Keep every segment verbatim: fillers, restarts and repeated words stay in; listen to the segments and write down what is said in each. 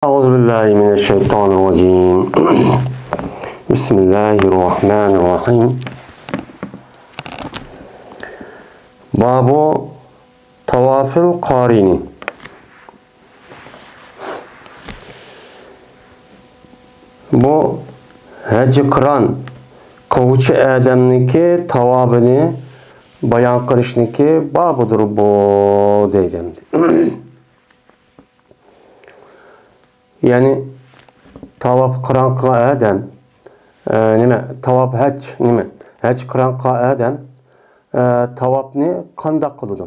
أعوذ بالله من الشيطان الرجيم. بسم الله الرحمن الرحيم. باب طواف القارن. بۇ ھەج قىران قىلغۇچى ئادەمنىڭكى تاۋابىنى بايان قىلىشنىڭكى بابىدۇر بۇ، دەيدۇ ئەمدى. يەنى تاۋاپ قىران قىلغان ئادەم، ئە، نېمە، تاۋاپ ھەج، نېمە، ھەج قىران قىلغان ئادەم، ئە، تاۋاپنى قانداق قىلىدۇ؟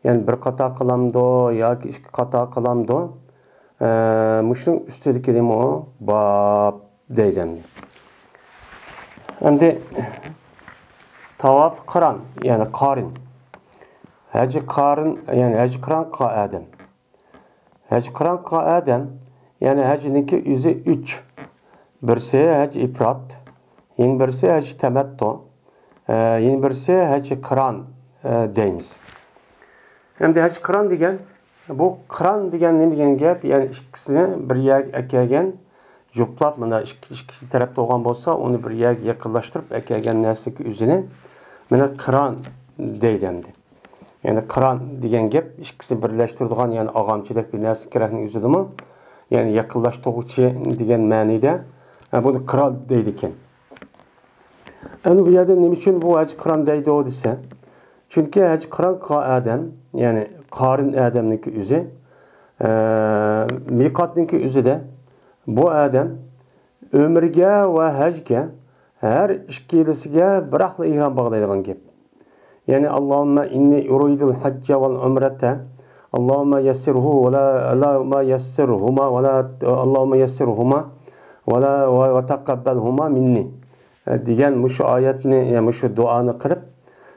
يەنى بىر قاتا قىلامدۇ ياكى ئىككى قاتا قىلامدۇ؟ ئە، مۇشۇنىڭ ئۈستىدىكى نېمە ئۇ؟ باب دەيدۇ ئەمدى. ئەمدى تاۋاپ قىران، يەنى قارىن. ھەج قارىن، يەنى ھەج قىران قىلغان ئادەم. ھەج قىران قىلغان ئادەم، يەنى ھەجنىڭكى ئۆزى ئۈچ. بىرسى ھەج ئىپرات، يەنە بىرسى ھەج تەمەتتۇ، ئە، يەنە بىرسى ھەج قىران، ئە، دەيمىز. ئەمدى ھەج قىران دېگەن، بۇ قىران دېگەن نېمە دېگەن گەپ؟ يەنى ئىككىسىنى بىر يەرگە ئەكەلگەن، جۇپلاپ، مانا ئىككى، ئىككى تەرەپ بولغان بولسا، ئۇنى بىر يەرگە يېقىنلاشتۇرۇپ ئەكەلگەن نەرسىنىڭكى ئۆزىنى مانا قىران دەيدۇ ئەمدى. يەنى قىران دېگەن گەپ ئىككىسىنى بىرلەشتۈرىدىغان، يەنى ئاغامچىدەك بىر نەرسە كېرەكنىڭ ئۆزىدىمۇ، يەنى يېقىنلاشتۇرغۇچى دېگەن مەنىدە، ئە، بۇنى قىران دەيدىكەن. ئەمدى بۇ يەردە نېمە ئۈچۈن بۇ ھەج قىران دەيدۇ دېسە، چۈنكى ھەج قىران قىلغان ئادەم، يەنى قارىن ئادەمنىڭكى ئۆزى، ئە، مىقاتنىڭكى ئۆزىدە بۇ ئادەم ئۆمرىگە ۋە ھەجگە ھەر ئىككىلىسىگە بىراقلا ئېھرام باغلايدىغان گەپ. يەنى، اللهم إني أريد الحج والعمرة، اللهم يسره ولا، اللهم يسرهما ولا، اللهم يسرهما ولا، وتقبلهما مني دېگەن مۇشۇ ئايەتنى، يەنى مۇشۇ دۇئانى قىلىپ،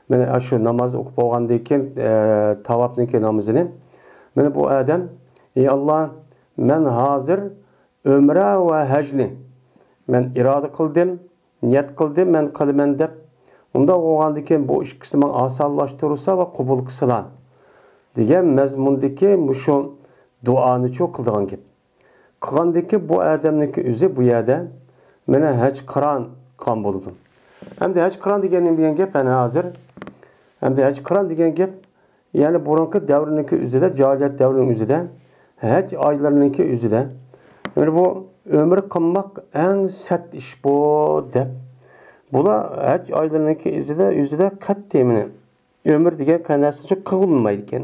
مانا شۇ ناماز ئوقۇپ بولغاندىن كېيىن، ئە، تاۋاپنىڭكى نامىزىنى، مانا بۇ ئادەم، ئى ئاللا، مەن ھازىر ئۆمرە ۋە ھەجنى مەن ئىرادە قىلدىم، نىيەت قىلدىم، مەن قىلىمەن دەپ. ئۇنداق بولغاندىكىن بۇ ئىككىسىنى ماڭا ئاسانلاشتۇرسا ۋە قوبۇل قىلسىلا دېگەن مەزمۇندىكى مۇشۇ دۇئانىچۇ قىلىدىغان گەپ. قىلغاندىكى بۇ ئادەمنىڭكى ئۆزى بۇ يەردە مانا ھەج قىران قىلغان بولىدۇ. ئەمدى ھەج قىران دېگەن نېمە دېگەن گەپ؟ ئەنە ھازىر. ئەمدى ھەج قىران دېگەن گەپ يەنى بۇرۇنقى دەۋرنىڭكى ئۆزىدە، جاھىلىيەت دەۋرىنىڭ ئۆزىدە، ھەج ئايلىرىنىڭكى ئۆزىدە، يەنى بۇ ئۆمرە قىلماق ئەڭ سەت ئىش بۇ دەپ، بۇلار ھەج ئايلىرىنىڭكى ئۆزىدە، ئۆزىدە قەتئىي مانا ئۆمرە دېگەن نەرسە قىلىنمايدىكەن.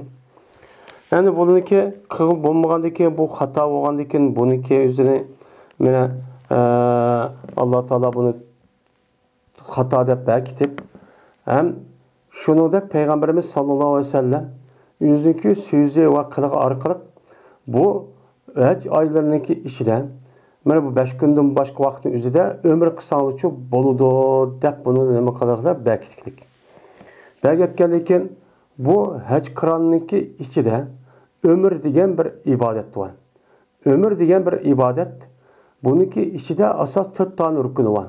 يەنى بۇنىڭكى قىلىپ بولمىغاندىكىن، بۇ خاتا بولغاندىكىن، بۇنىڭكى ئۆزىنى مانا، ئە، ئاللا تائالا بۇنى خاتا دەپ بەكىتىپ، ھەم شۇنىڭدەك پەيغەمبىرىمىز ساللاللاھۇ ئەلەيھى ۋەسەللەم ئۆزىنىڭكى سۆزى ۋە قىلىقى ئارقىلىق بۇ ھەج ئايلىرىنىڭكى ئىچىدە، مانا بۇ بەش كۈندىن باشقا ۋاقىتنىڭ ئۆزىدە ئۆمرە قىلساڭلارچۇ بولىدۇ دەپ بۇنى نېمە قىلىقلار بەكىتكىلىك. بەكىتكەندىن كېيىن بۇ ھەج قىراننىڭكى ئىچىدە ئۆمرە دېگەن بىر ئىبادەت بار. ئۆمرە دېگەن بىر ئىبادەت. بۇنىڭكى ئىچىدە ئاساس تۆت دانە رۇكنى بار.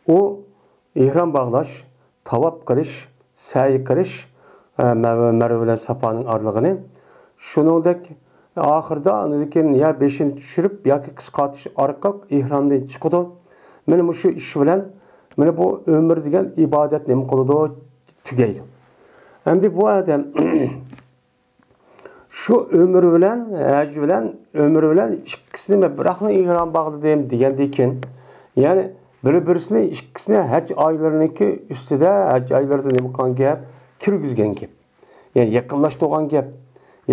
ئۇ ئېھرام باغلاش، تاۋاپ قىلىش، سەي قىلىش، ئە، مەرۋە، مەرۋە بىلەن ساپانىڭ ئارىلىقىنى. شۇنىڭدەك ئاخىرىدا ئاندىن كېيىن يا بېشىنى چۈشۈرۈپ ياكى قىسقارتىش ئارقىلىق ئېھرامدىن چىقىدۇ. مانا مۇشۇ ئىش بىلەن مانا بۇ ئۆمرە دېگەن ئىبادەت نېمە قىلىدۇ؟ تۈگەيدۇ. ئەمدى بۇ ئادەم شۇ ئۆمرە بىلەن، ھەج بىلەن، ئۆمرە بىلەن ئىككىسىنى مەن بىراقلا ئېھرام باغلىدىم دېگەندىن كېيىن، يەنى بىر-بىرسىنى، ئىككىسىنى ھەج ئايلىرىنىڭكى ئۈستىدە، ھەج ئايلىرىدا نېمە قىلغان گەپ؟ كىرگۈزگەن گەپ. يەنى يېقىنلاشتۇرغان گەپ.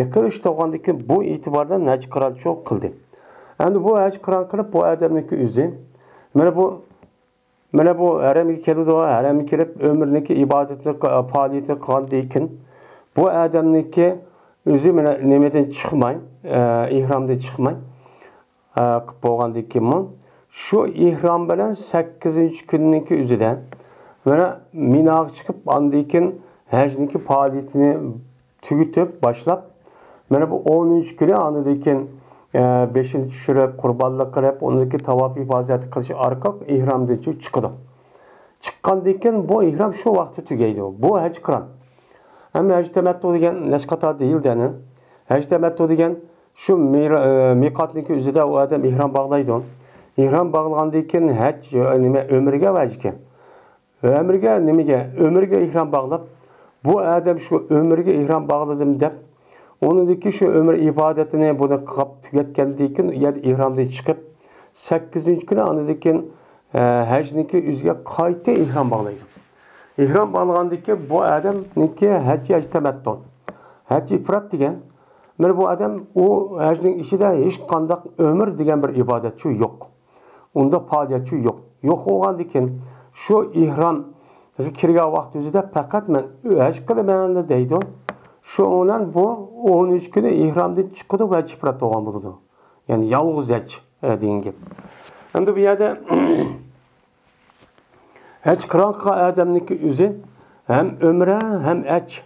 يېقىنلاشتۇرغاندىن كېيىن بۇ ئېتىباردا ھەج قىرانچۇ قىلدى. ئەمدى بۇ ھەج قىران قىلىپ، بۇ ئادەمنىڭكى ئۆزى، مانا بۇ مانا بۇ ھەرەمگە كېلىدۇ، ھەرەمگە كېلىپ ئۆمرىنىڭكى ئىبادىتىنى، پائالىيىتىنى قىلغاندىن كېيىن، بۇ ئادەمنىڭكى ئۆزى مانا نېمىدىن چىقماي، ئە، ئېھرامدىن چىقماي، ئە، قىلىپ بولغاندىن كېيىنمۇ، شۇ ئېھرام بىلەن سەككىزىنچى كۈننىڭكى ئۆزىدە مانا مىناغا چىقىپ، ئاندىن كېيىن ھەجنىڭكى پائالىيىتىنى تۈگىتىپ باشلاپ، مانا بۇ ئونىنچى كۈنى ئاندىن كېيىن، ئە، بېشىنى چۈشۈرۈپ، قۇربانلىق قىلىپ، ئۇنىڭدىن كېيىن تاۋاپ ئىپازەت قىلىش ئارقىلىق ئېھرامدىن چىقىدۇ. چىققاندىن كېيىن بۇ ئېھرام شۇ ۋاقىتتا تۈگەيدۇ. بۇ ھەج قىران. ئەمما ھەج تەمەتتۇ دېگەن نەچچە قاتار دېيىلدى ئەنە. ھەج تەمەتتۇ دېگەن شۇ مىر-، ئى، مىقاتنىڭكى ئۆزىدە ئۇ ئادەم ئېھرام باغلايدۇ. ئېھرام باغلىغاندىن كېيىن ھەج، ئى، نېمە، ئۆمرىگە ۋە ھەجگە. ئۆمرىگە نېمىگە؟ ئۆمرىگە ئېھرام باغلاپ، بۇ ئادەم شۇ ئۆمرىگە ئېھرام باغلىدىم دەپ، ئۇنىڭدىن كېيىن شۇ ئۆمرە ئىبادىتىنى بۇنى قىلىپ تۈگەتكەندىن كېيىن، يەنە ئېھرامدىن چىقىپ، سەككىزىنچى كۈنى ئاندىن كېيىن، ئە، ھەجنىڭكى ئۆزىگە قايتا ئېھرام باغلايدۇ. ئېھرام باغلىغاندىن كېيىن بۇ ئادەمنىڭكى ھەجى ھەج تەمەتتۇ. ھەج ئىپرات دېگەن، مانا بۇ ئادەم ئۇ ھەجنىڭ ئىچىدە ھېچقانداق ئۆمرە دېگەن بىر ئىبادەتچۇ يوق. ئۇنداق پائالىيەتچۇ يوق. يوق بولغاندىن كېيىن شۇ ئېھرامغا كىرگەن ۋاقتى ئۆزىدە پەقەت مەن ھەج قىلىمەن دەيدۇ. شۇ بىلەن بۇ ئون ئۈچ كۈنى ئېھرامدىن چىقىدۇ ۋە ھەج ئىپرات بولغان بولىدۇ. يەنى يالغۇز ھەج، ئە، دېگەن گەپ. ئەمدى بۇ يەردە ھەج قىلغان ئادەمنىڭكى ئۆزى ھەم ئۆمرە، ھەم ھەج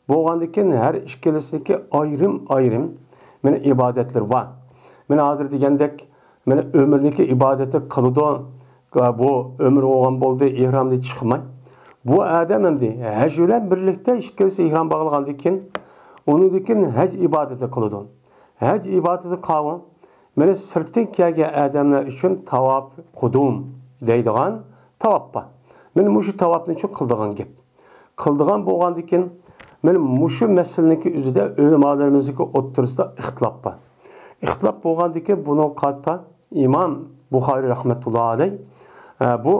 بولغاندىن كېيىن ھەر ئىككىلىسىنىڭكى ئايرىم-ئايرىم، مانا، ئىبادەتلىرى بار. مانا، ھازىر دېگەندەك، مانا، ئۆمرىنىڭكى ئىبادىتى قىلىدۇ. بۇ ئۆمرە بولغان بولدى، ئېھرامدىن چىقماي. بۇ ئادەم ئەمدى ھەج بىلەن بىرلىكتە ئىككىلىسى ئېھرام باغلىغاندىن كېيىن، ئۇنىڭدىن كېيىن ھەج ئىبادىتى قىلىدۇ. ھەج ئىبادىتى قاۋۇ، مانا، سىرتتىن كەلگەن ئادەملەر ئۈچۈن تاۋاپ قۇدۇم دەيدىغان تاۋاپ بار. مانا مۇشۇ تاۋاپنى چۈ قىلىدىغان گەپ. قىلىدىغان بولغاندىن كېيىن، مانا مۇشۇ مەسىلىنىڭكى ئۆزىدە ئۆلىمالىرىمىزنىڭكى ئوتتۇرىسىدا ئىختىلاپ بار. ئىختىلاپ بولغاندىن كېيىن بۇنىڭغا قارىتا ئىمام بۇخارىي رەھمەتۇللا ئەلەي، ئە، بۇ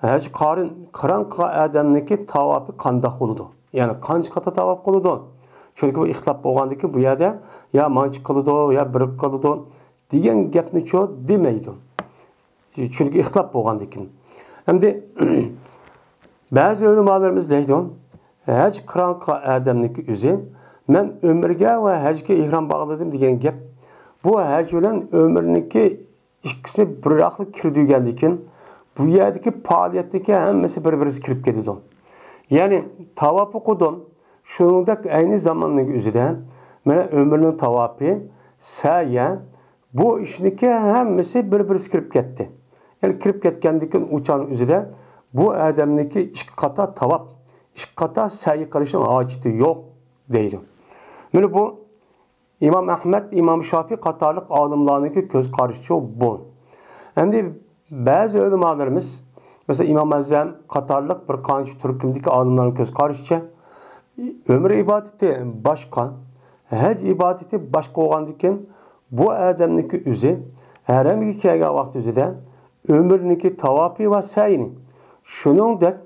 ھەج قارىن، قىران قىلغان ئادەمنىڭكى تاۋاپى قانداق بولىدۇ؟ يەنى قانچە قاتا تاۋاپ قىلىدۇ؟ چۈنكى بۇ ئىختىلاپ بولغاندىن كېيىن بۇ يەردە يا مانچە قىلىدۇ، يا بىر قىلىدۇ دېگەن گەپنى چۇ دېمەيدۇ. چۈنكى ئىختىلاپ بولغاندىن كېيىن. ئەمدى بەزى ئۆلىمالىرىمىز دەيدۇ، ھەج قىران قىلغان ئادەمنىڭكى ئۆزى، مەن ئۆمرىگە ۋە ھەجگە ئېھرام باغلىدىم دېگەن گەپ. بۇ ھەج بىلەن ئۆمرىنىڭكى ئىككىسى بىراقلا كىردۈرگەندىن كېيىن، بۇ يەردىكى پائالىيەتتىكى ھەممىسى بىر-بىرسى كىرىپ كېتىدۇ. يەنى تاۋاپى قۇدۇم، شۇنىڭدەك ئەينى زاماننىڭ ئۆزىدە، مانا، ئۆمرىنىڭ تاۋاپى، سەيە، بۇ ئىشنىڭكى ھەممىسى بىر-بىرسى كىرىپ كەتتى. يەنى كىرىپ كەتكەندىن كېيىن ئۇ چاغنىڭ ئۆزىدە بۇ ئادەمنىڭكى ئىككى قاتا تاۋاپ، ئىككى قاتا سەي قىلىشنىڭ ھاجىتى يوق دەيدۇ. مانا بۇ ئىمام ئەھمەد، ئىمام شافىي قاتارلىق ئالىملارنىڭكى كۆز قارىشىچۇ بۇ. ئەمدى بەزى ئۆلىمالىرىمىز، مەسىلەن، ئىمام ئەزەم قاتارلىق بىر قانچە تۈركۈمدىكى ئالىملارنىڭ كۆز قارىشىچە، ئۆمرە ئىبادىتى باشقا، ھەج ئىبادىتى باشقا بولغاندىكىن، بۇ ئادەمنىڭكى ئۆزى ھەرەمگە كەلگەن ۋاقتى ئۆزىدە ئۆمرىنىڭكى تاۋاپى ۋە سەيىنى، شۇنىڭدەك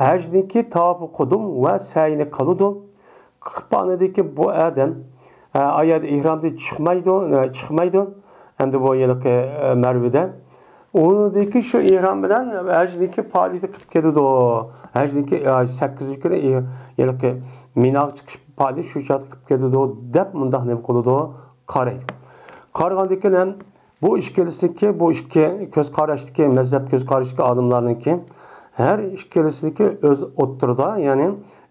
ھەجنىڭكى تاۋاپى قۇدۇم ۋە سەيىنى قىلىدۇ. قىلىپ ئاندىن كېيىن بۇ ئادەم، ئە، ئايەردە ئېھرامدىن چىقمايدۇ، ئە، چىقمايدۇ. ئەمدى بۇ ھېلىقى، ئە، مەرۋىدە. ئۇنىڭدىن كېيىن شۇ ئېھرام بىلەن ھەجنىڭكى پائالىيىتى قىلىپ كېتىدۇ. ھەجنىڭكى، ئە، سەككىزىنچى كۈنى ئېھ-، ھېلىقى مىناغا چىقىش پائالىيىتى شۇ چاغدا قىلىپ كېتىدۇ، دەپ مۇنداق نېمە قىلىدۇ؟ قارايدۇ. قارىغاندىن كېيىن ھەم بۇ ئىككىلىسىنىڭكى، بۇ ئىككى كۆز قاراشتىكى، مەزھەپ كۆز قاراشتىكى ئالىملارنىڭكى ھەر ئىككىلىسىنىڭكى ئۆز ئوتتۇرىدا، يەنى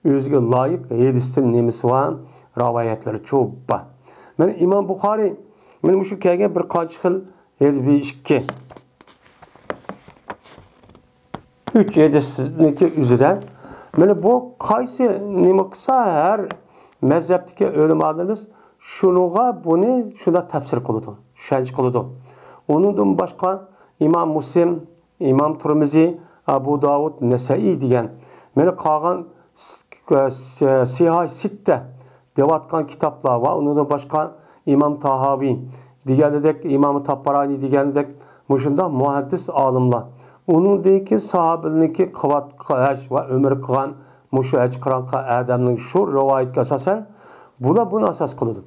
ئۆزىگە لايىق ھەدىستىن نېمىسى بار، رىۋايەتلىرى چۇ بار. مانا ئىمام بۇخارىي مانا مۇشۇ كەلگەن بىر قانچە خىل ھەدىس، بىر، ئىككى، ئۈچ ھەدىسنىڭكى ئۆزىدە، مانا بۇ قايسى نېمە قىلسا، ھەر مەزھەپتىكى ئۆلىمالىرىمىز شۇنىڭغا بۇنى شۇنداق تەپسىر قىلىدۇ، چۈشەنچە قىلىدۇ. ئۇنىڭدىن باشقا ئىمام مۇسلىم، ئىمام تۇرمىزى، ئەبۇ داۋۇد، نەسەئىي دېگەن، مانا قالغان س-، س-، سىھاھ سىتتە دەۋاتقان كىتابلار ۋە ئۇنىڭدىن باشقا ئىمام تاھاۋى دېگەنىدەك، ئىمام تاپبارانى دېگەنىدەك، مۇشۇنداق مۇھەددىس ئالىملار، ئۇنىڭدىن كېيىن ساھابىلەرنىڭكى قىلىۋاتقان ھەج ۋە ئۆمرە قىلغان مۇشۇ ھەج قىران قىلغان ئادەمنىڭ شۇ رىۋايىتىگە ئاساسەن، بۇلار بۇنى ئاساس قىلىدۇ.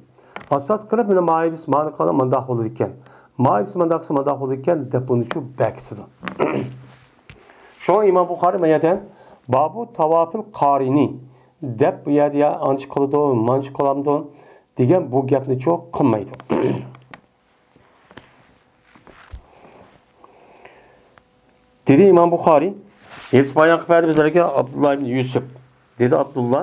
ئاساس قىلىپ، مانا ماھىدىس مانا قىلغان مانداق بولىدىكەن، ماھىدىس مانداق قىلسا مانداق بولىدىكەن دەپ بۇنى شۇ بەكىتىدۇ. شۇڭا ئىمام بۇخارىي ما يەردە بابۇ تاۋاپىل قارىنى دەپ، بۇ يەردە يا ئانچە قىلىدۇ، مانچە قىلامدۇ دېگەن بۇ گەپنى چۇ قىلمايدۇ. دېدى ئىمام بۇخارىي، ھەدىس بايان قىلىپ بەردى بىزلەرگە ئابدۇللا ئىبن يۈسۈپ. دېدى ئابدۇللا،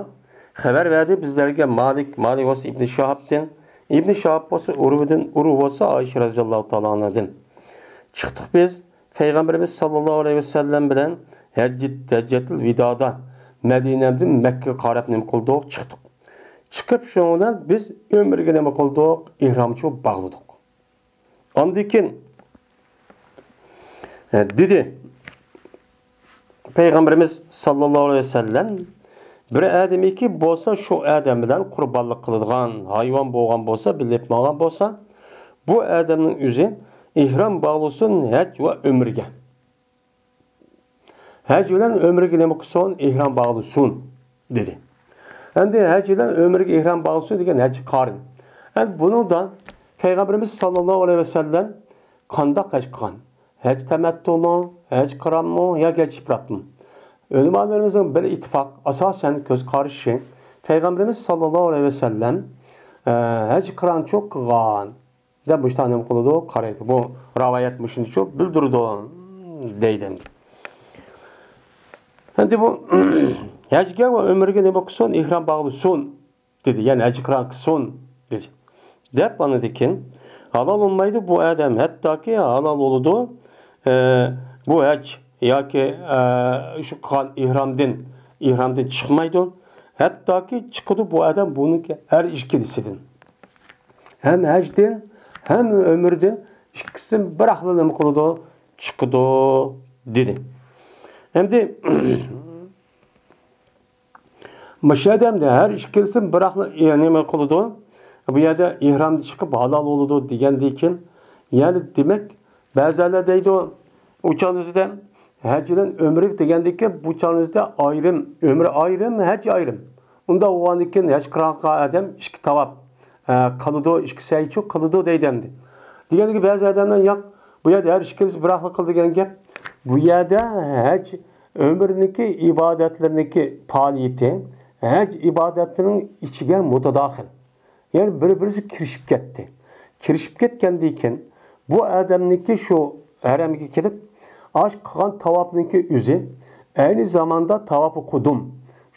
خەۋەر بەردى بىزلەرگە مالىك، مالىك بولسا ئىبن شىھابتىن، ئىبن شىھاب بولسا ئۇرۋىدىن، ئۇرۋا بولسا ئائىشە رەزىياللاھۇ تائالا ئانھادىن. چىقتۇق بىز، پەيغەمبىرىمىز ساللاللاھۇ ئەلەيھى ۋەسەللەم بىلەن ھەججەت-، ھەججەتۇل ۋىدادا مەدىنەدىن مەككىگە قاراپ نېمە قىلدۇق؟ چىقتۇق. چىقىپ، شۇنىڭ بىلەن بىز ئۆمرىگە نېمە قىلدۇق؟ ئېھرامچۇ باغلىدۇق. ئاندىن كېيىن، ئە، دېدى، پەيغەمبىرىمىز ساللاللاھۇ ئەلەيھى ۋەسەللەم، بىر ئادەمكى بولسا، شۇ ئادەم بىلەن قۇربانلىق قىلىدىغان ھايۋان بولغان بولسا، بىللە ماڭغان بولسا، بۇ ئادەمنىڭ ئۆزى ئېھرام باغلىسۇن ھەج ۋە ئۆمرىگە. ھەج بىلەن ئۆمرىگە نېمە قىلسۇن؟ ئېھرام باغلىسۇن، دېدى. ئەمدى ھەج بىلەن ئۆمرىگە ئېھرام باغلىسۇن دېگەن ھەج قارىن. ئەمدى بۇنىڭدا پەيغەمبىرىمىز ساللاللاھۇ ئەلەيھى ۋەسەللەم قانداق ھەج قىلغان؟ ھەج تەمەتتۇمۇ، ھەج قىرانمۇ ياكى ھەج ئىپراتمۇ؟ ئۆلىمالىرىمىزنىڭ بىر ئىتتىپاق ئاساسەن كۆز قارىشى، پەيغەمبىرىمىز ساللاللاھۇ ئەلەيھى ۋەسەللەم، ئە، ھەج قىرانچۇ قىلغان دەپ مۇشۇنداق نېمە قىلىدۇ؟ قارايدۇ. بۇ رىۋايەت مۇشۇنىچۇ بىلدۈرىدۇ، دەيدۇ ئەمدى. ئەمدى بۇ ھەجگە ۋە ئۆمرىگە نېمە قىلسۇن؟ ئېھرام باغلىسۇن، دېدى. يەنى ھەج قىران قىلسۇن، دېدى. دەپ ئاندىن كېيىن ھالال بولمايدۇ بۇ ئادەم، ھەتتاكى ھالال بولىدۇ، ئە، بۇ ھەج ياكى، ئە، شۇ قىلغان ئېھرامدىن، ئېھرامدىن چىقمايدۇ. ھەتتاكى چىقىدۇ بۇ ئادەم بۇنىڭكى ھەر ئىككىلىسىدىن. ھەم ھەجدىن، ھەم ئۆمرىدىن ئىككىسىدىن بىراقلا نېمە قىلىدۇ؟ چىقىدۇ، دېدى. ئەمدى مۇشۇ ئادەمدە ھەر ئىككىلىسى بىراقلا، ئى، نېمە قىلىدۇ؟ بۇ يەردە ئېھرامدىن چىقىپ ھالال بولىدۇ دېگەندىن كېيىن، يەنى دېمەك، بەزىلەر دەيدۇ، ئۇ چاغدا ئۆزىدە ھەج بىلەن ئۆمرە دېگەندىن كېيىن، بۇ چاغدا ئۆزىدە ئايرىم، ئۆمرە ئايرىم، ھەج ئايرىم. ئۇنداق بولغاندىن كېيىن ھەج قىلغان ئادەم ئىككى تاۋاپ، ئە، قىلىدۇ، ئىككى سەيچۇ قىلىدۇ دەيدۇ ئەمدى. دېگەندىكى بەزى ئادەملەر ياق، بۇ يەردە ھەر ئىككىلىسى بىراقلا قىل دېگەن گەپ. بۇ يەردە ھەج ئۆمرىنىڭكى ئىبادەتلىرىنىڭكى پائالىيىتى ھەج ئىبادەتلىرىنىڭ ئىچىگە مۇتاداخىل. يەنى بىر-بىرسى كىرىشىپ كەتتى. كىرىشىپ كەتكەندىن كېيىن بۇ ئادەمنىڭكى شۇ ھەرەمگە كېلىپ، ئاش قىلغان تاۋاپنىڭكى ئۆزى ئەينى زاماندا تاۋاپى قۇدۇم.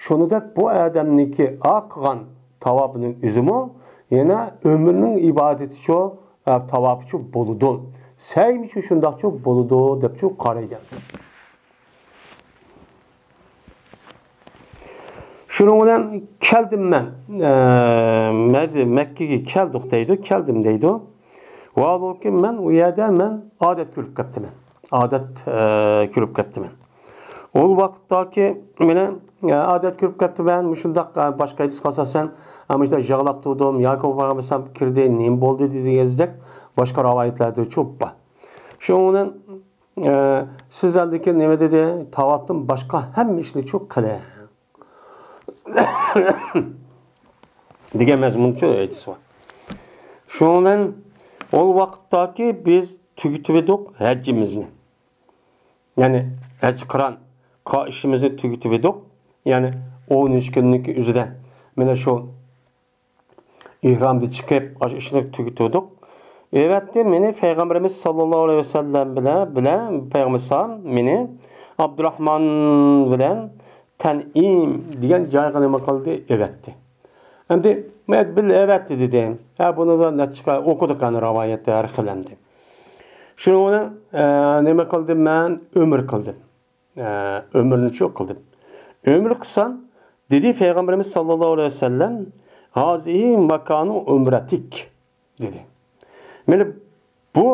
شۇنىدەك بۇ ئادەمنىڭكى ئا قىلغان تاۋاپىنىڭ ئۆزىمۇ يەنە ئۆمرىنىڭ ئىبادىتىچۇ، ئە، تاۋاپىچۇ بولىدۇ. سەيمىچۇ شۇنداقچۇ بولىدۇ دەپچۇ قارايدۇ. شۇنىڭ بىلەن كەلدىم مەن، ئە، مەز-، مەككىگە كەلدۇق دەيدۇ، كەلدىم دەيدۇ. ۋاھالبۇكى مەن ئۇ يەردە مەن ئادەت كۆرۈپ كەپتىمەن. ئادەت، ئە، كۆرۈپ كەپتىمەن. ئۇ ۋاقىتتاكى مېنى، ئە، ئادەت كۆرۈپ كەپتىمەن، مۇشۇنداق، ئە، باشقا ھەدىسكە ئاساسەن، ئە، مۇشۇنداق يىغلاپ تۇردۇم ياكى بولمىسام كىردى، نېمە بولدى دېگەندەك باشقا رىۋايەتلەردە چوپ بار. شۇنىڭ بىلەن، ئە، سىز ئاندىن كېيىن نېمە دېدى؟ تاۋاپتىن باشقا ھەممە ئىشنى چوپ قىلىڭ. دېگەن مەزمۇنچۇ ئېيتىسى بار. شۇنىڭ بىلەن ئۇ ۋاقىتتاكى بىز تۈگىتىۋىدۇق ھەججىمىزنى. يەنى ھەج قىران قا-، ئىشىمىزنى تۈگىتىۋىدۇق. يەنى ئون ئۈچ كۈننىڭكى ئۆزىدە مانا شۇ ئېھرامدىن چىقىپ، ئاشۇ ئىشنى تۈگىتىۋىدۇق. ئەۋەتتى مېنى پەيغەمبىرىمىز ساللاللاھۇ ئەلەيھى ۋەسەللەم بىلەن، بىلەن پەيغەمبىرىمىز مېنى ئابدۇراخمان بىلەن تەنئىم دېگەن جايغا نېمە قىلدى؟ ئەۋەتتى. ئەمدى مەن بىللە ئەۋەتتى دېدى. ھە، بۇنى بىلەن نەچچە ئوقۇدۇق ئەنە رىۋايەتتە ھەر خىل ئەمدى. شۇنىڭ بىلەن، ئە، نېمە قىلدىم مەن؟ ئۆمرە قىلدىم. ئە، ئۆمرىنى شۇ قىلدىم. ئۆمرە قىلسام، دېدى پەيغەمبىرىمىز ساللاللاھۇ ئەلەيھى ۋەسەللەم، ھازىھى ماكانۇ ئۆمرەتىك، دېدى. مانا بۇ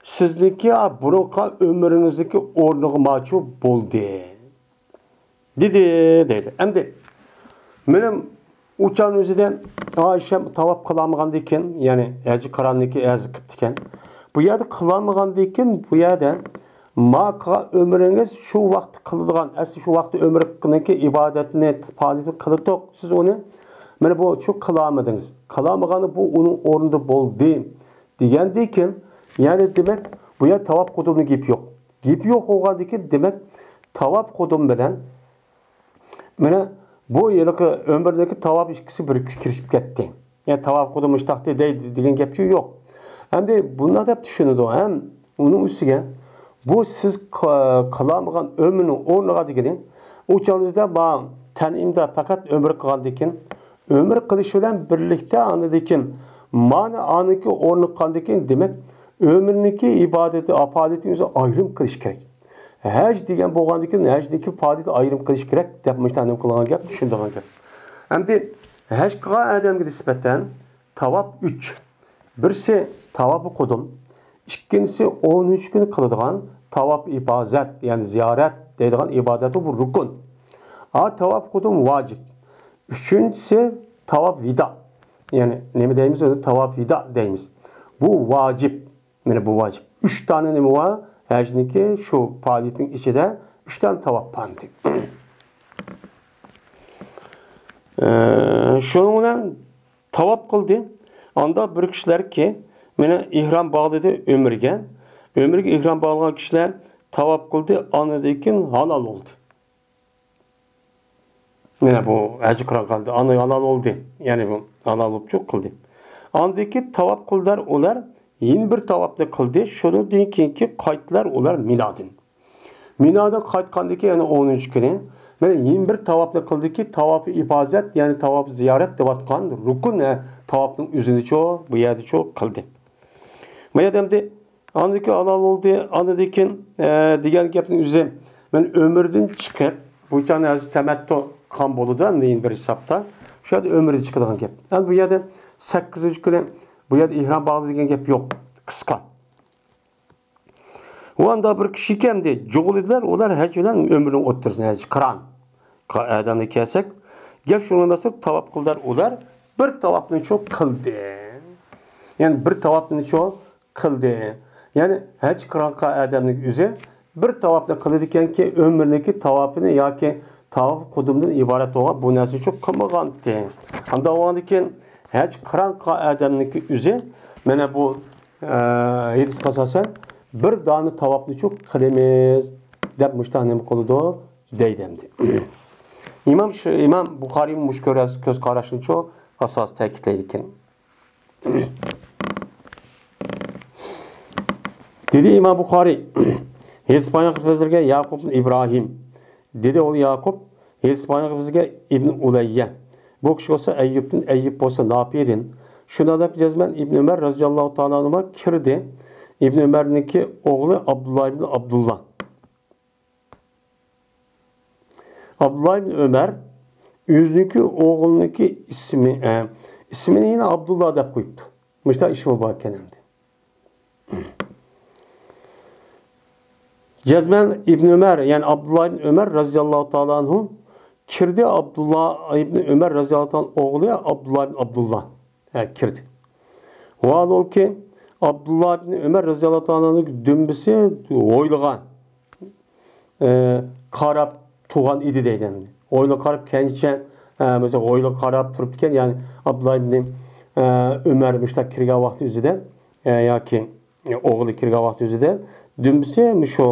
سىزنىڭكى، ئا، بۇرۇنقى ئۆمرىڭىزنىڭكى ئورنىغا ماچۇ بولدى، دېدى، دەيدۇ. ئەمدى مانا ئۇ چاغنىڭ ئۆزىدە ئائىشەم تاۋاپ قىلالمىغاندىكىن، يەنى ھەج قىراننىكى ئەرز قىپتىكەن. بۇ يەردە قىلالمىغاندىكىن، بۇ يەردە ماقا ئۆمرىڭىز شۇ ۋاقىتتا قىلىدىغان، ئەسلى شۇ ۋاقىتتا ئۆمرىنىڭكى ئىبادەتنى، پائالىيىتىنى قىلىدۇق. سىز ئۇنى، مانا بۇ شۇ قىلالمىدىڭىز. قىلالمىغاندا بۇ ئۇنىڭ ئورنىدا بولدى دېگەندىكىن، يەنى دېمەك، بۇ يەردە تاۋاپ قۇدۇمنىڭ گېپى يوق. گېپى يوق بولغاندىكىن، دېمەك، تاۋاپ قۇدۇم بىلەن مانا بۇ ھېلىقى ئۆمرىنىڭكى تاۋاپ ئىككىسى بىر كىرىشىپ كەتتى. يەنى تاۋاپ قۇدۇم مۇشتاقتى دەيدۇ دېگەن گەپچۇ يوق. ئەمدى بۇنداق دەپ چۈشىنىدۇ ھەم ئۇنىڭ ئۈستىگە بۇ سىز قا-، قىلالمىغان ئۆمرىنىڭ ئورنىغا دېگىنى، ئۇ چاغدا ما تەنئىمدا پەقەت ئۆمرە قىلغاندىكىن، ئۆمرە قىلىش بىلەن بىرلىكتە ئاندىكىن مانا ئانىڭكى ئورنىغا قىلغاندىكىن، دېمەك، ئۆمرىنىڭكى ئىبادىتى، پائالىيىتى ئۆزى ئايرىم قىلىش كېرەك. ھەج دېگەن بولغاندىكىن، ھەجنىڭكى پائالىيىتى ئايرىم قىلىش كېرەك دەپ مۇشۇنداق نېمە قىلغان گەپ، چۈشىنىدىغان گەپ. ئەمدى ھەج قىلغان ئادەمگە نىسبەتەن تاۋاپ ئۈچ. بىرسى تاۋاپى قۇدۇم، ئىككىنچىسى ئونىنچى كۈنى قىلىدىغان تاۋاپ ئىپازەت، يەنى زىيارەت دەيدىغان ئىبادەت، بۇ رۇكۇن. ئا، تاۋاپ قۇدۇم ۋاجىپ. ئۈچىنچىسى تاۋاپ ۋىدا. يەنى نېمە دەيمىز ئۇنى؟ تاۋاپ ۋىدا دەيمىز. بۇ ۋاجىپ. مانا بۇ ۋاجىپ. ئۈچ دانە نېمە بار؟ ھەجنىڭكى شۇ پائالىيىتىنىڭ ئىچىدە ئۈچ دانە تاۋاپ بار. ئە، شۇنىڭ بىلەن تاۋاپ قىلدى. ئاندا بىر كىشىلەركى، مانا ئېھرام باغلىدى ئۆمرىگە. ئۆمرىگە ئېھرام باغلىغان كىشىلەر تاۋاپ قىلدى، ئاندىن كېيىن ھالال بولدى. مانا بۇ ھەج قىران قىلدى، ئاندىن ھالال بولدى. يەنى بۇ ھالال بولۇپ چوق قىلدى. ئاندىن كېيىن تاۋاپ قىلدىلار ئۇلار، يەنە بىر تاۋاپنى قىلدى. شۇنىڭدىن كېيىنكى قايتتىلار ئۇلار مىنادىن. مىنادىن قايتقاندىن كېيىن، يەنى ئونىنچى كۈنى، مانا يەنە بىر تاۋاپنى قىلدىكى، تاۋاپى ئىپازەت، يەنى تاۋاپى زىيارەت دەۋاتقان رۇكۇن، ھە، تاۋاپنىڭ ئۆزىنىچۇ، بۇ يەردىچۇ قىلدى. بۇ يەردە ئەمدى ئاندىن كېيىن ھالال بولدى، ئاندىن كېيىن، ئە، دېگەن گەپنىڭ ئۆزى، مەن ئۆمرىدىن چىقىپ، بۇ چاغدا ھازىر تەمەتتۇ قىلغان بولىدۇ، ئەمدى يەنە بىر ھېسابتا. شۇ يەردە ئۆمرىدىن چىقىدىغان گەپ. ئەمدى بۇ يەردە سەككىزىنچى كۈنى بۇ يەردە ئېھرام باغلا دېگەن گەپ يوق، قىسقا. ئۇ ئاندا بىر كىشىكەن دەيدۇ، جۇغلىدىلار ئۇلار ھەج بىلەن ئۆمرىنىڭ ئوتتۇرىسىنى، ھەج قىران. قا-، ئادەمگە كەلسەك، گەپ شۇنىڭ مەقسەت تاۋاپ قىلدىلار ئۇلار بىر تاۋاپنىچۇ قىلدى. يەنى بىر تاۋاپنىچۇ قىلدى. يەنى ھەج قىران قىلغان ئادەمنىڭ ئۆزى بىر تاۋاپنى قىلىدىكەنكى، ئۆمرىنىڭكى تاۋاپىنى ياكى تاۋاپ قۇدۇمدىن ئىبارەت بولغان بۇ نەرسىنىچۇ قىلمىغانتى. ئاندا بولغاندىكىن ھەج قىران قىلغان ئادەمنىڭكى ئۆزى مانا بۇ ئە، ھەدىسكە ئاساسەن، بىر دانە تاۋاپنىچۇ قىلىمىز دەپ مۇشۇنداق نېمە قىلىدۇ دەيدۇ ئەمدى. ئىمام ش-، ئىمام بۇخارىي مۇشۇ كۆرەز-، كۆز قاراشنىچۇ ئاساس تەكىتلەيدىكەن. دېدى ئىمام بۇخارىي، ھەدىس بايان قىلىپ بىزلەرگە ياقۇب ئىبراھىم. دېدى ئوغلى ياقۇپ، ھەدىس بايان بىزگە ئىبن ئۇلەييە. بۇ كىشى بولسا ئەييۇبتىن، ئەييۇب بولسا نافىئدىن. شۇنداق دەپ جەزمەن ئىبن ئۆمەر رەزىياللاھۇ تائالا ئەنھۇما كىردى. ئىبن ئۆمەرنىڭكى ئوغلى ئابدۇللا ئىبن ئابدۇللا. ئابدۇللا ئىبن ئۆمەر ئۆزىنىڭكى ئوغلىنىڭكى ئىسمى، ئە، ئىسمىنى يەنە ئابدۇللا دەپ قويۇپتۇ. مۇشۇنداق ئىش بار ئىكەن ئەمدى. جەزمەن ئىبن ئۆمەر، يەنى ئابدۇللا ئىبن ئۆمەر رەزىياللاھۇ تائالا ئەنھۇ كىردى، ئابدۇللا ئىبن ئۆمەر رەزىياللاھۇ تائالا ئوغلى ئابدۇللا ئىبن ئابدۇللا، ھە، كىردى. ۋاھالبۇكى، ئابدۇللا ئىبن ئۆمەر رەزىياللاھۇ تائالا ئەنھۇ دۈمبىسى ھويلىغا ئە، قاراپ تۇرغان ئىدى دەيدۇ ئەمدى. ھويلىغا قاراپ كەينىچە، ئە، مەسىلەن، ھويلىغا قاراپ تۇرۇپتىكەن، يەنى ئابدۇللا ئىبنى، ئە، ئۆمەر مۇشۇنداق كىرگەن ۋاقتى ئۆزىدە، ئە، ياكى ئوغلى كىرگەن ۋاقتى ئۆزىدە دۈمبىسى مۇشۇ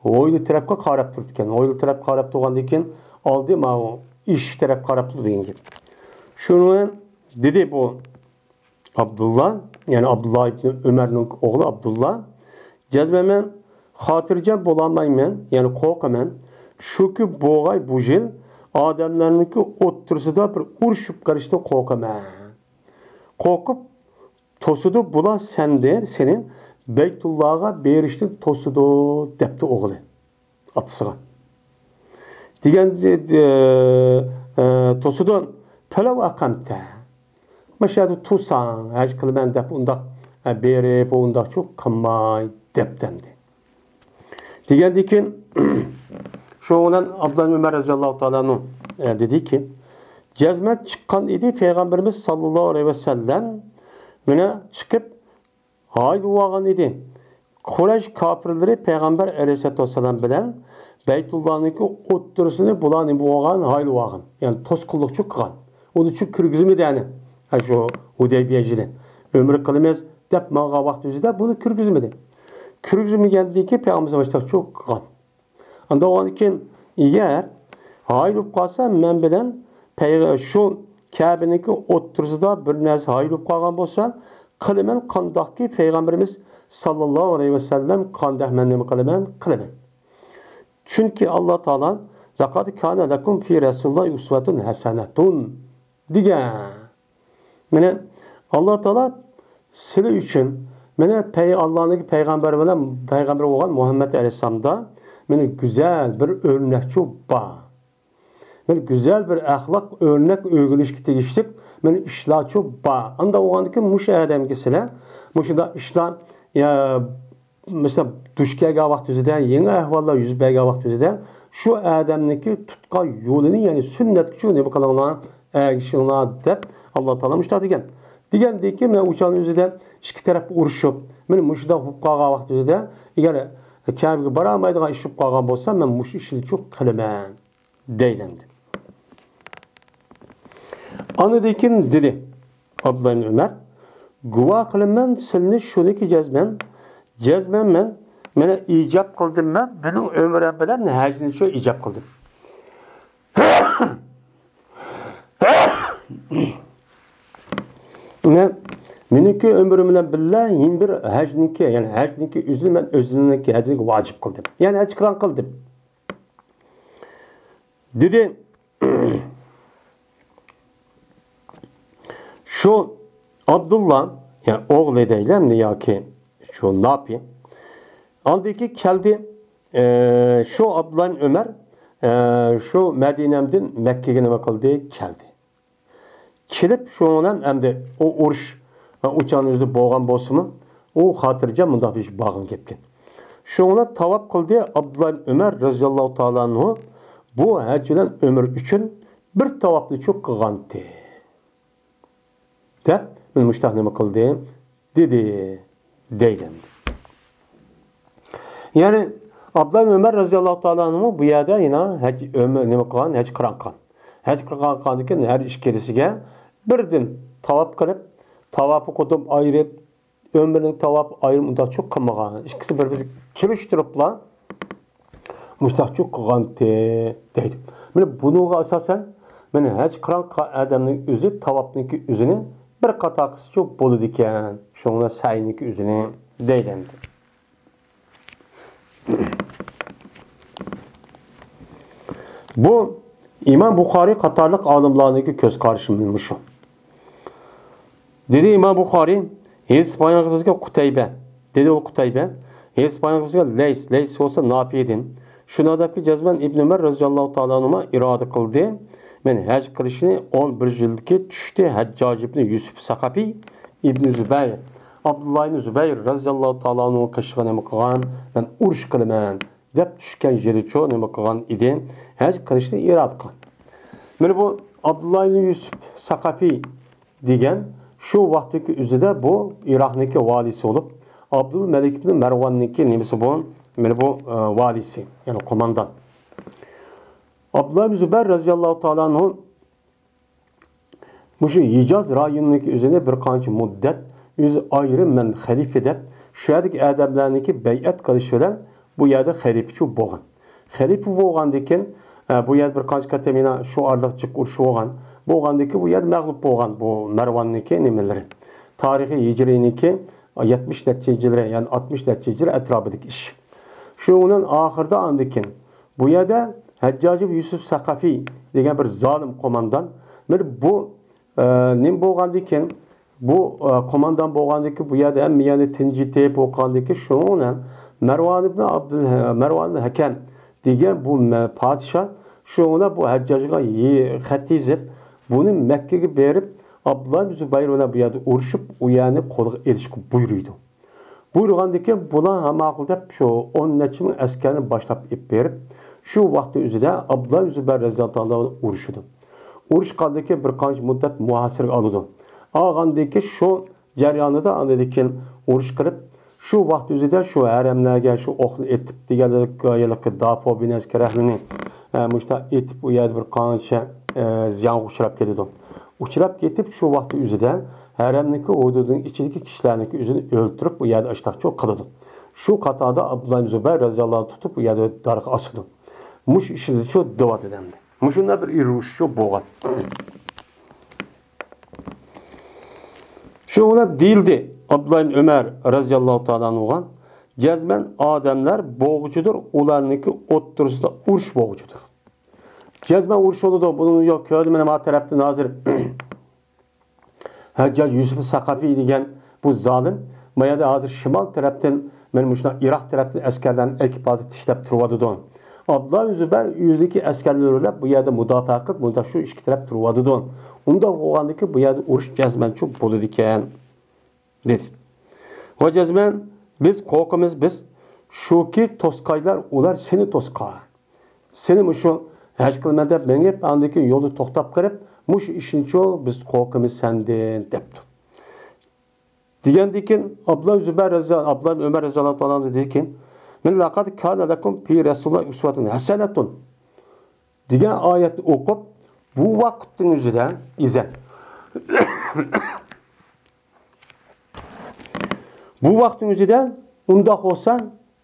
ھويلا تەرەپكە قاراپ تۇرۇپتىكەن. ھويلا تەرەپكە قاراپ تۇرغاندىن كېيىن ئالدى ماۋۇ ئىشىك تەرەپكە قاراپ تۇرىدۇ دېگەن گەپ. شۇنى دېدى بۇ ئابدۇللا، يەنى ئابدۇللا ئىبنى ئۆمەرنىڭ ئوغلى ئابدۇللا، جەزمەن مەن خاتىرجەم بولالمايمەن، يەنى قورقىمەن. شۇكى بوغاي بۇ يىل ئادەملەرنىڭكى ئوتتۇرىسىدا بىر ئۇرۇش چىقىپ قېلىشتىن قورقىمەن. قورقۇپ توسىدۇ بۇلار سەندىن، سېنى بەيتۇللاغا بېرىشتىن توسىدۇ، دەپتۇ ئوغلى ئاتىسىغا. دېگەندە، ئە، ئە، توسىدۇ، پەلەۋ ئەقەمتە. مۇشۇ يەردە تۇرساڭ، ھەج قىلىمەن دەپ ئۇنداق، ئە، بېرىپ، ئۇنداقچۇ قىلماي، دەپتۇ ئەمدى. دېگەندىن كېيىن، شۇنىڭ بىلەن ئابدۇللا ئۆمەر رەزىياللاھۇ تائالا ئەنھۇ، ئە، دېدىكى، جەزمەن چىققان ئىدى پەيغەمبىرىمىز ساللاللاھۇ ئەلەيھى ۋەسەللەم، مانا چىقىپ، ھايلىۋالغان ئىدى. قۇرەيش كاپىرلىرى پەيغەمبەر ئەلەيھىسسالاتۇ ۋەسسالام بىلەن بەيتۇللانىڭكى ئوتتۇرىسىنى بۇلار نېمە بولغان؟ ھايلىۋالغان. يەنى توسقۇنلۇقچۇ قىلغان. ئۇنى چۈ كىرگۈزمىدى يەنى. ھە، شۇ ھۇدەيبىيە يىلى ئۆمرە قىلىمىز دەپ ماڭغان ۋاقتى ئۆزىدە بۇنى كىرگۈزمىدى. كىرگۈزمىگەندىن كېيىن پەيغەمبەر مۇشۇنداقچۇ قىلغان. ئاندىن ئۇنىڭدىن كېيىن، ئەگەر ھايلىپ قالسا، مەن بىلەن پەيغە-، شۇ كەبىنىڭكى ئوتتۇرىسىدا بىر نەرسە ھايلىپ قالغان بولسا، قىلىمەن قانداقكى پەيغەمبىرىمىز ساللاللاھۇ ئەلەيھى ۋەسەللەم قانداق مەن نېمە قىلىمەن، قىلىمەن. چۈنكى ئاللا تائالا، لەقەد كانە لەكۇم فى رەسۇلىللاھى ئۇسۋەتۇن ھەسەنەتۇن، دېگەن. مانا، ئاللا تائالا سىلەر ئۈچۈن، مانا، پەي-، ئاللانىڭ پەيغەمبىرى بىلەن پەيغەمبىرى بولغان مۇھەممەد ئەلەيھىسسالامدا، مانا، گۈزەل بىر ئۆرنەكچۇ بار. بىر گۈزەل بىر ئەخلاق ئۆرنەك ئۆگىنىشكە تېگىشلىك مانا ئىشلارچۇ بار. ئاندا بولغاندىكىن مۇشۇ ئادەمگە سىلەر مۇشۇنداق ئىشلار، يا، مەسىلەن، دۇچ كەلگەن ۋاقتىڭىزدا، يېڭى ئەھۋاللار يۈز بەرگەن ۋاقتىڭىزدا شۇ ئادەمنىڭكى تۇتقان يولىنى، يەنى سۈننەتكىچۇ نېمە قىلىڭلار، ئەگىشىڭلار دەپ ئاللا تائالا مۇشۇنداق دېگەن. دېگەندىن كېيىن مەن ئۇ چاغنىڭ ئۆزىدە ئىككى تەرەپ ئۇرۇشۇپ، مانا مۇشۇنداق بولۇپ قالغان ۋاقتىڭىزدا، ئەگەر كەبىگە بارالمايدىغان ئىش بولۇپ قالغان بولسا، مەن مۇشۇ ئىشنىچۇ قىلىمەن. دەيدۇ ئەمدى. ئاندىن كېيىن دېدى ئابدۇللا ئىبن ئۆمەر، گۇۋاھ قىلىمەن سىلىنى شۇنىكى جەزمەن، جەزمەن مەن مانا ئىجاب قىلدىم، مەن مېنىڭ ئۆمرۈم بىلەن ھەجنىچۇ ئىجاب قىلدىم. مەن مېنىڭكى ئۆمرۈم بىلەن بىللە يەنە بىر ھەجنىڭكى، يەنى ھەجنىڭكى ئۆزىنى مەن ئۆزۈمنىڭكى ھەجنىڭكى ۋاجىپ قىلدىم. يەنى ھەج قىران قىلدىم. دېدى، شۇ ئابدۇللا، يەنى ئوغلى دەيلى ئەمدى ياكى شۇ ناپى. ئاندىن كېيىن كەلدى، ئە، شۇ ئابدۇللا ئۆمەر، ئە، شۇ مەدىنەمدىن مەككىگە نېمە قىلدى؟ كەلدى. كېلىپ، شۇنىڭ بىلەن ئەمدى ئۇ ئۇرۇش، ئۇ چاغنىڭ ئۆزىدە بولغان بولسىمۇ، ئۇ خاتىرجەم مۇنداق بىر ئىش بارغان گەپكەن. شۇنىڭ بىلەن تاۋاپ قىلدى ئابدۇللا ئىبن ئۆمەر رەزىياللاھۇ تائالا ئەنھۇ، بۇ ھەج بىلەن ئۆمرە ئۈچۈن بىر تاۋاپنىچۇ قىلغانتى. دەپ، مانا مۇشۇنداق نېمە قىلدى؟ دېدى، دەيدۇ ئەمدى. يەنى ئابدۇللا ئۆمەر رەزىياللاھۇ تائالا ئەنھۇ بۇ يەردە يەنە ھەج ئۆمە-، نېمە قىلغان؟ ھەج قىران قىلغان. ھەج قىران قىلغاندىن كېيىن ھەر ئىككىلىسىگە بىردىن تاۋاپ قىلىپ، تاۋاپى قۇدۇم ئايرىپ، ئۆمرىنىڭ تاۋاپى ئايرىم ئۇنداقچۇ قىلمىغان. ئىككىسى بىر-بىرىگە كېلىشتۈرۈپلا مۇشۇنداقچۇ قىلغانتى، دەيدۇ. مانا بۇنىڭغا ئاساسەن، مانا ھەج قىران قىلغان ئادەمنىڭ ئۆزى تاۋاپنىڭكى ئۆزىنى بىر قاتار قىلسىچۇ بولىدىكەن. شۇڭا سەينىڭكى ئۆزىنى دەيدۇ ئەمدى. بۇ ئىمام بۇخارىي قاتارلىق ئالىملارنىڭكى كۆز قارىشى مۇشۇ. دېدى ئىمام بۇخارىي، ھەدىس بايان قىلغۇچىسى قۇتەيبە. دېدى ئۇ قۇتەيبە، ھەدىس بايان قىلغۇچىسى لەيس، لەيس بولسا نافىدىن. شۇنىڭ دەپكى جەزمەن ئىبن ئۆمەر رەزىياللاھۇ تائالا ئەنھۇما ئىرادە قىلدى. مەن ھەج قىلىشنى ئون بىر يىلدىكى چۈشتى ھەججاج ئىبن يۈسۈپ سەقەفى ئىبن زۇبەير، ئابدۇللا ئىبن زۇبەير رەزىياللاھۇ تائالا ئەنھۇ قېشىغا نېمە قىلغان؟ مەن ئۇرۇش قىلىمەن دەپ چۈشكەن يىلىچۇ نېمە قىلغان ئىدى؟ ھەج قىلىشنى ئىرادە قىلغان. مانا بۇ ئابدۇللا ئىبن يۈسۈپ سەقەفى دېگەن شۇ ۋاقىتتىكى ئۆزىدە بۇ ئىراقنىڭكى ۋالىسى بولۇپ، ئابدۇلمەلىك ئىبن مەرۋاننىڭكى نېمىسى بۇ؟ مانا بۇ، ئە، ۋالىسى، يەنى قوماندان. ئابدۇللا ئىبن زۇبەير رەزىياللاھۇ تائالا ئەنھۇ مۇشۇ ھىجاز رايونىنىڭكى ئۆزىنى بىر قانچە مۇددەت ئۆزى ئايرىم مەن خەلىپە دەپ، شۇ يەردىكى ئادەملەرنىڭكى بەيئەت قىلىشى بىلەن بۇ يەردە خەلىپىچۇ بولغان. خەلىپە بولغاندىن كېيىن، ئە، بۇ يەردە بىر قانچە قېتىم يەنە شۇ ئارىلىق جىق ئۇرۇش بولغان. بولغاندىن كېيىن بۇ يەردە مەغلۇپ بولغان بۇ مەرۋاننىڭكى نېمىلىرى. تارىخى ھىجرىينىڭكى يەتمىش نەچچىنچى يىلى، يەنى ئاتمىش نەچچىنچى يىلى ئەتراپىدىكى ئىش. شۇنىڭ بىلەن ئاخىرىدا ئاندىن كېيىن بۇ يەردە ھەججاج ئىبن يۈسۈپ سەقەفى دېگەن بىر زالىم قوماندان، مانا بۇ، ئە، نېمە بولغاندىن كېيىن، بۇ، ئە، قوماندان بولغاندىن كېيىن بۇ يەردە ھەممە يەرنى تىنجىتىپ بولغاندىن كېيىن، شۇنىڭ بىلەن مەرۋان ئىبن ئابدۇل، مەرۋان ھەكەم دېگەن بۇ مە-، پادىشاھ شۇنىڭ بىلەن بۇ ھەججاجغا يې-، خەت يېزىپ، بۇنى مەككىگە بېرىپ، ئابدۇللا ئىبن زۇبەير بىلەن بۇ يەردە ئۇرۇشۇپ، ئۇ يەرنى قولغا ئېلىشقا بۇيرۇيدۇ. بۇيرۇغاندىن كېيىن بۇلار ھە ماقۇل دەپ شۇ ئون نەچچە مىڭ ئەسكەرنى باشلاپ ئېلىپ بېرىپ، شۇ ۋاقىتنىڭ ئۆزىدە ئابدۇللا ئىبن زۇبەير رەزىياللاھۇ تائالا ئۇرۇشىدۇ. ئۇرۇشقاندىن كېيىن بىر قانچە مۇددەت مۇھاسىرىگە ئالىدۇ. ئالغاندىن كېيىن شۇ جەريانىدا ئاندىن كېيىن ئۇرۇش قىلىپ، شۇ ۋاقىتنىڭ ئۆزىدە شۇ ھەرەملەرگە شۇ ئوقنى ئېتىپ دېگەنلىك، ھېلىقى داپو بىنەسكەر ئەھلىنى، ئە، مۇشۇنداق ئېتىپ، ئۇ يەردە بىر قانچە، ئە، زىيانغا ئۇچراپ كېتىدۇ. ئۇچراپ كېتىپ، شۇ ۋاقىتنىڭ ئۆزىدە ھەرەمنىڭكى ھۇدۇدىنىڭ ئىچىدىكى كىشىلەرنىڭكى ئۆزىنى ئۆلتۈرۈپ، ئۇ يەردە ئاشتاقچۇ قىلىدۇ. شۇ قاتاردا ئابدۇللا ئىبن زۇبەير رەزىياللاھۇ تۇتۇپ، ئۇ يەردە دارغا ئاسىدۇ. مۇشۇ ئىشنى شۇ دەۋاتىدۇ ئەمدى. مۇشۇنداق بىر ئۇرۇش شۇ بولغان. شۇ بىلەن دېيىلدى ئابدۇللا ئىبن ئۆمەر رەزىياللاھۇ تائالا ئەنھۇغا، جەزمەن ئادەملەر بوغۇچىدۇر، ئۇلارنىڭكى ئوتتۇرىسىدا ئۇرۇش بوغۇچىدۇر. جەزمەن ئۇرۇش بولىدۇ. بۇنى يوق كۆردۈم مەن ما تەرەپتىن ھازىر. ھەججاج يۈسۈپ سەقەفى دېگەن بۇ زالىم ما يەردە ھازىر شىمال تەرەپتىن، مانا مۇشۇنداق ئىراق تەرەپتىن ئەسكەرلەرنى ئەكىپ ھازىر تىكلەپ تۇرۇۋاتىدۇ. ئابدۇللا زۇبەر ئۆزىنىڭكى ئەسكەرلىرى بىلەن بۇ يەردە مۇداپىئە قىلىپ، مۇنداق شۇ ئىككى تەرەپ تۇرۇۋاتىدۇ. ئۇنداق بولغاندىكىن بۇ يەردە ئۇرۇش جەزمەن شۇ بولىدىكەن، دېدى. ۋە جەزمەن بىز قورقىمىز، بىز شۇكى توسقايلار ئۇلار سېنى توسقا. سېنى مۇشۇ ھەج قىلىمەن دەپ مېڭىپ، ئاندىن كېيىن يولدا توختاپ قېلىپ، مۇشۇ ئىشنىچۇ بىز قورقىمىز سەندىن، دەپتۇ. دېگەندىن كېيىن ئابدۇللا زۇبەر رەزىياللاھۇ، ئابدۇللا ئۆمەر رەزىياللاھۇ تائالا ئاندىن كېيىن، مەن لەقەد كانە لەكۇم فى رەسۇلىللاھى ئۇسۋەتۇن ھەسەنەتۇن دېگەن ئايەتنى ئوقۇپ، بۇ ۋاقىتنىڭ ئۆزىدە ئىزەن. بۇ ۋاقىتنىڭ ئۆزىدە ئۇنداق بولسا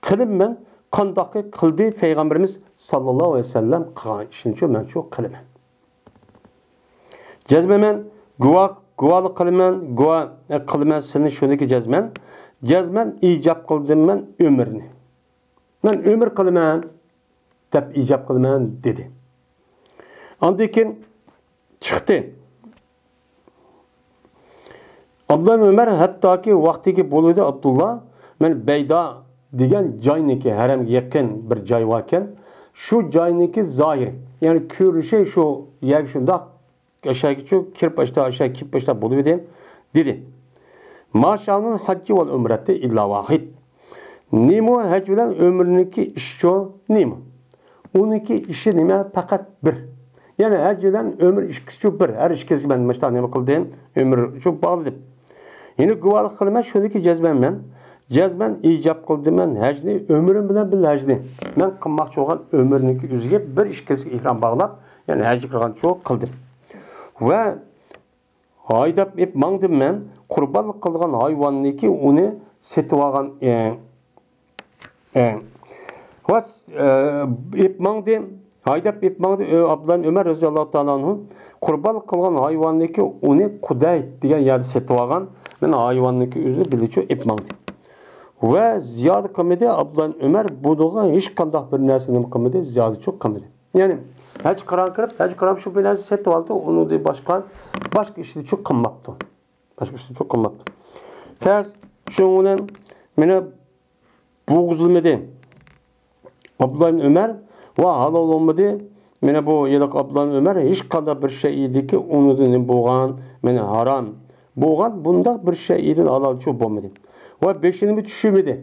قىلىمەن، قانداقى قىلدى پەيغەمبىرىمىز ساللاللاھۇ ئەلەيھى ۋەسەللەم قىلغان ئىشنىچۇ مەنچۇ قىلىمەن. جەزمەن مەن گۇۋاھ، گۇۋاھلىق قىلىمەن، گۇۋاھ قىلىمەن سېنى شۇنىكى جەزمەن. جەزمەن ئىجاب قىلدىم مەن ئۆمرىنى. مەن ئۆمۈر قىلىمەن دەپ ئىجاب قىلىمەن دېدى. ئاندىن كېيىن چىقتى. ئابدۇللا ئۆمەر ھەتتاكى ۋاقتىكى بولۇۋىدى ئابدۇللا، مەن بەيدا دېگەن جاينىكى، ھەرەمگە يېقىن بىر جاي باركەن، شۇ جاينىكى زاھىرى، يەنى كۆرۈنۈشى شۇ يەرگە شۇنداق ئاشاكىچۇ كىرىپ باشتا، ئاشا كىرىپ باشتا بولۇۋىدى، دېدى. ما شەئنۇل ھەججى ۋەل ئۆمرەتى ئىللا ۋاھىد. نېمە ھەج بىلەن ئۆمرىنىڭكى ئىشىچۇ نېمە؟ ئۇنىڭكى ئىشى نېمە؟ پەقەت بىر. يەنى ھەج بىلەن ئۆمرە ئىككىسىچۇ بىر. ھەر ئىككىسىگە مەن مۇشۇنداق نېمە قىلدىم؟ ئۆمرىچۇ باغلىدىم. يەنى گۇۋاھلىق قىلىمەن، شۇنىڭكى جەزمەن مەن، جەزمەن ئىجاب قىلدىم مەن ھەجنى، ئۆمرۈم بىلەن بىللە ھەجنى. مەن قىلماقچى بولغان ئۆمرىنىڭكى ئۆزىگە بىر ئىككىسىگە ئېھرام باغلاپ، يەنى ھەجگە كىرغانچۇ قىلدىم. ۋە ھايداپ ئېپ ماڭدىم مەن، قۇربانلىق قىلىدىغان ھايۋاننىكى ئۇنى سېتىۋالغان، ئە، ئە، ۋە، ئە، ئېپ ماڭدى، ھايداپ ئېپ ماڭدى، ئۆ، ئابدۇللا ئۆمەر رەزىياللاھۇ تائالا ئەنھۇ قۇربانلىق قىلغان ھايۋاننىكى ئۇنى قۇدەيت دېگەن يەردە سېتىۋالغان، مەن ھايۋاننىكى ئۆزىنى بىللىچۇ ئېپ ماڭدى. ۋە زىيادە قىلمىدى، ئابدۇللا ئۆمەر بۇنىڭغا ھېچقانداق بىر نەرسە نېمە قىلمىدى، زىيادىچۇ قىلمىدى. يەنى ھەج قىران كىرىپ، ھەج قىران شۇ بىر نەرسە سېتىۋالدى، ئۇنىڭدىن باشقا، باشقا ئىشنى چۇ قىلماپتۇ. باشقا ئىشنى چۇ قىلماپتۇ. كەس، شۇنىڭ بىلەن مېنى بوغۇزلىمىدى. ئابدۇللا ئىبن ئۆمەر ۋە ھالال بولمىدى. مېنى بۇ يىلقى ئابدۇللا ئىبن ئۆمەر ھېچقانداق بىر شەيئىدىكى ئۇنىڭدىن نېمە بولغان، مېنى ھارام بولغان بۇنداق بىر شەيئىدىن ھالالچۇ بولمىدى. ۋە بېشىنىمۇ چۈشۈرمىدى.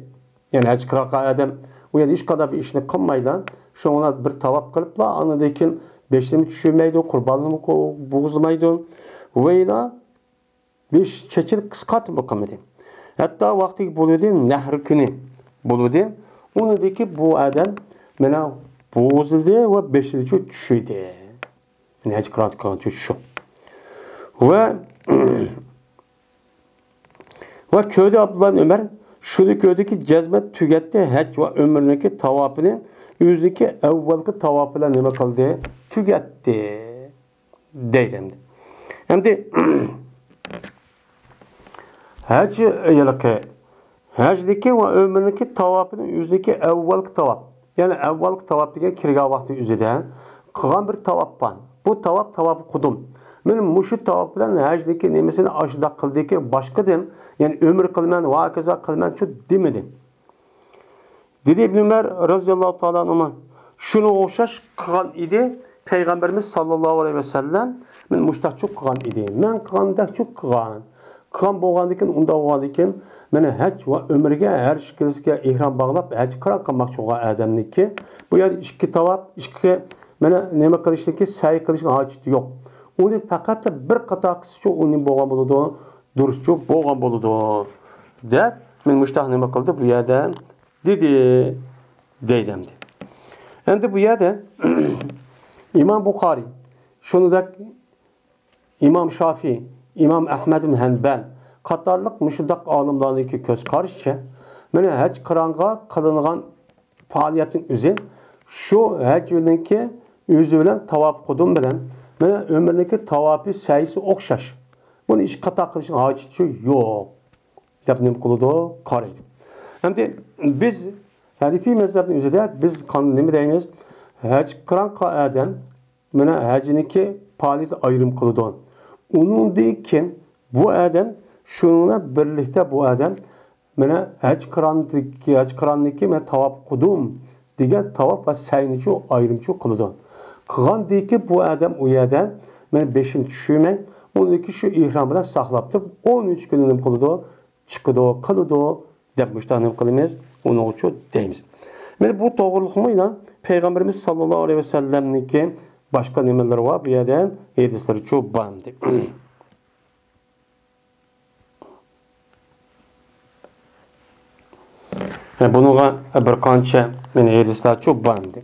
يەنى ھەج قىلىۋاتقان ئادەم ئۇ يەردە ھېچقانداق بىر ئىشنى قىلمايلا، شۇڭا بىر تاۋاپ قىلىپلا، ئاندىن كېيىن بېشىنىمۇ چۈشۈرمەيدۇ، قۇربانىنىمۇ قو-، بوغۇزلىمايدۇ. ۋەيلا بېش چېچىنى قىسقارتىپمۇ قىلمىدى. ھەتتا ۋاقتىكى بولۇۋىدى، نەھر كۈنى بولۇۋىدى. ئۇنىدىكى بۇ ئادەم مانا بوغۇزلىدى ۋە بېشىنىچۇ چۈشۈردى. يەنى ھەج قىران قىلغانچۇ شۇ. ۋە ۋە كۆردى ئابدۇللا ئىبن ئۆمەر، شۇنى كۆردىكى، جەزمەن تۈگەتتى ھەج ۋە ئۆمرىنىڭكى تاۋاپىنى، ئۆزىنىڭكى ئەۋۋەلكى تاۋاپى بىلەن نېمە قىلدى؟ تۈگەتتى. دەيدۇ ئەمدى. ئەمدى ھەج ھېلىقى، ھەجنىكى ۋە ئۆمرىنىڭكى تاۋاپىنى ئۆزىنىڭكى ئەۋۋەلكى تاۋاپ. يەنى ئەۋۋەلكى تاۋاپ دېگەن كىرگەن ۋاقتى ئۆزىدە قىلغان بىر تاۋاپ بار. بۇ تاۋاپ، تاۋاپ قۇدۇم. مەن مۇشۇ تاۋاپ بىلەن ھەجنىكى نېمىسىنى ئاشۇنداق قىلدىكى باشقىدىم. يەنى ئۆمرە قىلىمەن، ۋاكازا قىلىمەنچۇ دېمىدى. دېدى ئىبن ئۆمەر رەزىياللاھۇ تائالا ئەنھۇما، شۇنىڭغا ئوخشاش قىلغان ئىدى پەيغەمبىرىمىز ساللاللاھۇ ئەلەيھى ۋەسەللەم، مەن مۇشتاقچۇ قىلغان ئىدى. مەن قىلغاندەكچۇ قىلغان. قىلغان بولغاندىكىن، ئۇنداق بولغاندىكىن، مانا ھەج ۋە ئۆمرىگە ھەر ئىككىلىسىگە ئېھرام باغلاپ، ھەج قىران قىلماقچى بولغان ئادەمنىكى، بۇ يەردە ئىككى تاۋاپ، ئىككى، مانا نېمە قىلىشنىكى، سەي قىلىشنىڭ ھاجىتى يوق. ئۇنى پەقەت بىر قاتا قىلسىچۇ ئۇنى بولغان بولىدۇ، دۇرۇسچۇ بولغان بولىدۇ، دەپ، مەن مۇشتاق نېمە قىلدى بۇ يەردە؟ دېدى، دەيدۇ ئەمدى. ئەمدى بۇ يەردە ئىمام بۇخارىي، شۇنىڭدەك ئىمام شافىئىي، ئىمام ئەھمەد ئىبن ھەنبەل قاتارلىق مۇشۇنداق ئالىملارنىڭكى كۆز قارىشىچە، مانا ھەج قىرانغا قىلىنغان پائالىيەتنىڭ ئۆزى شۇ ھەج يىلىنىڭكى ئۆزى بىلەن تاۋاپ قۇدۇم بىلەن مانا ئۆمرىنىڭكى تاۋاپى سەيسى ئوخشاش. بۇنى ئىككى قاتا قىلىشنىڭ ھاجىتى يوق. دەپ نېمە قىلىدۇ؟ قارايدۇ. ئەمدى بىز ھەنىفىي مەزھەپنىڭ ئۆزىدە بىز قان-، نېمە دەيمىز؟ ھەج قىران قىلغان ئادەم مانا ھەجنىڭكى پائالىيىتى ئايرىم قىلىدۇ. ئۇنىڭدىن كېيىن بۇ ئادەم شۇنىڭ بىلەن بىرلىكتە بۇ ئادەم مانا ھەج قىراندىكى، ھەج قىراننىڭكى مانا تاۋاپ قۇدۇم دېگەن تاۋاپ ۋە سەينىچۇ ئايرىمچۇ قىلىدۇ. قىلغاندىكى بۇ ئادەم ئۇ يەردە مەن بېشىنى چۈشۈرمەي، ئۇنىڭكى شۇ ئېھرام بىلەن ساقلاپ تۇرۇپ، ئون ئۈچ كۈنى نېمە قىلىدۇ؟ چىقىدۇ، قىلىدۇ، دەپ مۇشۇنداق نېمە قىلىمىز؟ ئۇنىڭغىچۇ دەيمىز. مانا بۇ توغرىلىقمۇ يەنە پەيغەمبىرىمىز ساللاللاھۇ ئەلەيھى ۋەسەللەمنىڭكى باشقا نېمىلىرى بار بۇ يەردە، ھەدىسلىرىچۇ بار ئەمدى. بۇنىڭغا بىر قانچە مانا ھەدىسلەرچۇ بار ئەمدى.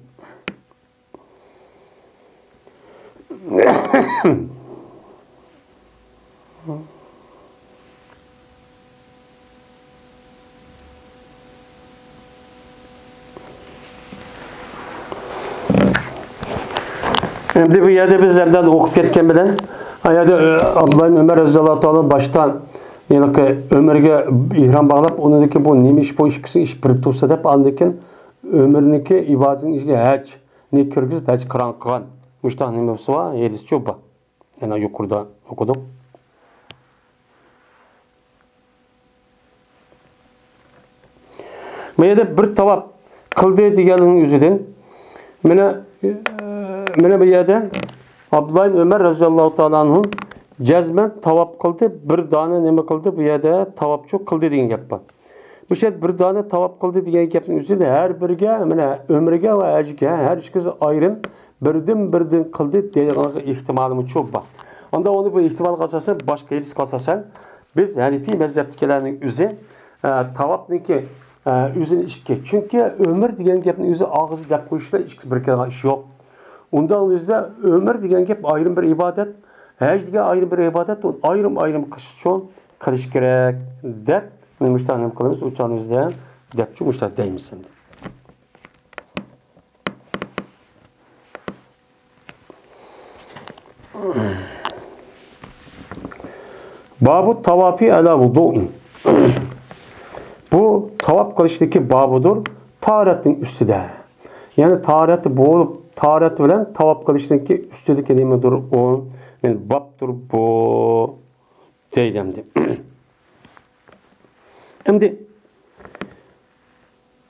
ئەمدى بۇ يەردە بىز ئەمدى ئوقۇپ كەتكەن بىلەن، ئا يەردە، ئە، ئابدۇللا ئىبن ئۆمەر رەزىياللاھۇ تائالا باشتا ھېلىقى ئۆمرىگە ئېھرام باغلاپ، ئۇنىڭدىن كېيىن بۇ نېمە ئىش، بۇ ئىككىسى ئىش بىر تۇرسا دەپ، ئاندىن كېيىن ئۆمرىنىڭكى ئىبادىتىنىڭ ئىچىگە ھەجنى كىرگۈزۈپ، ھەج قىران قىلغان. مۇشۇنداق نېمىسى بار، ھەدىسچۇ بار. يەنە يۇقىرىدا ئوقۇدۇق. بۇ يەردە بىر تاۋاپ قىلدى دېگەننىڭ ئۆزىدىن، مانا، مانا بۇ يەردە ئابدۇللا ئىبن ئۆمەر رەزىياللاھۇ تائالا ئەنھۇ جەزمەن تاۋاپ قىلدى، بىر دانە نېمە قىلدى، بۇ يەردە تاۋاپچۇ قىلدى دېگەن گەپ بار. بۇ يەردە بىر دانە تاۋاپ قىلدى دېگەن گەپنىڭ ئۆزىدە ھەر بىرىگە، مانا، ئۆمرىگە ۋە ھەجگە ھەر ئىككىسى ئايرىم بىردىن-بىردىن قىلدى دەيدىغان ئېھتىمالىمۇچۇ بار. ئاندا ئۇنى بۇ ئېھتىمالغا ئاساسەن، باشقا ھەدىسكە ئاساسەن، بىز ھەنىپىي مەزھەپتىكىلەرنىڭ ئۆزى، ئە، تاۋاپنىڭكى، ئە، ئۆزىنى ئىككى. چۈنكى ئۆمرە دېگەن گەپنى ئۆزى ئاغزى دەپ قويۇش بىلەن ئىككىسى بىر كېلىدىغان ئىش يوق. ئۇنداق ئۆزىدە ئۆمرە دېگەن گەپ ئايرىم بىر ئىبادەت، ھەج دېگەن ئايرىم بىر ئىبادەت، ئۇنى ئايرىم-ئايرىم قىلىش ئۈچۈن قىلىش كېرەك دەپ، مانا مۇشۇنداق نېمە قىلىمىز، ئۇ چاغنىڭ ئۆزىدە دەپچۇ مۇشۇنداق دەيمىز ئەمدى. بابۇ تاۋافى ئەلا ۋۇدۇئىن. بۇ تاۋاپ قىلىشنىڭكى بابىدۇر، تاھارەتنىڭ ئۈستىدە. يەنى تاھارەت بولۇپ، تاھارەت بىلەن تاۋاپ قىلىشنىڭكى ئۈستىدىكى نېمىدۇر ئۇ؟ يەنى بابتۇر بۇ. دەيدۇ ئەمدى. ئەمدى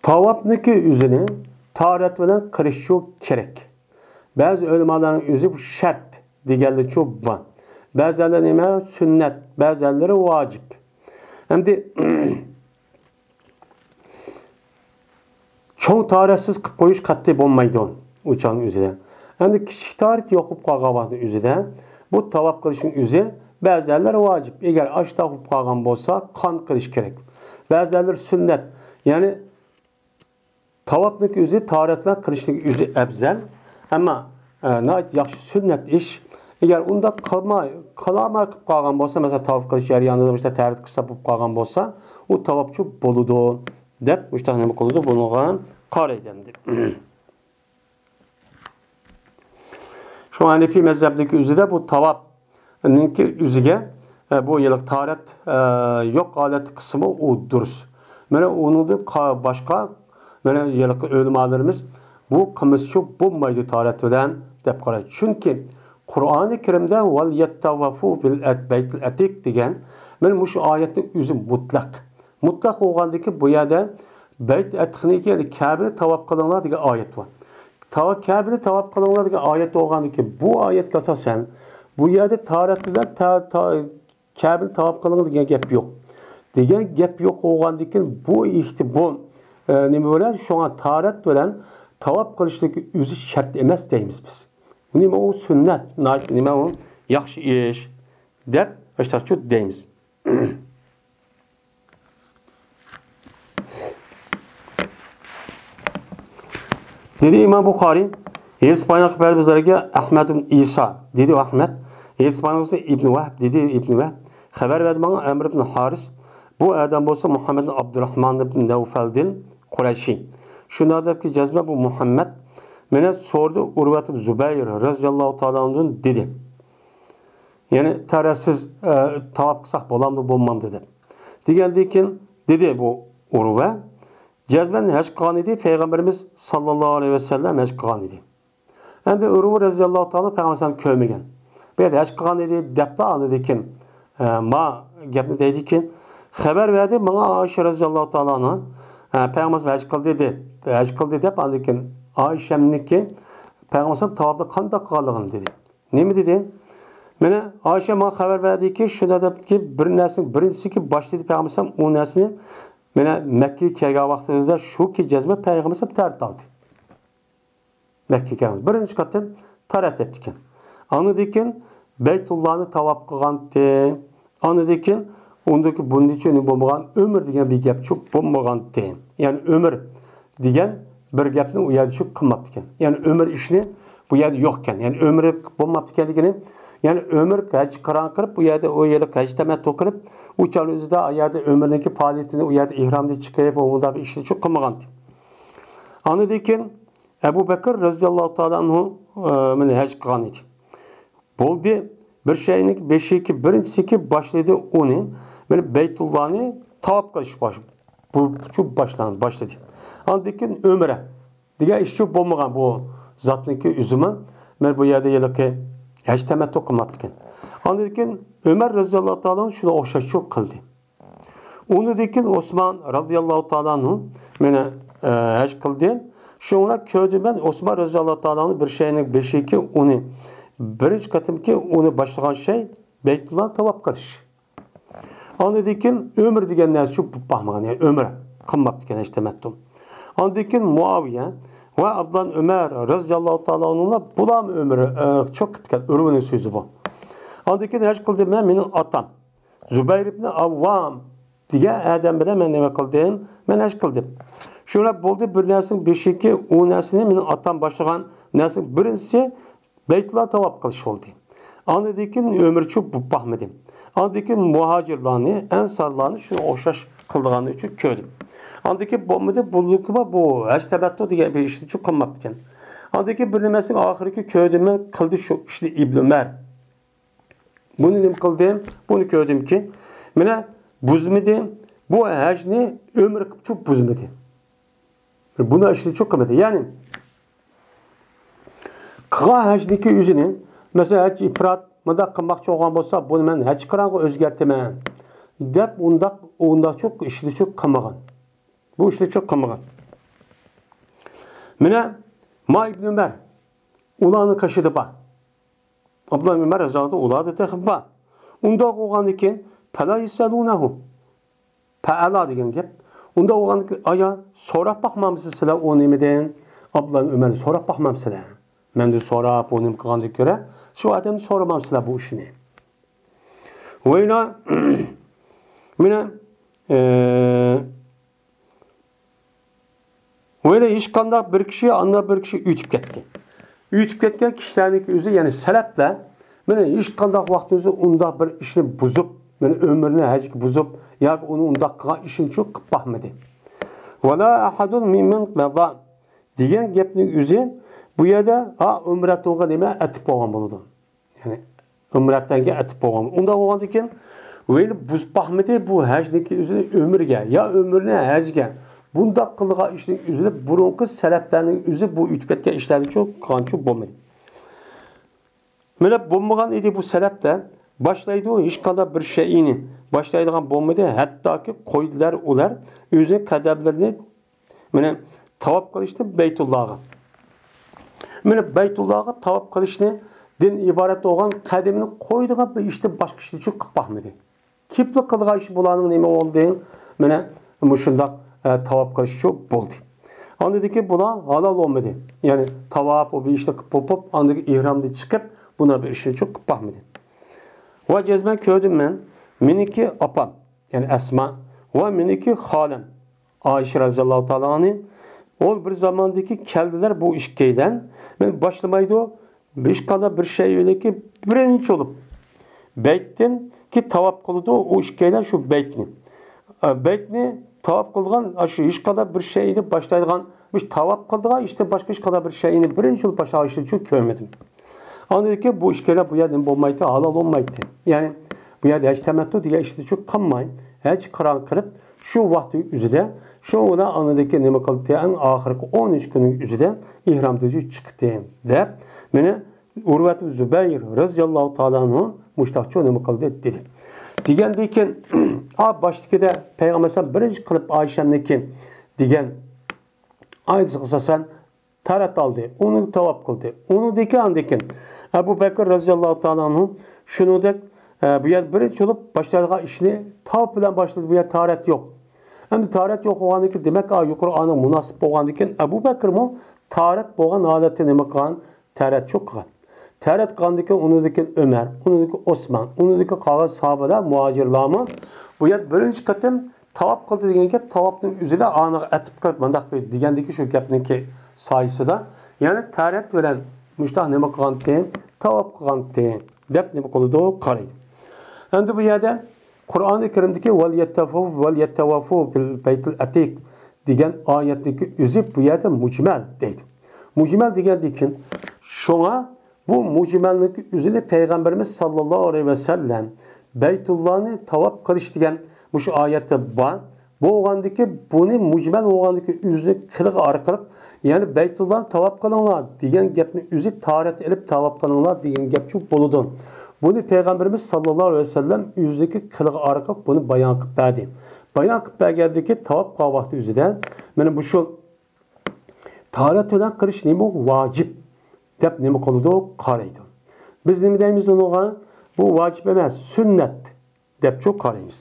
تاۋاپنىڭكى ئۆزىنى تاھارەت بىلەن قىلىشچۇ كېرەك. بەزى ئۆلىمالارنىڭ ئۆزى بۇ شەرت دېگەنلىرىچۇ بار. بەزىلەر نېمە؟ سۈننەت، بەزىلەر ۋاجىپ. ئەمدى چوڭ تاھارەتسىز قىلىپ قويۇش قەتئىي بولمايدۇ ئۇ چاغنىڭ ئۆزىدە. ئەمدى كىچىك تاھارەت يوق بولۇپ قالغان ۋاقىتنىڭ ئۆزىدە بۇ تاۋاپ قىلىشنىڭ ئۆزى بەزىلەر ۋاجىپ. ئەگەر ئاشتاق بولۇپ قالغان بولسا، قان قىلىش كېرەك. بەزىلەر سۈننەت. يەنى تاۋاپنىڭكى ئۆزى تاھارەت بىلەن قىلىشنىڭ ئۆزى ئەۋزەل. ئەمما، ئە، ناھايىتى ياخشى سۈننەت ئىش. ئەگەر ئۇنداق قىلماي، قىلالماي قېلىپ قالغان بولسا، مەسىلەن، تاۋاپ قىلىش جەريانىدا مۇشۇنداق تەرەت قىلسا بولۇپ قالغان بولسا، ئۇ تاۋاپچۇ بولىدۇ دەپ مۇشۇنداق نېمە قىلىدۇ، بۇنىڭغا قارايدۇ ئەمدى. شۇڭا ھەنىفىي مەزھەپنىڭكى ئۆزىدە بۇ تاۋاپنىڭكى ئۆزىگە، ئە، بۇ ھېلىقى تاھارەت، ئە، يوق ھالەتتە قىلسىمۇ ئۇ دۇرۇس. مانا ئۇنىڭدىن قا-، باشقا، مانا ھېلىقى ئۆلىمالىرىمىز بۇ قىلمىسىچۇ بولمايدۇ تاھارەت بىلەن دەپ قارايدۇ. چۈنكى قۇرئانى كەرىمدە ۋەل يەتتەۋەفۇ بىل ئەت-، بەيتىل ئەتىق دېگەن، مانا مۇشۇ ئايەتنىڭ ئۆزى مۇتلەق. مۇتلەق بولغاندىكىن بۇ يەردە بەيت ئەتىقنىڭكى، يەنى كەبىنى تاۋاپ قىلىڭلار دېگەن ئايەت بار. تاۋا-، كەبىنى تاۋاپ قىلىڭلار دېگەن ئايەت بولغاندىكىن بۇ ئايەتكە ئاساسەن بۇ يەردە تاھارەت بىلەن تا-، تا-، كەبىنى تاۋاپ قىلىڭ دېگەن گەپ يوق. دېگەن گەپ يوق بولغاندىكىن بۇ ئېھتى-، بۇ، ئە، نېمە بىلەن؟ شۇڭا تاھارەت بىلەن تاۋاپ قىلىشنىڭكى ئۆزى شەرت ئەمەس دەيمىز بىز. نېمە ئۇ سۈننەت، ناھايىتى نېمە ئۇ ياخشى ئىش دەپ ئاشتاقچۇ دەيمىز. دېدى ئىمام بۇخارىي، ھەدىس بايان قىلىپ بەردى بىزلەرگە ئەھمەد ئىبن ئىسا. دېدى ئەھمەد، ھەدىس بايان قىلسا ئىبن ۋەھب، دېدى ئىبن ۋەھب. خەۋەر بەردى ماڭا ئەمر ئىبن ھارىس. بۇ ئادەم بولسا مۇھەممەد ئىبن ئابدۇرراھمان ئىبن نەۋفەلدىن قۇرەيشى. شۇنداق دەپكى جەزمە بۇ مۇھەممەد مېنى سورىدى ئۇرۋەت ئىبن زۇبەير رەزىياللاھۇ تائالا ئەنھۇدىن دېدى. يەنى تەرەتسىز، ئە، تاۋاپ قىلساق بولامدۇ، بولمامدۇ دەپ. دېگەندىن كېيىن دېدى بۇ ئۇرۋە، جەزمەن ھەج قىلغان ئىدى، پەيغەمبىرىمىز ساللاللاھۇ ئەلەيھى ۋەسەللەم ھەج قىلغان ئىدى. ئەمدى ئۇرۋە رەزىياللاھۇ تائالا پەيغەمبەر ئەلەيھىسسالامنى كۆرمىگەن. بۇ يەردە ھەج قىلغان ئىدى دەپلا ئاندىن كېيىن، ئە، ما گەپنى دەيدىكىن، خەۋەر بەردى ماڭا ئائىشە رەزىياللاھۇ تائالا ئەنھا، ھە، پەيغەمبەر ھەج قىلدى دېدى. ھەج قىلدى دەپ، ئاندىن كېيىن ئائىشەمنىڭكى پەيغەمبەر تاۋاپنى قانداق قىلغانلىقىنى دېدى. نېمە دېدى؟ مانا ئائىشە ماڭا خەۋەر بەردىكى، شۇنداق دەپتىكى، بىر نەرسىنىڭ بىرىنچىسىكى باشلىدى پەيغەمبەر، ئۇ نەرسىنى مانا مەككىگە كەلگەن ۋاقتىدا شۇكى جەزمە پەيغەمبەر تەرەت ئالدى. مەككىگە كەلگەن بىرىنچى قېتىم تەرەت ئېتىپتىكەن. ئاندىن كېيىن بەيتۇللانى تاۋاپ قىلغانتى. ئاندىن كېيىن ئۇندىكى بۇندىچە بولمىغان ئۆمرە دېگەن بىر گەپچۇ بولمىغانتى. يەنى ئۆمرە دېگەن بىر گەپنى ئۇ يەردە شۇ قىلماپتىكەن. يەنى ئۆمرە ئىشنى بۇ يەردە يوقكەن. يەنى ئۆمرە بولماپتىكەن دېگىنى، يەنى ئۆمرە ھەج قىران قىلىپ، ئۇ يەردە، ئۇ يەردە ھەج تەمەتتۇ قىلىپ، ئۇ چاغنىڭ ئۆزىدە ئۇ يەردە ئۆمرىنىڭكى پائالىيىتىنى ئۇ يەردە ئېھرامدىن چىقىپ، ئۇنداق بىر ئىشنى شۇ قىلمىغانتى. ئاندىن كېيىن ئەبۇ بەكىر رەزىياللاھۇ تائالا ئەنھۇ، ئە، مانا ھەج قىلغان ئىدى. بولدى، بىر شەيئىنىڭ بېشىكى، بىرىنچىسىكى باشلىدى ئۇنى، مانا بەيتۇللانى تاۋاپ قىلىش باش-، بۇ، شۇ باشلان-، باشلىدى. ئاندىن كېيىن ئۆمرە دېگەن ئىشچۇ بولمىغان بۇ زاتنىڭكى ئۆزىمۇ، مانا بۇ يەردە ھېلىقى ھەج تەمەتتۇ قىلماپتىكەن. ئاندىن كېيىن ئۆمەر رەزىياللاھۇ تائالا ئەنھۇ شۇنى ئوخشاشچۇ قىلدى. ئۇنىڭدىن كېيىن ئوسمان رازىياللاھۇ تائالا ئەنھۇ مانا، ئە، ھەج قىلدى. شۇڭا كۆردۈم مەن ئوسمان رازىياللاھۇ تائالا ئەنھۇ بىر شەيئىنىڭ بېشىكى ئۇنى، بىرىنچى قېتىمكى ئۇنى باشلىغان شەي بەيتۇللا تاۋاپ قىلىش. ئاندىن كېيىن ئۆمرە دېگەن نەرسە شۇ بولۇپ باقمىغان، يەنى ئۆمرە قىلماپتىكەن ھەج تەمەتتۇ. ئاندىن كېيىن مۇئاۋىيە ۋە ئابدۇللا ئۆمەر رازىياللاھۇ تائالا ئەنھۇلار بۇلارمۇ ئۆمرە، ئە، شۇ قىپتىكەن، ئۆمرىنىڭ سۆزى بۇ. ئاندىن كېيىن ھەج قىلدىم مەن، مېنىڭ ئاتام زۇبەير ئىبنى ئاۋۋام دېگەن ئادەم بىلەن مەن نېمە قىلدىم؟ مەن ھەج قىلدىم. شۇنداق بولدى، بىر نەرسىنىڭ بېشىكى، ئۇ نەرسىنى مېنىڭ ئاتام باشلىغان نەرسىنىڭ بىرىنچىسى بەيتۇللا تاۋاپ قىلىش بولدى. ئاندىن كېيىن ئۆمرىچۇ بولۇپ باقمىدىم. ئاندىن كېيىن مۇھاجىرلارنى، ئەنسارلارنى شۇنىڭ ئوخشاش قىلىدىغانلىقى ئۈچۈن كۆردۈم. ئاندىن كېيىن بولمىدى، بۇنىڭكى بۇ ھەج تەمەتتۇ دېگەن بىر ئىشنى چۈ قىلماپتىكەن. ئاندىن كېيىن بىر نېمىسىنىڭ ئاخىرقى كۆردۈممۇ قىلدى شۇ ئىشنى ئىبن ئۆمەر. بۇنى نېمە قىلدىم؟ بۇنى كۆردۈمكى، مانا بۇزمىدى. بۇ ھەجنى ئۆمرە قىلىپچۇ بۇزمىدى. بۇنى ئىشنى چۈ قىلمىدى. يەنى قىلغان ھەجنىڭكى ئۆزىنى، مەسىلەن، ھەج ئىپرات مۇنداق قىلماقچى بولغان بولسا، بۇنى مەن ھەج قىرانغا ئۆزگەرتىمەن دەپ ئۇنداق، ئۇنداقچۇ ئىشنى چۈ قىلمىغان. بۇ ئىشنى چۈ قىلمىغان. مانا ما ئىبن ئۆمەر ئۇلارنىڭ قېشىدا بار. ئابدۇللا ئۆمەر رەزىياللاھۇ ئۇلاردا تېخى بار. ئۇنداق بولغاندىن كېيىن، پەلا يەسئەلۇنەھۇ. پەئەلا دېگەن گەپ. ئۇنداق بولغاندىن كېيىن، ئايا، سوراپ باقمامسىز سىلەر ئۇ نېمىدىن؟ ئابدۇللا ئۆمەردىن سوراپ باقمامسىلەر؟ مەندىن سوراپ، ئۇ نېمە قىلغاندىن كۆرە، شۇ ئادەمدىن سورىمامسىلەر بۇ ئىشنى؟ ۋەيلا، مانا، ئە، ۋەيلا ھېچقانداق بىر كىشى، ئانداق بىر كىشى ئۆتۈپ كەتتى. ئۆتۈپ كەتكەن كىشىلەرنىڭكى ئۆزى، يەنى سەلەپلەر، مانا ھېچقانداق ۋاقىتنىڭ ئۆزى ئۇنداق بىر ئىشنى بۇزۇپ، مانا ئۆمرىنى ھەجگە بۇزۇپ، ياكى ئۇنى ئۇنداق قىلغان ئىشىنى چۈ قىلىپ باقمىدى. ۋەلا ئەھەدۇن مىممەن مەزا دېگەن گەپنىڭ ئۆزى بۇ يەردە، ھا، ئۆمرەتۇنغا نېمە ئەتىپ بولغان بولىدۇ. يەنى ئۆمرەتەنگە ئەتىپ بولغان. ئۇنداق بولغاندىن كېيىن، ۋەيلى بۇزۇپ باقمىدى بۇ ھەجنىڭكى ئۆزىنى ئۆمرىگە، يا ئۆمرىنى ھەجگە. بۇنداق قىلغان ئىشنىڭ ئۆزىنى بۇرۇنقى سەلەپلەرنىڭ ئۆزى بۇ ئۆتۈپ كەتكەن ئىشلارنى چۈ قىلغانچۇ بولمىدى. مانا بولمىغان ئىدى بۇ سەلەپتە. باشلايدۇ، ھېچقانداق بىر شەيئىنى باشلايدىغان بولمىدى. ھەتتاكى قويدىلار ئۇلار ئۆزىنىڭ قەدەملىرىنى مانا تاۋاپ قىلىشتىن بەيتۇللاغا. مانا بەيتۇللاغا تاۋاپ قىلىشنى دىن ئىبارەت بولغان قەدىمىنى قويىدىغان بىر ئىشتىن باشقا ئىشنى چۈ قىلىپ باقمىدى. كېپىلا قىلغان ئىش بۇلارنىڭ نېمە بولدى؟ مانا مۇشۇنداق، ئە، تاۋاپ قىلىشچۇ بولدى. ئاندىن كېيىن بۇلار ھالال بولمىدى. يەنى تاۋاپ، ئۇ بىر ئىشنى قىلىپ بولۇپ، ئاندىن كېيىن ئېھرامدىن چىقىپ، بۇنداق بىر ئىشنى چۈ قىلىپ باقمىدى. ۋە جەزمەن كۆردۈم مەن، مېنىڭكى ئاپام، يەنى ئەسما ۋە مېنىڭكى خالەم ئائىشە رەزىياللاھۇ تائالا ئەنھا، ئۇ بىر زاماندىكى كەلدىلەر بۇ ئىككىيلەن. مەن باشلىمايدۇ، ھېچقانداق بىر شەيئىنىڭكى بىرىنچى بولۇپ بەيتتىنكى تاۋاپ قىلىدۇ، ئۇ ئىككىيلەن شۇ بەيتنى. ئە، بەيتنى تاۋاپ قىلغان، ئاشۇ ھېچقانداق بىر شەيئىنى باشلايدىغان، مۇشۇ تاۋاپ قىلىدىغان ئىشتىن باشقا ھېچقانداق بىر شەيئىنى بىرىنچى بولۇپ باشلىغان ئىشنى چۈ كۆرمىدىم. ئاندىن كېيىن بۇ ئىككىيلەن بۇ يەردە نېمە بولمايتتى، ھالال بولمايتتى. يەنى بۇ يەردە ھەج تەمەتتۇ دېگەن ئىشنى چۈ قىلماي، ھەج قىران قىلىپ، شۇ ۋاقىتنىڭ ئۆزىدە، شۇ بىلەن ئاندىن كېيىن نېمە قىلدى، ئەڭ ئاخىرقى ئون ئۈچ كۈننىڭ ئۆزىدە ئېھرامدىن چىقتى دەپ، مانا ئۇرۋەت زۇبەير رەزىياللاھۇ تائالا ئەنھۇ مۇشتاقچۇ نېمە قىلدى دېدى. دېگەندىن كېيىن، ئا، باشتىكىدە پەيغەمبەر ئەلەيھىسسالام بىرىنچى قىلىپ ئائىشەمنىڭكى دېگەن ئايەتكە ئاساسەن تارەت ئالدى، ئۇنى تاۋاپ قىلدى. ئۇنىڭدىكى ئاندىن كېيىن ئەبۇ بەكىر رەزىياللاھۇ تائالا ئەنھۇ شۇنىڭدەك، ئە، بۇ يەردە بىرىنچى بولۇپ باشلايدىغان ئىشنى تاۋاپ بىلەن باشلىدى. بۇ يەردە تارەت يوق. ئەمدى تارەت يوق بولغاندىن كېيىن، دېمەك، ئا، يۇقىرى ئايەتكە مۇناسىپ بولغاندىن كېيىن ئەبۇ بەكىرمۇ تارەت بولغان ھالەتتە نېمە قىلغان؟ تارەتچۇ قىلغان. تارەت قىلغاندىن كېيىن ئۇنىڭدىن كېيىن ئۆمەر، ئۇنىڭدىن كېيىن ئوسمان، ئۇنىڭدىن كېيىن قالغان ساھابىلەر، مۇھاجىرلارمۇ بۇ يەردە بىرىنچى قېتىم تاۋاپ قىلدى دېگەن گەپ، تاۋاپنىڭ ئۆزىدە ئانىغا ئەتىپ قىلىپ مۇنداق بىر دېگەندىكى شۇ گەپنىڭكى سايىسىدا، يەنى تارەت بىلەن مۇشتاق نېمە قىلغانتى؟ تاۋاپ قىلغانتى دەپ نېمە قىلىدۇ؟ قارايدۇ. ئەمدى بۇ يەردە قۇرئانى كەرىمدىكى «ۋەل يەتتەۋەفۇ، ۋەل يەتتەۋەفۇ بىل بەيتىل ئەتىق» دېگەن ئايەتنىڭكى ئۆزى بۇ يەردە مۇجمەل دەيدۇ. مۇجمەل دېگەندىن كېيىن، شۇڭا بۇ مۇجمەلنىڭكى ئۆزىنى پەيغەمبىرىمىز ساللاللاھۇ ئەلەيھى ۋەسەللەم بەيتۇللانى تاۋاپ قىلىش دېگەن مۇشۇ ئايەتتە بار. بولغاندىكى بۇنى مۇجمەل بولغاندىكى ئۆزىنى قىلىقى ئارقىلىق، يەنى بەيتۇللانى تاۋاپ قىلىڭلار دېگەن گەپنى ئۆزى تارەت ئېلىپ تاۋاپ قىلىڭلار دېگەن گەپچۇ بولىدۇ. بۇنى پەيغەمبىرىمىز ساللاللاھۇ ئەلەيھى ۋەسەللەم ئۆزىنىڭكى قىلىقى ئارقىلىق بۇنى بايان قىلىپ بەردى. بايان قىلىپ بەرگەندىكى تاۋاپ قىلغان ۋاقتى ئۆزىدە مانا مۇشۇ تارەت بىلەن قىلىش نېمە؟ ۋاجىپ دەپ نېمە قىلىدۇ؟ قارايدۇ. بىز نېمە دەيمىز ئۇنىڭغا؟ بۇ ۋاجىپ ئەمەس، سۈننەت دەپچۇ قارايمىز.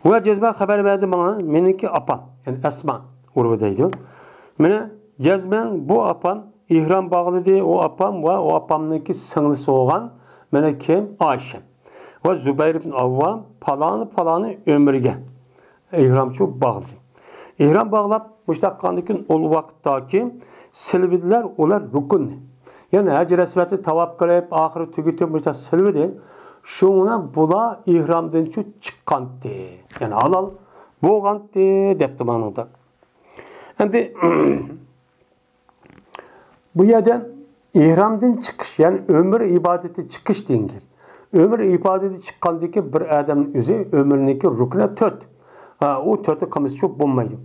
ۋە جەزمەن خەۋەر بەردى ماڭا مېنىڭكى ئاپام، يەنى ئەسما ئۇرۋا دەيدۇ. مانا جەزمەن بۇ ئاپام ئېھرام باغلىدى، ئۇ ئاپام ۋە ئۇ ئاپامنىڭكى سىڭلىسى بولغان مانا كىم؟ ئائىشە. ۋە زۇبەير ئىبن ئاۋۋام پالانى پالانى ئۆمرىگە ئېھرامچۇ باغلىدى. ئېھرام باغلاپ مۇشتاق قىلغاندىن كېيىن ئۇ ۋاقىتتاكى سېلىۋىدىلەر ئۇلار رۇكۇننى. يەنى ھەجر ئەسۋەدنى تاۋاپ قىلىپ، ئاخىرى تۈگىتىپ مۇشتاق سېلىۋىدى. شۇڭا بۇلار ئېھرامدىنچۇ چىققانتى. يەنى ھالال بولغانتى دەپتۇ مانىڭدا. ئەمدى بۇ يەردە ئېھرامدىن چىقىش، يەنى ئۆمرە ئىبادىتى چىقىش دېگەن گەپ. ئۆمرە ئىبادىتى چىققاندىكى بىر ئادەمنىڭ ئۆزى ئۆمرىنىڭكى رۇكنى تۆت. ھە، ئۇ تۆتنى قىلمىسىچۇ بولمايدۇ.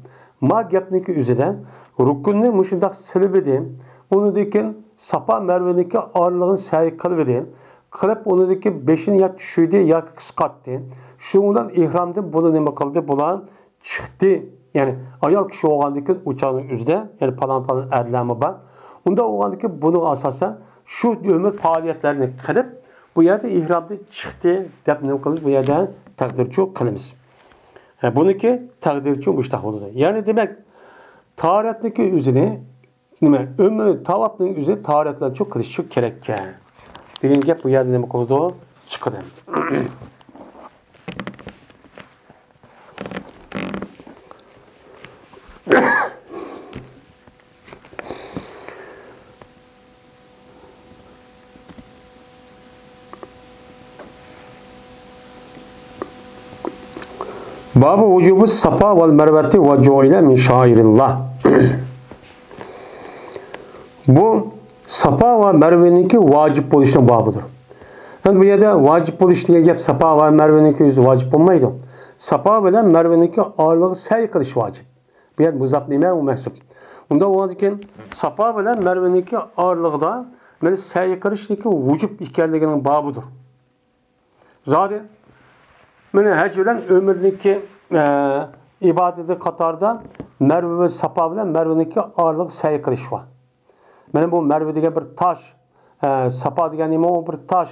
ما گەپنىڭكى ئۆزىدە رۇكننى مۇشۇنداق سېلىۋىدى، ئۇنىڭدىن كېيىن ساپا مەرۋىنىڭكى ئارىلىقىنى سەي قىلىۋىدى، قىلىپ ئۇنىڭدىن كېيىن بېشىنى يا چۈشۈردى ياكى قىسقارتتى. شۇنىڭ بىلەن ئېھرامدىن بۇلار نېمە قىلدى؟ بۇلار چىقتى. يەنى ئايال كىشى بولغاندىن كېيىن ئۇ چاغنىڭ ئۆزىدە، يەنى پالان-پالان ئەرلەرمۇ بار. ئۇنداق بولغاندىن كېيىن بۇنىڭغا ئاساسەن شۇ ئۆمۈر پائالىيەتلەرنى قىلىپ، بۇ يەردە ئېھرامدىن چىقتى دەپ نېمە قىلىمىز؟ بۇ يەردە تەقدىرچۇ قىلىمىز. ھە، بۇنىڭكى تەقدىرچۇ مۇشتاق بولىدۇ. يەنى دېمەك، تاھارەتنىڭكى ئۆزىنى، نېمە، ئۆمۈر تاۋاپنىڭ ئۆزى تاھارەت بىلەنچۇ قىلىشچۇ كېرەككەن دېگەن گەپ بۇ يەردە نېمە قىلىدۇ؟ چىقىدۇ. بابۇ ۋۇجۇبۇ سافا ۋەل مەرۋەتى ۋە جۇئىلە مىن شائىرىللا. بۇ سافا ۋە مەرۋىنىڭكى ۋاجىپ بولۇشىنىڭ بابىدۇر. ئەمدى بۇ يەردە ۋاجىپ بولۇش دېگەن گەپ سافا ۋە مەرۋىنىڭكى ئۆزى ۋاجىپ بولمايدۇ. سافا بىلەن مەرۋىنىڭكى ئارىلىقى سەي قىلىش ۋاجىپ. بۇ يەردە مۇزاپ نېمە؟ ئۇ مەھسۇپ. ئۇنداق بولغاندىكىن سافا بىلەن مەرۋىنىڭكى ئارىلىقىدا مانا سەي قىلىشنىڭكى ۋۇجۇب ئىكەنلىكىنىڭ بابىدۇر. زادى، مانا ھەج بىلەن ئۆمرىنىڭكى، ئە، ئىبادىتى قاتارىدا مەرۋە ۋە ساپا بىلەن مەرۋىنىڭكى ئارىلىق سەي قىلىش بار. مانا بۇ مەرۋە دېگەن بىر تاش، ئە، ساپا دېگەن نېمە؟ ئۇ بىر تاش.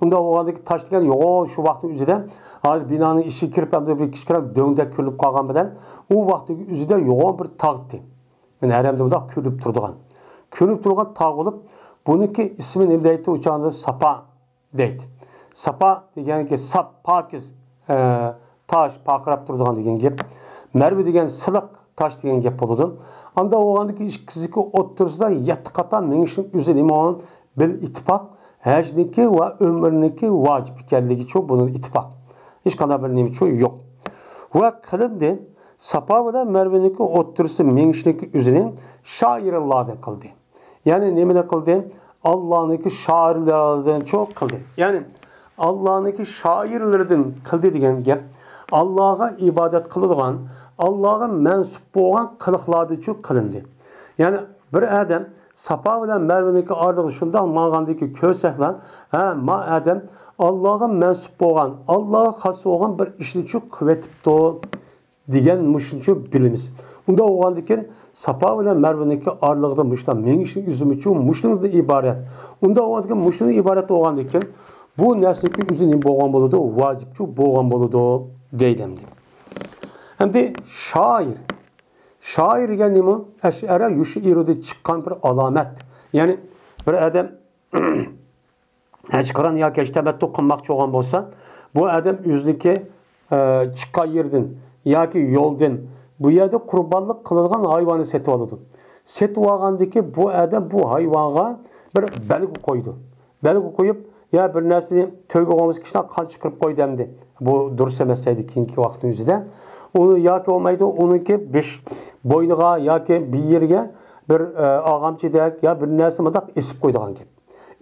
ئۇنداق بولغاندىكى تاش دېگەن يوغان شۇ ۋاقىتنىڭ ئۆزىدە، ھازىر بىنانىڭ ئىچىگە كىرىپ، ئەمدى بىر كىچىككىنە دۆڭدەك كۆرۈنۈپ قالغان بىلەن، ئۇ ۋاقىتنىڭ ئۆزىدە يوغان بىر تاغ ئىدى. مانا ھەرەمدە مۇنداق كۆرۈنۈپ تۇرىدىغان. كۆرۈنۈپ تۇرغان تاغ بولۇپ، بۇنىڭكى ئىسمى نېمە دەيتتى؟ ئۇ چاغدا ساپا دەيتتى. ساپا دېگەنكى ساپ، پاكىز، ئە، تاش، پارقىراپ تۇرىدىغان دېگەن گەپ. مەرۋە دېگەن سىلىق تاش دېگەن گەپ بولىدۇ. ئاندا بولغاندىكى ئىككىسىنىڭكى ئوتتۇرىسىدا يەتتە قاتا مېڭىشنىڭ ئۆزى نېمە؟ بىل ئىتتىپاق، ھەجنىڭكى ۋە ئۆمرىنىڭكى ۋاجىپ ئىكەنلىكىچۇ بۇنىڭ ئىتتىپاق. ھېچقانداق بىر نېمىچۇ يوق. ۋە قىلىندى، ساپا بىلەن مەرۋىنىڭكى ئوتتۇرىسى مېڭىشنىڭكى ئۆزىنى شائىرىللاردىن قىلدى. يەنى نېمىنى قىلدى؟ ئاللانىڭكى شائىرلىرىدىنچۇ قىلدى. يەنى ئاللانىڭكى شائىرلىرىدىن قىلدى دېگەن گەپ ئاللاغا ئىبادەت قىلىدىغان، ئاللاغا مەنسۇپ بولغان قىلىقلاردىنچۇ قىلىندى. يەنى بىر ئادەم ساپا بىلەن مەرۋىنىڭكى ئارىلىقى شۇنداق ماڭغاندىكى كۆرسەكلا، ھە، ما ئادەم ئاللاغا مەنسۇپ بولغان، ئاللاغا خاس بولغان بىر ئىشنىچۇ قىلىۋېتىپتۇ. دېگەن مۇشۇنچە بىلىمىز. ئۇنداق بولغاندىكىن ساپا بىلەن مەرۋىنىڭكى ئارىلىقىدا مۇشۇنداق مېڭىشنىڭ ئۈزۈمىچۇ مۇشۇنىڭدىن ئىبارەت. ئۇنداق بولغاندىكىن مۇشۇنىڭدىن ئىبارەت بولغاندىكىن بۇ نەرسىنىڭكى ئۆزى نېمە بولغان بولىدۇ؟ ۋاجىپچۇ بولغان بولىدۇ دەيدۇ ئەمدى. ئەمدى شائىر. شائىر دېگەن نېمە؟ ئەشئەرە يۇشئىرۇدىن چىققان بىر ئالامەت. يەنى بىر ئادەم ھەج قىران ياكى ھەج تەمەتتۇ قىلماقچى بولغان بولسا، بۇ ئادەم ئۆزىنىڭكى، ئە، چىققان يېرىدىن ياكى يولدىن بۇ يەردە قۇربانلىق قىلىدىغان ھايۋاننى سېتىۋالىدۇ. سېتىۋالغاندىكى بۇ ئادەم بۇ ھايۋانغا بىر بەلگە قويىدۇ. بەلگە قويۇپ، يا بىر نەرسىنى تۆگە بولمىسا كىشىلەر قان چىقىرىپ قويدى ئەمدى. بۇ دۇرۇس ئەمەس دەيدۇ كېيىنكى ۋاقىتنىڭ ئۆزىدە. ئۇنى ياكى بولمايدۇ، ئۇنىڭكى بېش، بوينىغا ياكى بىر يېرىگە بىر، ئە، ئاغامچىدەك يا بىر نەرسە مۇنداق ئېسىپ قويىدىغان گەپ.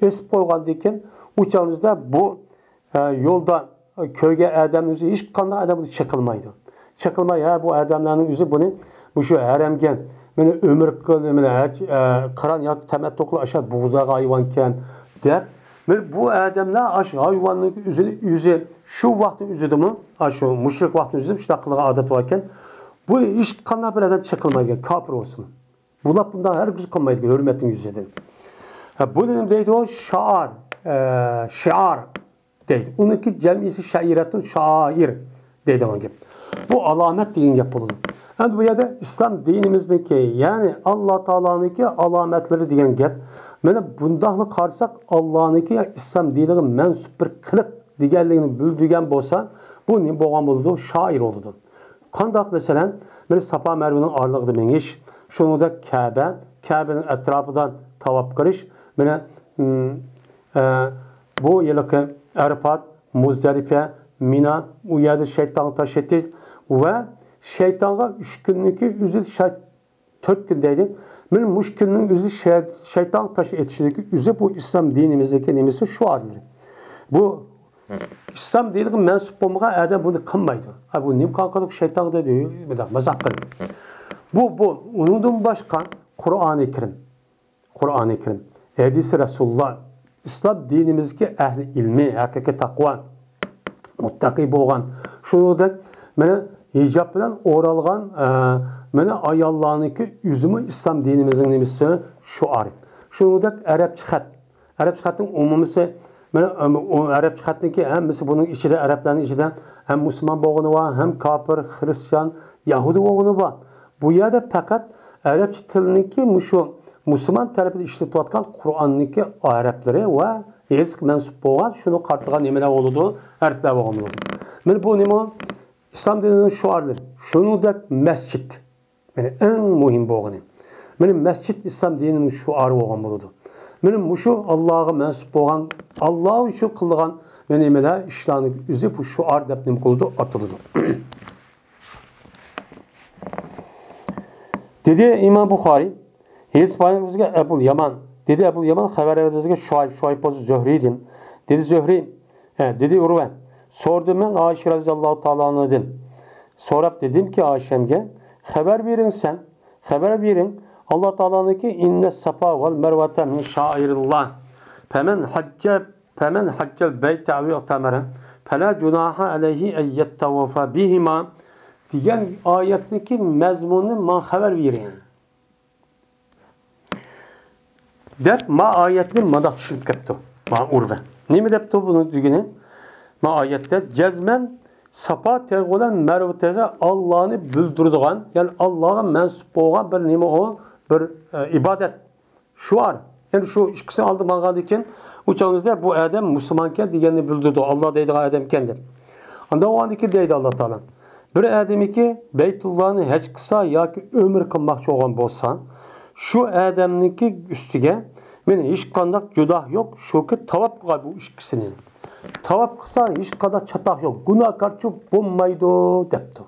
ئېسىپ قويغاندىن كېيىن ئۇ چاغىمىزدا بۇ، ئە، يولدا كۆرگەن ئادەمنىڭ ئۆزى ھېچقانداق ئادەم بۇنى چېقىلمايدۇ. چېقىلماي، ھە، بۇ ئادەملەرنىڭ ئۆزى بۇنى مۇشۇ ھەرەمگە، مېنى ئۆمۈر قىل، مېنى ھەج، ئە، قىران ياكى تەمەتتۇ قىل، ئاشۇ بۇغداغا ھايۋانكەن دەپ، مېنى بۇ ئادەملەر ئاشۇ ھايۋاننىڭ ئۆزىنى ئۆزى شۇ ۋاقىتنىڭ ئۆزىدىمۇ، ئاشۇ مۇشرىك ۋاقىتنىڭ ئۆزىدىمۇ شۇنداق قىلىدىغان ئادەت باركەن، بۇ ھېچقانداق بىر ئادەم چېقىلمايدىكەن، كاپىر بولسىمۇ. بۇلار بۇنداق ھەرگىز قىلمايدىكەن، ھۆرمەتنىڭ يۈزىدىن. ھە، بۇنى نېمە دەيدۇ؟ شائىر، ئە، شىئار دەيدۇ. ئۇنىڭكى جەمئىسى شەئىرەتۇن شائىر دەيدىغان گەپ. بۇ ئالامەت دېگەن گەپ بولىدۇ. ئەمدى بۇ يەردە ئىسلام دىنىمىزنىڭكى، يەنى ئاللا تائالانىڭكى ئالامەتلىرى دېگەن گەپ. مانا بۇنداقلا قارىساق، ئاللانىڭكى ئىسلام دىنىغا مەنسۇپ بىر قىلىق دېگەنلىكىنى بىلدۈرگەن بولسا، بۇ نېمە بولغان بولىدۇ؟ شائىر بولىدۇ. قانداق؟ مەسىلەن، مانا ساپا مەرۋىنىڭ ئارىلىقىدا مېڭىش، شۇنىڭدەك كەبە، كەبىنىڭ ئەتراپىدا تاۋاپ قىلىش، مانا، ئىم، ئە، بۇ ھېلىقى ئەرىپات، مۇزدەلىپە، مىنا، ئۇ يەردە شەيتانغا تاش ئېتىش ۋە شەيتانغا ئۈچ كۈننىڭكى ئۆزى شەي-، تۆت كۈن دەيدۇ. مانا مۇشۇ كۈننىڭ ئۆزى شەي-، شەيتانغا تاش ئېتىشنىڭكى ئۆزى بۇ ئىسلام دىنىمىزنىڭكى نېمىسى، شوئارلىرى. بۇ ئىسلام دىنىغا مەنسۇپ بولمىغان ئادەم بۇنى قىلمايدۇ. ئا، بۇ نېمە قىلىپ شەيتانغا دەيدۇ، مۇنداق مازاق قىلىپ. بۇ، بۇ، ئۇنىڭدىن باشقا قۇرئانى كەرىم. قۇرئانى كەرىم، ھەدىسى رەسۇلۇللا، ئىسلام دىنىمىزدىكى ئەھلى ئىلمى، ھەقىقىي تەقۋا، مۇتتەقى بولغان، شۇنىڭدەك مانا ھىجاب بىلەن ئورالغان، ئە، مانا ئاياللارنىڭكى ئۆزىمۇ ئىسلام دىنىمىزنىڭ نېمىسى، شوئارى. شۇنىڭدەك ئەرەبچە خەت، ئەرەبچە خەتنىڭ ئومۇمىسى، مانا، ئەم، ئۇ ئەرەبچە خەتنىڭكى ھەممىسى بۇنىڭ ئىچىدە، ئەرەبلەرنىڭ ئىچىدە ھەم مۇسۇلمان بولغىنى بار، ھەم كاپىر، خرىستىيان، يەھۇدىي بولغىنى بار. بۇ يەردە پەقەت ئەرەبچە تىلنىڭكى مۇشۇ مۇسۇلمان تەرىپىدە ئىشلىتىۋاتقان قۇرئاننىڭكى ھەرپلىرى ۋە ھەدىسكە مەنسۇپ بولغان، شۇنىڭغا قارىتىلغان نېمىلەر بولىدۇ؟ ھەرپلەر بولغان بولىدۇ. مانا بۇ نېمە؟ ئىسلام دىنىنىڭ شوئارلىرى. شۇنىڭدەك مەسچىت. مانا ئەڭ مۇھىم بولغىنى. مانا مەسچىت ئىسلام دىنىنىڭ شوئارى بولغان بولىدۇ. مانا مۇشۇ ئاللاغا مەنسۇپ بولغان، ئاللا ئۈچۈن قىلىدىغان مانا نېمىلەر، ئىشلارنىڭ ئۆزى بۇ شوئار دەپ نېمە قىلىدۇ؟ ئاتىلىدۇ. دېدى ئىمام بۇخارىي، ھەدىس بايان بىزگە ئەبۇل يامان. دېدى ئەبۇل يامان، خەۋەر بەردى بىزگە شۇئەيب، شۇئەيب بولسا زۆھرىدىن. دېدى زۆھرى، ھە، دېدى ئۇرۋە، سورىدىم مەن ئائىشە رەزىياللاھۇ تائالا ئەنھادىن. سوراپ دېدىمكى ئائىشەمگە، خەۋەر بېرىڭ سەن، خەۋەر بېرىڭ، ئاللا تائالانىڭكى، ئىننە سافا ۋەل مەرۋەتە مىن شائىرىللا. پەمەن ھەججە، پەمەن ھەججەل بەيتە ئەۋ ئىئتەمەرە فەلا جۇناھە ئەلەيھى ئەن يەتتەۋەفە بىھىما دېگەن ئايەتنىڭكى مەزمۇنىنى ماڭا خەۋەر بېرىڭ. دەپ، ما ئايەتنى مانداق چۈشىنىپ كەپتۇ. ما ئۇرۋە. نېمە دەپتۇ بۇنىڭ دېگىنى؟ ما ئايەتتە جەزمەن ساپا تېغى بىلەن مەرۋە تېغى ئاللانى بىلدۈرىدىغان، يەنى ئاللاغا مەنسۇپ بولغان بىر نېمە ئۇ؟ بىر، ئە، ئىبادەت. شوئار. يەنى شۇ ئىككىسىنى ئالدىغا ماڭغاندىن كېيىن، ئۇ چاغىمىزدا بۇ ئادەم مۇسۇلمانكەن دېگەننى بىلدۈرىدۇ، ئاللا دەيدىغان ئادەمكەن دەپ. ئاندا ئۇ ئاندىكى دەيدۇ ئاللا تائالا. بىر ئادەمكى بەيتۇللانى ھەج قىلسا ياكى ئۆمرە قىلماقچى بولغان بولسا، شۇ ئادەمنىڭكى ئۈستىگە مېنىڭ ھېچقانداق جۇناھ يوق، شۇكى تاۋاپ قىلغان بۇ ئىككىسىنى. تاۋاپ قىلسا ھېچقانداق چاتاق يوق، گۇناھكارچۇ بولمايدۇ دەپتۇ.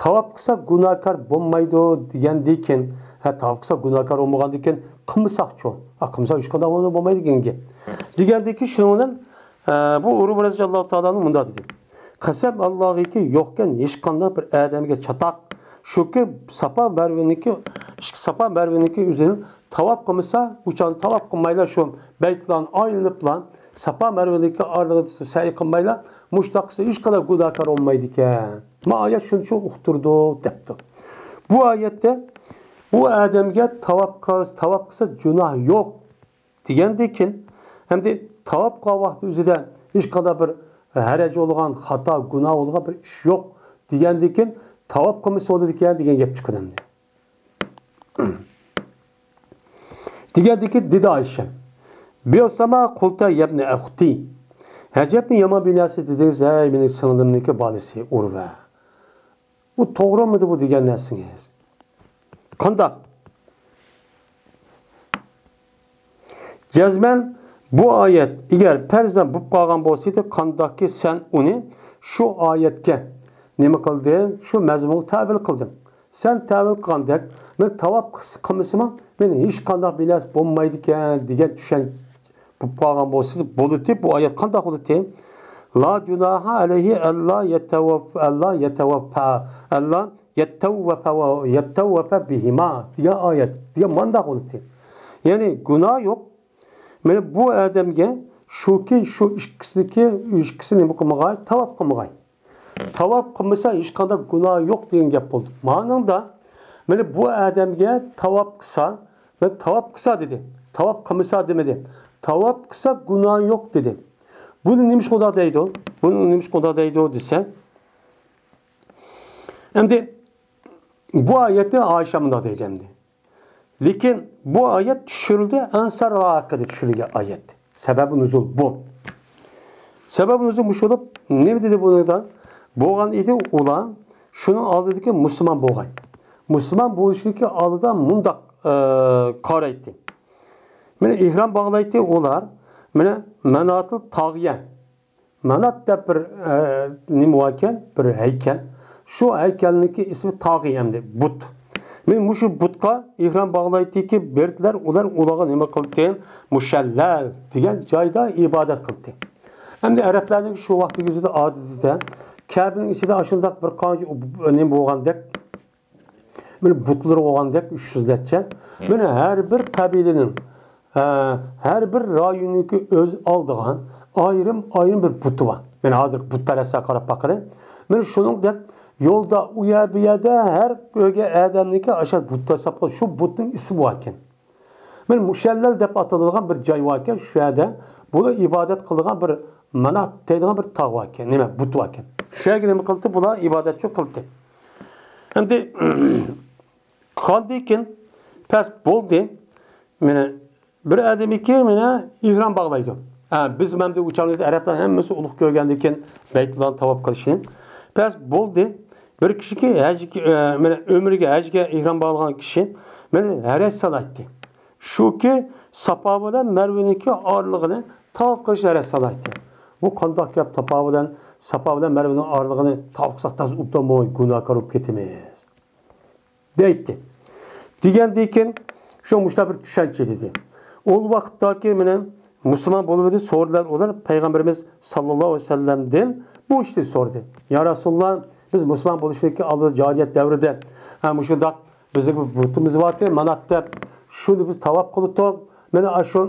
تاۋاپ قىلسا گۇناھكار بولمايدۇ دېگەندىن كېيىن، ھە، تاۋاپ قىلسا گۇناھكار بولمىغاندىن كېيىن قىلمىساقچۇ؟ ھە، قىلمىساق ھېچقانداق بولمايدۇ دېگەن گەپ. دېگەندىن كېيىن شۇنىڭ بىلەن، ئە، بۇ ئۇرۋە رەزىياللاھۇ تائالا ئەنھۇ مۇنداق دېدى. قەسەم ئاللاغىكى يوقكەن ھېچقانداق بىر ئادەمگە چاتاق، شۇكى، ساپا مەرۋىنىڭكى، ساپا مەرۋىنىڭكى ئۆزىنى تاۋاپ قىلمىسا، ئۇ چاغدا تاۋاپ قىلمايلا، شۇ بەيتلارنى ئايلىنىپلا، ساپا مەرۋىنىڭكى ئارىلىقىدا سەي قىلمايلا، مۇشۇنداق قىلسا ھېچقانداق گۇناھكار بولمايدىكەن. ما ئايەت شۇنى شۇ ئۇقتۇرىدۇ دەپتۇ. بۇ ئايەتتە ئۇ ئادەمگە تاۋاپ قىل-، تاۋاپ قىلسا گۇناھ يوق دېگەندىن كېيىن، ئەمدى تاۋاپ قىلغان ۋاقتى ئۆزىدە ھېچقانداق بىر ھەرەج بولغان، خاتا، گۇناھ بولغان بىر ئىش يوق دېگەندىن كېيىن، تاۋاپ قىلمىسا بولىدىكەن دېگەن گەپ چىقىدۇ ئەمدى. دېگەندىكى دېدى ئايشەم، بىئسەما قۇلتە يەبنە ئەختى. ئەجەبمۇ يامان بىر نەرسە دېدىڭىز، ھەي مېنىڭ سىڭلىمنىڭكى بالىسى ئۇرۋە. ئۇ توغرىمىدى بۇ دېگەن نەرسىڭىز؟ قانداق؟ جەزمەن بۇ ئايەت ئەگەر پەرزەن بولۇپ قالغان بولسىدى، قانداقكى سەن ئۇنى شۇ ئايەتكە نېمە قىلدىڭ؟ شۇ مەزمۇنغا تەۋىل قىلدىڭ. سەن تەۋىل قىلغاندەك، مەن تاۋاپ قىلمىسىمۇ، مېنىڭ ھېچقانداق بىر نەرسە بولمايدىكەن دېگەن چۈشەنچە بولۇپ قالغان بولسا بولىدۇ. بۇ ئايەت قانداق بولىدۇ؟ لا جۇناھا ئەلەيھى ئەللا يەتەۋەف-، ئەللا يەتەۋەففا، ئەللا يەتەۋەفە ۋە يەتەۋەفە بىھىما دېگەن ئايەت دېگەن مانداق بولىدۇ. يەنى گۇناھ يوق. مانا بۇ ئادەمگە شۇكى، شۇ ئىككىسىدىكى، ئىككىسى نېمە قىلمىغاي؟ تاۋاپ قىلمىغاي. تاۋاپ قىلمىسا ھېچقانداق گۇناھ يوق دېگەن گەپ بولدى. مانىڭدا مانا بۇ ئادەمگە تاۋاپ قىلسا، مەن تاۋاپ قىلسا دېدى. تاۋاپ قىلمىسا دېمىدى. تاۋاپ قىلسا گۇناھ يوق دېدى. بۇنى نېمىشقا ئۇنداق دەيدۇ؟ بۇنى نېمىشقا ئۇنداق دەيدۇ دېسە، ئەمدى بۇ ئايەتتە ئائىشە مۇنداق دەيدۇ ئەمدى. لېكىن بۇ ئايەت چۈشۈرۈلدى، ئەنسارلار ھەققىدە چۈشۈرۈلگەن ئايەت. سەبەبى نۇزۇل بۇ. سەبەبى نۇزۇل مۇشۇ بولۇپ، نېمە دېدى بۇنىڭدا؟ بولغان ئىدى ئۇلار شۇنىڭ ئالدىدىكى مۇسۇلمان بولغان. مۇسۇلمان بولۇشىدىكى ئالدىدا مۇنداق، ئە، قارايتتى. مانا ئېھرام باغلايتتى ئۇلار. مانا ماناتىل تاغىيە. مانات دەپ بىر، ئە، نېمە باركەن، بىر ھەيكەل. شۇ ھەيكەلنىڭكى ئىسمى تاغى ئەمدى، بۇت. مەن مۇشۇ بۇتقا ئېھرام باغلايتتىكى بەردىلەر، ئۇلار ئۇلارغا نېمە قىلدى؟ مۇشەللەل دېگەن جايدا ئىبادەت قىلدى. ئەمدى ئەرەبلەرنىڭ شۇ ۋاقىتتىكى ئۆزىدە ئادىتىدە كەبىنىڭ ئىچىدە ئاشۇنداق بىر قانچە نېمە بولغاندەك، مانا بۇتلىرى بولغاندەك ئۈچ يۈز نەچچە. مانا ھەر بىر قەبىلىنىڭ، ئە، ھەر بىر رايوننىڭكى ئۆز ئالدىغان ئايرىم-ئايرىم بىر بۇتى بار. مانا ھازىرقى بۇتپەرەسلەرگە قاراپ باقىلى. مانا شۇنىڭدەك يولدا ئۇ يەر بۇ يەردە ھەر ئۆيگە ئادەمنىڭكى ئاشۇ بۇت ياساپ قويغان، شۇ بۇتنىڭ ئىسمى باركەن. مانا مۇشەللەل دەپ ئاتىلىدىغان بىر جاي باركەن، شۇ يەردە بۇلار ئىبادەت قىلىدىغان بىر مانات دەيدىغان بىر تاغ باركەن، نېمە، بۇت باركەن. شۇ يەرگە نېمە قىلدى؟ بۇلار ئىبادەتچى قىلدى. ئەمدى قاندىن كېيىن پەس بولدى. مانا بىر ئادەمكى مانا ئېھرام باغلايدۇ. ھە، بىز مەندە ئۇچارلىق ئەرەبلەر ھەممىسى ئۇلۇغ كۆرگەندىن كېيىن بەيتۇللانى تاۋاپ قىلىشنى. پەس بولدى. بىر كىشىكى ھەجگە، ئە، مانا ئۆمرىگە، ھەجگە ئېھرام باغلىغان كىشى مانا ھەرەج سالايتتى. شۇكى ساپا بىلەن مەرۋىنىڭكى ئارىلىقىنى تاۋاپ قىلىش ھەرەج سالايتتى. بۇ قانداق گەپ؟ ساپا بىلەن، ساپا بىلەن مەرۋىنىڭ ئارىلىقىنى تاۋاپ قىلساق تازا ئوبدان بولماي گۇناھكار بولۇپ كېتىمىز دەيتتى. دېگەندىن كېيىن شۇ مۇشۇنداق بىر چۈشەنچە دېدى. ئۇ ۋاقىتتاكى مانا مۇسۇلمان بولۇۋىدى، سورىدىلار ئۇلار پەيغەمبىرىمىز ساللاللاھۇ ئەلەيھى ۋەسەللەمدىن بۇ ئىشنى سورىدى. يا رەسۇلاللا، بىز مۇسۇلمان بولۇشتىكى ئالدىدا جاھىلىيەت دەۋرىدە، ھە، مۇشۇنداق بىزنىڭ بىر بۇتىمىز بارتى، مانات دەپ، شۇنى بىز تاۋاپ قىلاتتۇق. مانا ئاشۇ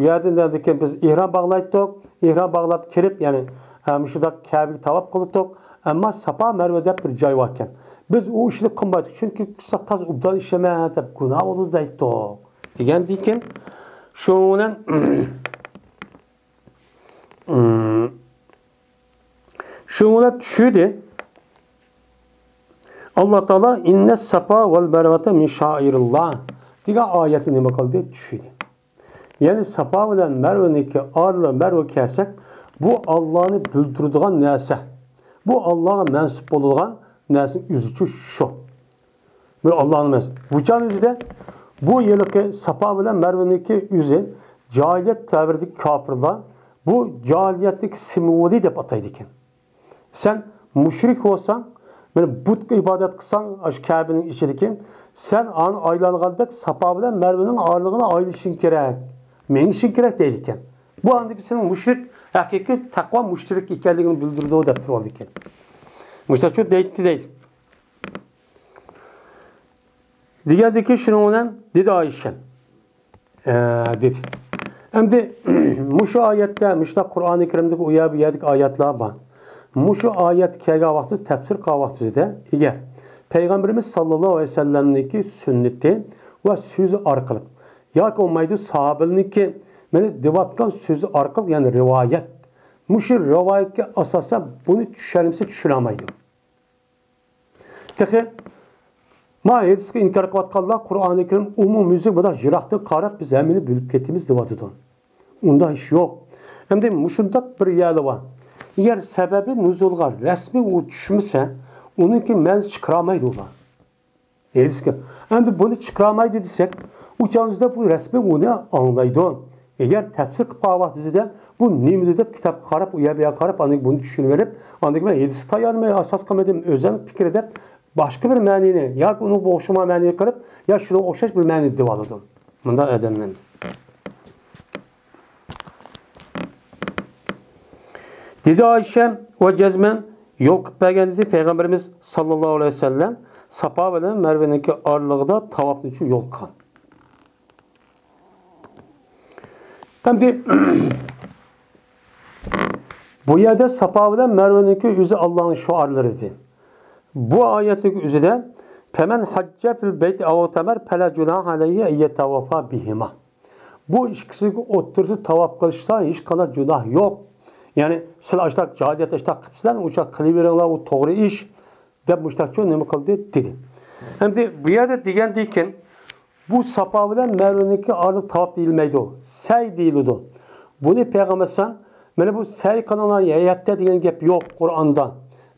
يەردىن كېيىن بىز ئېھرام باغلايتتۇق. ئېھرام باغلاپ كىرىپ، يەنى، ئە، مۇشۇنداق كەبىگە تاۋاپ قىلاتتۇق. ئەمما ساپا مەرۋە دەپ بىر جاي باركەن. بىز ئۇ ئىشنى قىلمايتتۇق. چۈنكى قىلساق تازا ئوبدان ئىش ئەمەس دەپ گۇناھ بولىدۇ دەيتتۇق. دېگەندىن كېيىن شۇنىڭ بىلەن شۇنىڭ بىلەن چۈشۈردى. ئاللا تائالا «ئىننەس سافا ۋەل مەرۋەتە مىن شائىرىللا» دېگەن ئايەتنى نېمە قىلدى؟ چۈشۈردى. يەنى سافا بىلەن مەرۋىنىڭكى ئارىلىق مەرۋە كەلسەك، بۇ ئاللانى بىلدۈرىدىغان نەرسە. بۇ ئاللاغا مەنسۇپ بولىدىغان نەرسىنىڭ ئۆزىچۇ شۇ. بىر ئاللانى ئەمەس. بۇ چاغنىڭ ئۆزىدە بۇ ھېلىقى سافا بىلەن مەرۋىنىڭكى ئۆزى جاھىلىيەت دەۋرىدىكى كاپىرلار بۇ جاھىلىيەتنىڭ سىمۋولى دەپ ئاتايدىكەن. سەن مۇشرىك بولساڭ، مانا بۇتقا ئىبادەت قىلساڭ، ئاشۇ كەبىنىڭ ئىچىدىكى، سەن ئانى ئايلانغاندەك سافا بىلەن مەرۋىنىڭ ئارىلىقىنى ئايلىشىڭ كېرەك، مېڭىشىڭ كېرەك دەيدىكەن. بۇ ئاندىكى سېنىڭ مۇشرىك، ھەقىقىي تەقۋا مۇشرىك ئىكەنلىكىڭنى بىلدۈرىدۇ دەپ تۇرۇۋالىدىكەن. مۇشۇنچە دەيتتى دەيدۇ. دېگەندىكى شۇنىڭ بىلەن دېدى ئائىشەم، ئە، دېدى. ئەمدى مۇشۇ ئايەتتە، مۇشۇنداق قۇرئانى كەرىمدىكى ئۇ يەر بۇ يەردىكى ئايەتلەر بار. مۇشۇ ئايەت كەلگەن ۋاقتىدا، تەپسىر قىلغان ۋاقتىدا، ئەگەر پەيغەمبىرىمىز ساللاللاھۇ ئەلەيھى ۋەسەللەمنىڭكى سۈننىتى ۋە سۆزى ئارقىلىق ياكى بولمايدۇ ساھابىلىرنىڭكى مانا دەۋاتقان سۆزى ئارقىلىق، يەنى رىۋايەت، مۇشۇ رىۋايەتكە ئاساسەن بۇنى چۈشەنمىسە چۈشىنەلمەيدۇ. تېخى ما ھەدىسكە ئىنكار قىلىۋاتقانلار قۇرئانى كەرىم ئومۇميۈزلۈك مۇنداق يىراقتىن قاراپ بىز ھەممىنى بىلىپ كېتىمىز دەۋاتىدۇ. ئۇنداق ئىش يوق. ئەمدى مۇشۇنداق بىر يەرلەر بار. ئەگەر سەبەبى نۇزۇلغا رەسمىي ئۇ چۈشمىسە، ئۇنىڭكى مەنىسى چىقىرالمايدۇ ئۇلار. ھەدىسكە. ئەمدى بۇنى چىقىرالمايدۇ دېسەك، ئۇ چاغدا بۇ رەسمىي ئۇنى ئاڭلايدۇ. ئەگەر تەپسىر قىلىپ قالغان ۋاقتىمىزدا بۇ نېمىدۇ دەپ كىتابقا قاراپ، ئۇ يەر بۇ يەرگە قاراپ، ئاندىن بۇنى چۈشىنىۋېلىپ، ئاندىن كېيىن مەن ھەدىسكە تايانماي، ئاساس قىلمىدىم، ئۆزۈم پىكىر دەپ باشقا بىر مەنىنى ياكى ئۇنىڭغا ئوخشىمىغان مەنىنى قىلىپ، يا شۇنىڭغا ئوخشاش بىر مەنىنى دېۋالىدۇ. مۇنداق ئادەملەر. دېدى ئائىشە ۋە جەزمەن يول قىلىپ بەرگەن دېدى پەيغەمبىرىمىز ساللاللاھۇ ئەلەيھى ۋەسەللەم ساپا بىلەن مەرۋىنىڭكى ئارىلىقىدا تاۋاپنى شۇ يول قىلغان. ئەمدى بۇ يەردە ساپا بىلەن مەرۋىنىڭكى ئۆزى ئاللانىڭ شوئارلىرى ئىدى. بۇ ئايەتنىڭ ئۆزىدە فەمەن ھەججە فىل بەيتى ئەۋ تەمەر فەلا جۇناھە ئەلەيھى ئەن يەتەۋەفا بىھىما. بۇ ئىككىسىنىڭ ئوتتۇرىسىدا تاۋاپ قىلىشتا ھېچقانداق گۇناھ يوق. يەنى سىلەر ئاشتاق جاھىلىيەتتە ئاشتاق قىپسىلەر، ئاشتاق قىلىۋېرىڭلار، ئۇ توغرا ئىش، دەپ مۇشتاقچۇ نېمە قىلدى دېدى. ئەمدى بۇ يەردە دېگەندىن كېيىن بۇ ساپا بىلەن مەرۋىنىڭكى ئارىلىق تاۋاپ دېيىلمەيدۇ، سەي دېيىلىدۇ. بۇنى پەيغەمبەر ئەلەيھىسسالام مانا بۇ سەي قىلىڭلار يەتتە دېگەن گەپ يوق قۇرئاندا.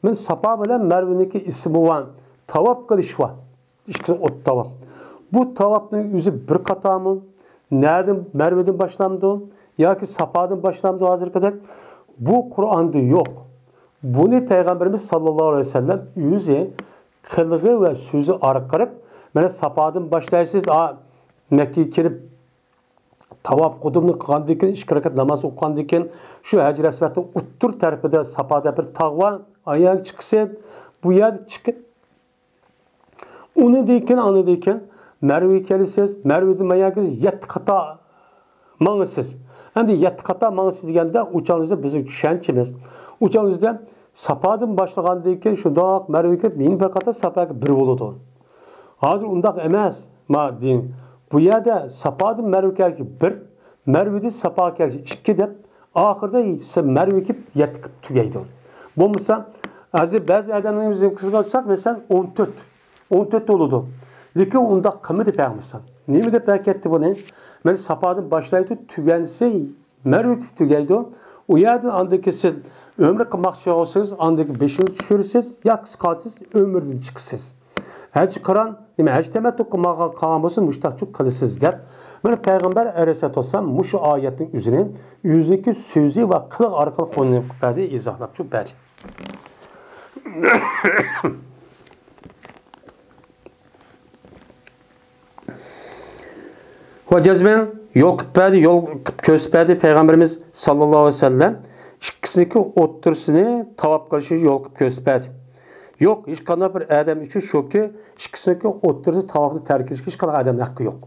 مانا ساپا بىلەن مەرۋىنىڭكى ئىسمى بار، تاۋاپ قىلىش بار. ئىككىسىنى ئوت تاۋاپ. بۇ تاۋاپنىڭ ئۆزى بىر قاتارمۇ؟ نەدىن، مەرۋىدىن باشلامدۇ ياكى ساپادىن باشلامدۇ ھازىرقىدەك؟ بۇ قۇرئاندا يوق. بۇنى پەيغەمبىرىمىز ساللاللاھۇ ئەلەيھى ۋەسەللەم ئۆزى قىلىقى ۋە سۆزى ئارقىلىق، مانا ساپادىن باشلايسىز، ئا، مەككىگە كېلىپ تاۋاپ قۇدۇمنى قىلغاندىن كېيىن، ئىككى رەكەت ناماز ئوقۇغاندىن كېيىن، شۇ ھەجرى ئەسۋەدنىڭ ئوتتۇرا تەرىپىدە ساپادا بىر تاغ بار، ئاياغ چىقىسىز، بۇ يەرگە چىقىپ، ئۇنىڭدىن كېيىن، ئاندىن كېيىن مەرۋىگە كېلىسىز، مەرۋىدىن ماياگە يەتتە قاتا ماڭىسىز. ئەمدى يەتتە قاتا ماڭىسىز دېگەندە، ئۇ چاغدا بىزنىڭ چۈشەنچىمىز. ئۇ چاغدا ساپادىن باشلىغاندىن كېيىن شۇنداق مەرۋىگە كېلىپ، يەنە بىر قاتا ساپاگە بىر بولىدۇ. ھازىر ئۇنداق ئەمەس. ما دېيىن، بۇ يەردە ساپادىن مەرۋىگە بىر، مەرۋىدىن ساپاغا كەلگەن ئىككى دەپ، ئاخىرىدا مەرۋىگە كېلىپ يەتتە قىلىپ تۈگەيدۇ. بولمىسا، ھازىر بەزى ئادەمنىڭ بىزنىڭ قىلساق، مەسىلەن، ئون تۆت، ئون تۆت بولىدۇ. لېكىن ئۇنداق قىلمىدى پەيغەمبەر. نېمە دەپ ئەكەتتى بۇنى؟ مانا ساپادىن باشلايدۇ، تۈگەنسە مەرۋىگە تۈگەيدۇ. ئۇ يەردىن ئاندىن كېيىن سىز ئۆمرە قىلماقچى بولسىڭىز، ئاندىن كېيىن بېشىڭىزنى چۈشۈرىسىز، يا قىسقارتىسىز، ئۆمرىدىن چىقىسىز. ھەج قىران، نېمە، ھەج تەمەتتۇ قىلمىغان قالغان بولسا، مۇشتاقچۇ قىلىسىز دەپ، مانا پەيغەمبەر ئەلەيھىسسالاتۇ ۋەسسالام مۇشۇ ئايەتنىڭ ئۆزىنى ئۆزىنىڭكى سۆزى ۋە قىلىقى ئارقىلىق ئۇنى بەردى، ئىزاھلاپچۇ بەردى. ۋە جەزمەن يول قىلىپ بەردى، يول قىلىپ كۆرسىتىپ بەردى پەيغەمبىرىمىز ساللاللاھۇ ئەلەيھى ۋەسەللەم. ئىككىسىنىڭكى ئوتتۇرىسىنى تاۋاپ قىلىشنى يول قىلىپ كۆرسىتىپ بەردى. يوق، ھېچقانداق بىر ئادەم ئۈچۈن شۇكى، ئىككىسىنىڭكى ئوتتۇرىسىدا تاۋاپنى تەرك قىلىشقا ھېچقانداق ئادەمنىڭ ھەققى يوق.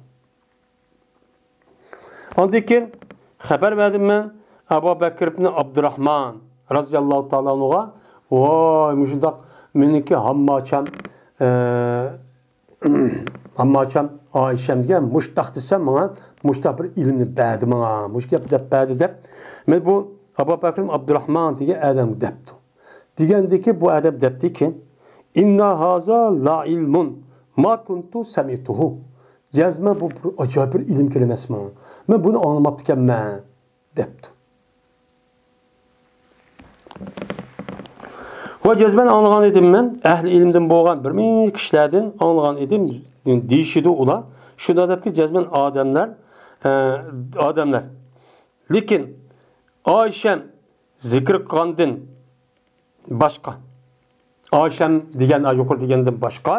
ئاندىن كېيىن خەۋەر بەردىم مەن ئەبۇ بەكىر ئىبنى ئابدۇراخمان رازىياللاھۇ تائالا ئەنھۇغا، ۋاي، مۇشۇنداق مېنىڭكى ھامماچام، ئە، ھامماچام ئائىشەم دېگەن مۇشتاق دېسەم، ماڭا مۇشتاق بىر ئىلىمنى بەردى ماڭا، مۇشۇ گەپ دەپ بەردى دەپ، مەن بۇ ئەبۇ بەكىر ئابدۇراخمان دېگەن ئادەمگە دەپتۇ. دېگەندىكى بۇ ئادەم دەپتىكى، ئىننا ھازا لا ئىلمۇن ما كۇنتۇ سەمىئتۇھۇ. جەزمەن بۇ بىر ئاجايىپ بىر ئىلىم كېلىمەسمۇ؟ مەن بۇنى ئاڭلىماپتىكەنمەن، دەپتۇ. ۋە جەزمەن ئاڭلىغان ئىدىم مەن، ئەھلى ئىلىمدىن بولغان بىر مىڭ كىشىلەردىن ئاڭلىغان ئىدىم، دېيىشىدۇ ئۇلار. شۇنداق دەپكى، جەزمەن ئادەملەر، ئە، ئادەملەر. لېكىن ئائىشەم زىكىر قىلغاندىن باشقا، ئائىشەم دېگەن، يۇقىرى دېگەندىن باشقا،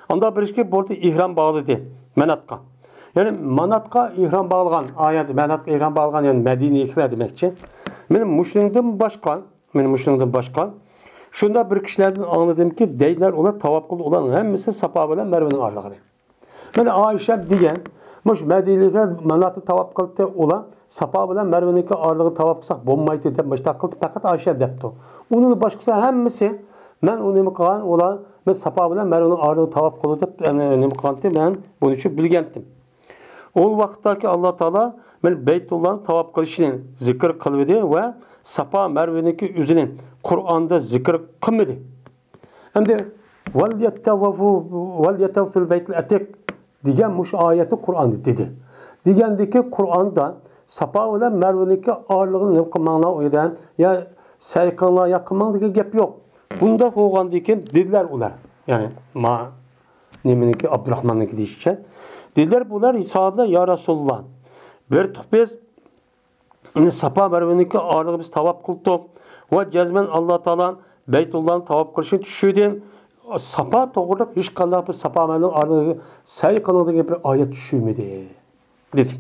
ئاندا بىر ئىككى بولدى ئېھرام باغلىدى ماناتقا. يەنى ماناتقا ئېھرام باغلىغان، ئايەت ماناتقا ئېھرام باغلىغان، يەنى مەدىنىلىكلەر دېمەكچى. مانا مۇشۇنىڭدىن باشقا، مانا مۇشۇنىڭدىن باشقا، شۇنداق بىر كىشىلەردىن ئاڭلىدىمكى، دەيدىلەر ئۇلار تاۋاپ قىلدى، ئۇلارنىڭ ھەممىسى ساپا بىلەن مەرۋىنىڭ ئارىلىقىنى. مانا ئائىشە دېگەن، مۇشۇ مەدىنىلىكلەر ماناتنى تاۋاپ قىلدى، ئۇلار ساپا بىلەن مەرۋىنىڭكى ئارىلىقىنى تاۋاپ قىلساق بولمايدۇ دەپ مۇشۇنداق قىلدى، پەقەت ئائىشە دەپتۇ. ئۇنىڭ باشقىسى ھەممىسى، مەن ئۇ نېمە قىلغان، ئۇلار، مەن ساپا بىلەن مەرۋىنىڭ ئارىلىقىنى تاۋاپ قىلىدۇ دەپ، يەنى نېمە قىلغانتى، مەن بۇنى شۇ بىلگەنتىم. ئۇ ۋاقىتتاكى ئاللا تائالا مەن بەيتۇللانى تاۋاپ قىلىشنى زىكىر قىلمىدى ۋە ساپا مەرۋىنىڭكى ئۆزىنى قۇرئاندا زىكىر قىلمىدى. ئەمدى، «ۋەليەتتەۋەفۇ، ۋەليەتەۋەفۇل بەيتىل ئەتىق» دېگەن مۇشۇ ئايەتتە قۇرئاندا دېدى. دېگەندىكى قۇرئاندا ساپا بىلەن مەرۋىنىڭكى ئارىلىقىنى نېمە قىلماڭلار ئۇ يەردە، يا سەي قىلىڭلار، يا قىلماڭ دېگەن گەپ يوق. بۇنداق بولغاندىن كېيىن دېدىلەر ئۇلار. يەنى، ما، نېمىنىڭكى، ئابدۇراخماننىڭكى دېيىشىچە. دېدىلەر بۇلار، ساھابىلەر، يا رەسۇلاللا، بىر تۇق بىز ساپا مەرۋىنىڭكى ئارىلىقىنى بىز تاۋاپ قىلدۇق ۋە جەزمەن ئاللا تائالا بەيتۇللانى تاۋاپ قىلىشنى چۈشۈردى. ساپا توغرىلىق ھېچقانداق بىر ساپا مەرۋىنىڭ ئارىلىقىنى سەي قىلىڭ دېگەن بىر ئايەت چۈشمىدى، دېدى.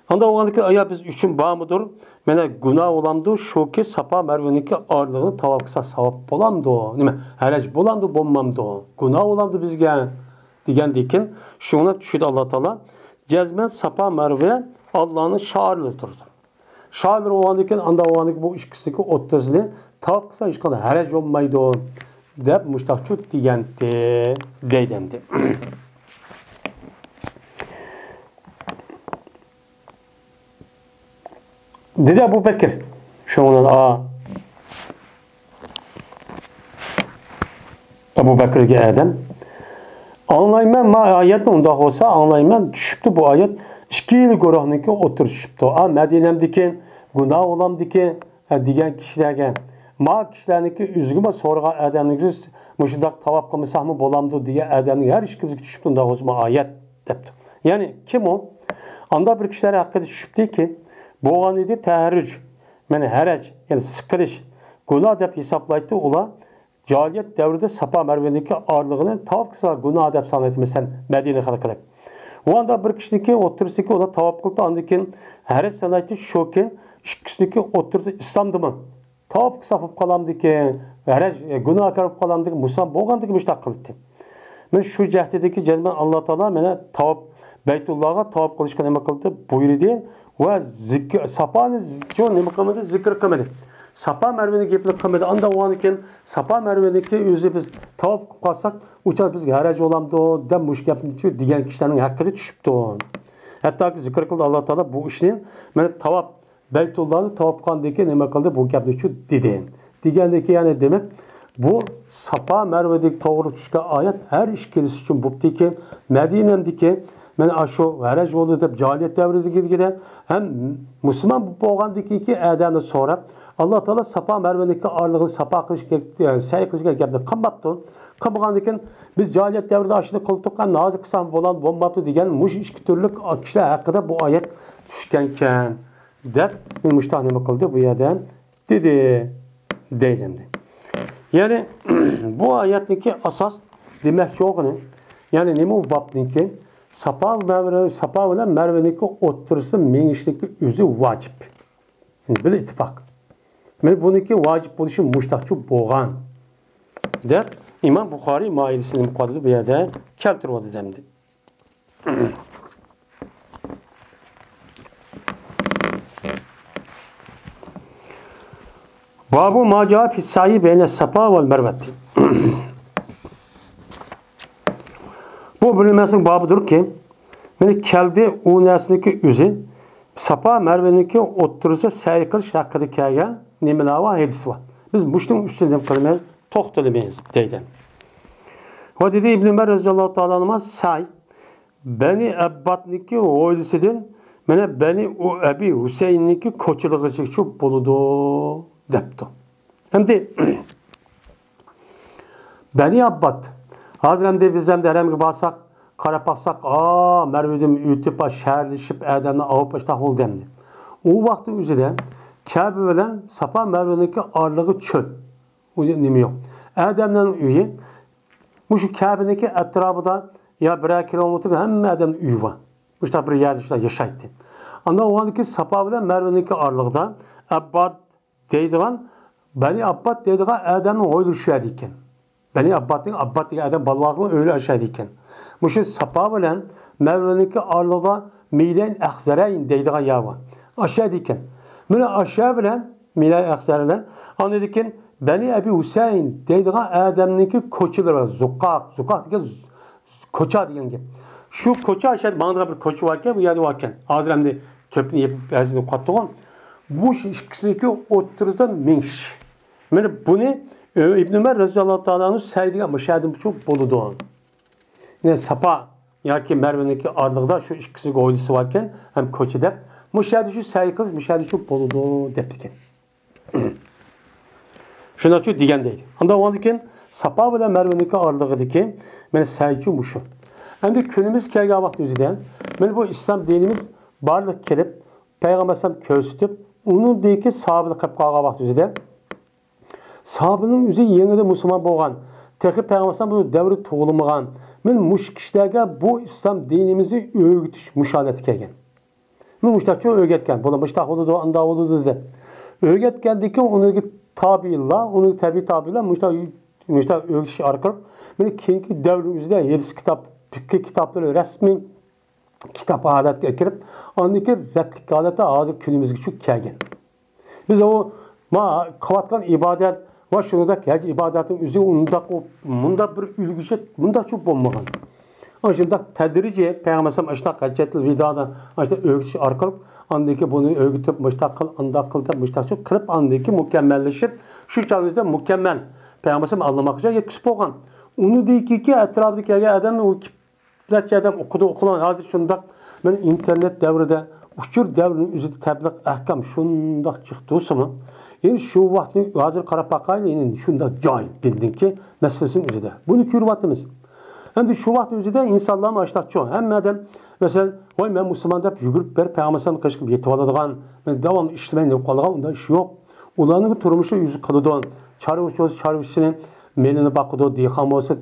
ئاندا ئۇ ئايەت بىز ئۈچۈن بارمىدۇر؟ مانا گۇناھ بولامدۇ شۇكى ساپا مەرۋىنىڭكى ئارىلىقىنى تاۋاپ قىلسا ساۋاب بولامدۇ؟ نېمە، ھەرەج بولامدۇ، بولمامدۇ؟ گۇناھ بولامدۇ بىزگە؟ دېگەندىكىن شۇڭا چۈشۈردى ئاللا تائالا. جەزمەن ساپا مەرۋە ئاللانىڭ شائىرلىرىدۇر. شائىرلىرى بولغاندىكىن، ئاندا بولغاندىكىن بۇ ئىككىسىنىڭكى ئوتتۇرىسىنى تاۋاپ قىلسا ھېچقانداق ھەرەج بولمايدۇ، دەپ مۇشتاقچۇ دېگەنتى، دەيدۇ ئەمدى. دېدى ئەبۇ بەكرى. شۇڭا، ئا، ئەبۇ بەكرىگە ئادەم. ئاڭلايمەن، ما ئايەتنى ئۇنداق بولسا، ئاڭلايمەن، چۈشۈپتۇ بۇ ئايەت. ئىككىلا گۇرۇھنىڭكى ئوتتۇرىسى چۈشۈپتۇ. ئا، مەدىنەمدىكى، گۇناھ ئۇلامدىكى، ئە، دېگەن كىشىلەرگە، ما كىشىلەرنىڭكى ئۆزىگىمۇ سورىغان ئادەمنىڭكى مۇشۇنداق تاۋاپ قىلمىساقمۇ بولامدۇ دېگەن ئادەمنىڭ ھەر ئىككىلىسىگە چۈشۈپتۇ، ئۇنداق بولسا ما ئايەت دەپتۇ. يەنى كىم ئۇ؟ ئاندا بىر كىشىلەر ھەققىدە چۈشۈپتىكى، بولغان ئىدى تەھەررۈج، مانا ھەرەج، يەنى سىقىلىش، گۇناھ دەپ ھېسابلايتتى ئۇلار. جاھىلىيەت دەۋرىدە ساپا مەرۋىنىڭكى ئارىلىقىنى تاۋاپ قىلسا گۇناھ دەپ سانايتتى، مەسىلەن، مەدىنە خەلقىدەك. ئۇ ئاندا بىر كىشىنىڭكى ئوتتۇرىسىدىكى ئۇلار تاۋاپ قىلدى، ئاندىن كېيىن ھەرەج سانايتتى، شۇكى ئىككىسىنىڭكى ئوتتۇرىسى ئىسلامدىمۇ تاۋاپ قىلسا بولۇپ قالامدىكىن، ھەرەج، گۇناھكار بولۇپ قالامدىكىن، مۇسۇلمان بولغاندىكىن مۇشۇنداق قىلدى. مەن شۇ جەھەتتىكى جەزمەن ئاللا تائالا مانا تاۋاپ، بەيتۇللاغا تاۋاپ قىلىشقا نېمە قىلدى؟ بۇيرۇدى ۋە زىكىر، ساپانى شۇ نېمە قىلمىدى؟ زىكىر قىلمىدى. ساپا مەرۋىنىڭ گېپىنى قىلمىدى. ئاندا ئۇنىڭدىن كېيىن ساپا مەرۋىنىڭكى ئۆزى بىز تاۋاپ قىلىپ قالساق، ئۇ چاغ بىزگە ھەرەج بولامدۇ دەپ مۇشۇ گەپنى دېگەن كىشىلەرنىڭ ھەققىدە چۈشۈپتۇ. ھەتتاكى زىكىر قىلدى ئاللا تائالا بۇ ئىشنى، مانا تاۋاپ بەيتۇللانى تاۋاپ قىلغاندىن كېيىن نېمە قىلدى؟ بۇ گەپنى شۇ دېدى. دېگەندىن كېيىن، يەنى دېمەك، بۇ ساپا مەرۋىدىكى توغرا چۈشكەن ئايەت ھەر ئىككىلىسى ئۈچۈن بوپتىكەن، مەدىنەمدىكى، مانا ئاشۇ ھەرەج بولدى دەپ جاھىلىيەت دەۋرىدىكىدەك ھەم مۇسۇلمان بولغاندىكىنكى ئادەمنى سوراپ، ئاللا تائالا ساپا مەرۋىنىڭكى ئارىلىقىنى ساپا قىلىشقا، سەي قىلىشقا گەپنى قىلماپتۇ. قىلمىغاندىكىن، بىز جاھىلىيەت دەۋرىدە ئاشۇنى قىلدۇق، ئەمدى ھازىر قىلساق بولامدۇ، بولماپتۇ دېگەن مۇشۇ ئىككى تۈرلۈك كىشىلەر ھەققىدە بۇ ئايەت چۈشكەنكەن. دەپ، مانا مۇشۇنداق نېمە قىلدى بۇ يەردە؟ دېدى، دەيدۇ ئەمدى. يەنى، بۇ ئايەتنىڭكى ئاساس دېمەكچى بولغىنى، يەنى نېمە ئۇ بابنىڭكى؟ ساپا مەرۋە، ساپا بىلەن مەرۋىنىڭكى ئوتتۇرىسىدا مېڭىشنىڭكى ئۆزى ۋاجىپ. بىل ئىتتىپاق. مانا بۇنىڭكى ۋاجىپ بولۇشى مۇشۇنداقچە بولغان، دەپ ئىمام بۇخارىي ماھىيىسىنى نېمە قىلىۋاتىدۇ؟ بۇ يەردە كەلتۈرۈۋاتىدۇ ئەمدى. بابۇ ما جاء فى سەعيى بەينە سەفا ۋەل مەرۋەتى. بۇ بىلمەسلىك بابىدۇركى، مانا كەلدى ئۇ نەرسىنىڭكى ئۆزى، ساپا مەرۋىنىڭكى ئوتتۇرىسى سەي قىلىش ھەققىدە كەلگەن نېمىلەر بار، ھەدىس بار. بىز مۇشۇنىڭ ئۈستىدە نېمە قىلىمىز؟ توختىلىمىز، دەيدۇ. ۋە دېدى ئىبن ئۆمەر رەزىياللاھۇ تائالا ئەنھۇما، سەي بەنى ئەببادنىڭكى ھويلىسىدىن، مانا، بەنى ئۇ-، ئەبى ھۈسەيىننىڭكى كوچىلىقىغىچە بولىدۇ، دەپتۇ. ئەمدى بەنى ئەبباد، ھازىر ئەمدى بىز ئەمدى ھەرەمگە بارساق، قاراپ باقساق، ئا، مەرۋىدىن ئۆتۈپ، شەھەرلىشىپ، ئادەمنى ئاۋۇپ، ئاشتاق بولدى ئەمدى. ئۇ ۋاقىتنىڭ ئۆزىدە كەبە بىلەن ساپا مەرۋىنىڭكى ئارىلىقى چۆل. ئۇ نېمە يوق. ئادەمنىڭ ئۆيى مۇشۇ كەبىنىڭكى ئەتراپىدا يا بىرەر كىلومېتىر ھەممە ئادەمنىڭ ئۆيى بار. مۇشۇنداق بىر يەردە شۇنداق ياشايتتى. ئاندىن ئۇنىڭدىن كېيىن ساپا بىلەن مەرۋىنىڭكى ئارىلىقىدا ئەبباد دەيدىغان، بەنى ئەبباد دەيدىغان ئادەمنىڭ ھويلىرى شۇ يەردە ئىكەن. بەنى ئاببادنىڭ، ئابباد دېگەن ئادەم بالىۋاقنىڭ ئۆيى ئاشۇ يەردە ئىكەن. مۇشۇ ساپا بىلەن مەرۋىنىڭكى ئارىلىقىدا مىلەين ئەخزەرەين دەيدىغان يەر بار. ئاشۇ يەردە ئىكەن. مانا ئاشۇ يەر بىلەن مىلەين ئەخزەرەين بىلەن ئاندىن كېيىن بەنى ئەبى ھۈسەيىن دەيدىغان ئادەمنىڭكى كوچىلىرى، زۇقاق، زۇقاق دېگەن كوچا دېگەن گەپ. شۇ كوچا ئاشۇ يەردە ماڭىدىغان بىر كوچا باركەن، بۇ يەردە باركەن. ھازىر ئەمدى تۆپنى يېپىپ بەزىدە قاتتىغۇ. بۇ ئىككىسىنىڭكى ئوتتۇرىدا مېڭىش. مانا بۇنى ئىبن ئۆمەر رەزىياللاھۇ تائالا ئەنھۇ سەي دېگەن مۇشۇ يەردىن شۇ بولىدۇ. يەنى ساپا ياكى مەرۋىنىڭكى ئارىلىقىدا شۇ ئىككىسىنىڭكى ھويلىسى باركەن، ھەم كوچا دەپ، مۇشۇ يەردە شۇ سەي قىلىش، مۇشۇ يەردە شۇ بولىدۇ دەپتىكەن. شۇنداقچۇ دېگەن دەيدۇ. ئاندىن ئاندىن كېيىن ساپا بىلەن مەرۋىنىڭكى ئارىلىقىدىكى مانا سەيچۇ مۇشۇ. ئەمدى كۈنىمىز كەلگەن ۋاقىت ئۆزىدە، مانا بۇ ئىسلام دىنىمىز بارلىققا كېلىپ، پەيغەمبەر ئەلەيھىسسالام كۆرسىتىپ، ئۇنىڭدىكى ساھابىلەر قىلىپ قالغان ۋاقىت ئۆزىدە، ساھابىنىڭ ئۆزى يېڭىدىن مۇسۇلمان بولغان، تېخى پەيغەمبەر ئەلەيھىسسالام بۇ دەۋرى تۇغۇلمىغان، مانا مۇشۇ كىشىلەرگە بۇ ئىسلام دىنىمىزنى ئۆگىتىش مۇشۇ ھالەتكە كەلگەن. مۇشتاقچۇ ئۆگەتكەن، بۇلار مۇشتاق بولىدۇ، ئانداق بولىدۇ دەپ. ئۆگەتكەندىن كېيىن ئۇنىڭ تابىئىنلار، ئۇنىڭ تەبىئىي تابىئىنلار مۇشتاق، مۇشتاق ئۆگىتىش ئارقىلىق مانا كېيىنكى دەۋرنىڭ ئۆزىدە ھەدىس كىتاب، پىقھى كىتابلىرى رەسمىي كىتاب ھالەتكە كىرىپ، ئاندىن كېيىن رەتلىك ھالەتتە ھازىر كۈنىمىزگىچە كەلگەن. بىز ئۇ ما قىلىۋاتقان ئىبادەت ۋە شۇنىڭدەك ھەج ئىبادەتنىڭ ئۆزى ئۇنداق، مۇنداق بىر ئۈلگىچە، مۇنداقچە بولمىغان. ئاشۇنداق تەدرىجىي پەيغەمبەر ئەلەيھىسسالام ئاشۇنداق ھەججەتۇل ۋىدادا ئاشۇنداق ئۆگىتىش ئارقىلىق، ئاندىن كېيىن بۇنى ئۆگىتىپ، مۇشتاق قىل، ئانداق قىل دەپ مۇشتاقچە قىلىپ، ئاندىن كېيىن مۇكەممەللىشىپ، شۇ چاغدا مۇكەممەل پەيغەمبەر ئەلەيھىسسالام ئاللىماقچە يەتكۈزۈپ بولغان. ئۇنىڭدىن كېيىنكى ئەتراپىدا كەلگەن ئادەم ئۇ نەچچە ئادەم ئوقۇدى، ئوقۇلغان. ھازىر شۇنداق، مانا ئىنتېرنېت دەۋرىدە، ئۇچۇر دەۋرىنىڭ ئۆزىدە تەبلىغ ئەھكام شۇنداق جىق تۇرسىمۇ، يەنى شۇ ۋاقىتنى ھازىر قاراپ باقايلى، يەنى شۇنداق جاھىل دىندىنكى مەسىلىسىنىڭ ئۆزىدە. بۇنى كۆرۈۋاتىمىز. ئەمدى شۇ ۋاقىتنىڭ ئۆزىدە ئىنسانلارمۇ ئاشۇنداقچۇ، ھەممە ئادەم، مەسىلەن، ۋاي، مەن مۇسۇلمان دەپ يۈگۈرۈپ بېرىپ پەيغەمبەر ئەلەيھىسسالامنىڭ قېشىغا يېتىۋالىدىغان، مەن داۋاملىق ئىشلىمەي نېمە قالىدىغان، ئۇنداق ئىش يوق. ئۇلارنىڭ تۇرمۇشى ئۆزى قىلىدۇ. چارۋىچى بولسا چارۋىچىسىنى، مېلىنى باقىدۇ، دېھقان بولسا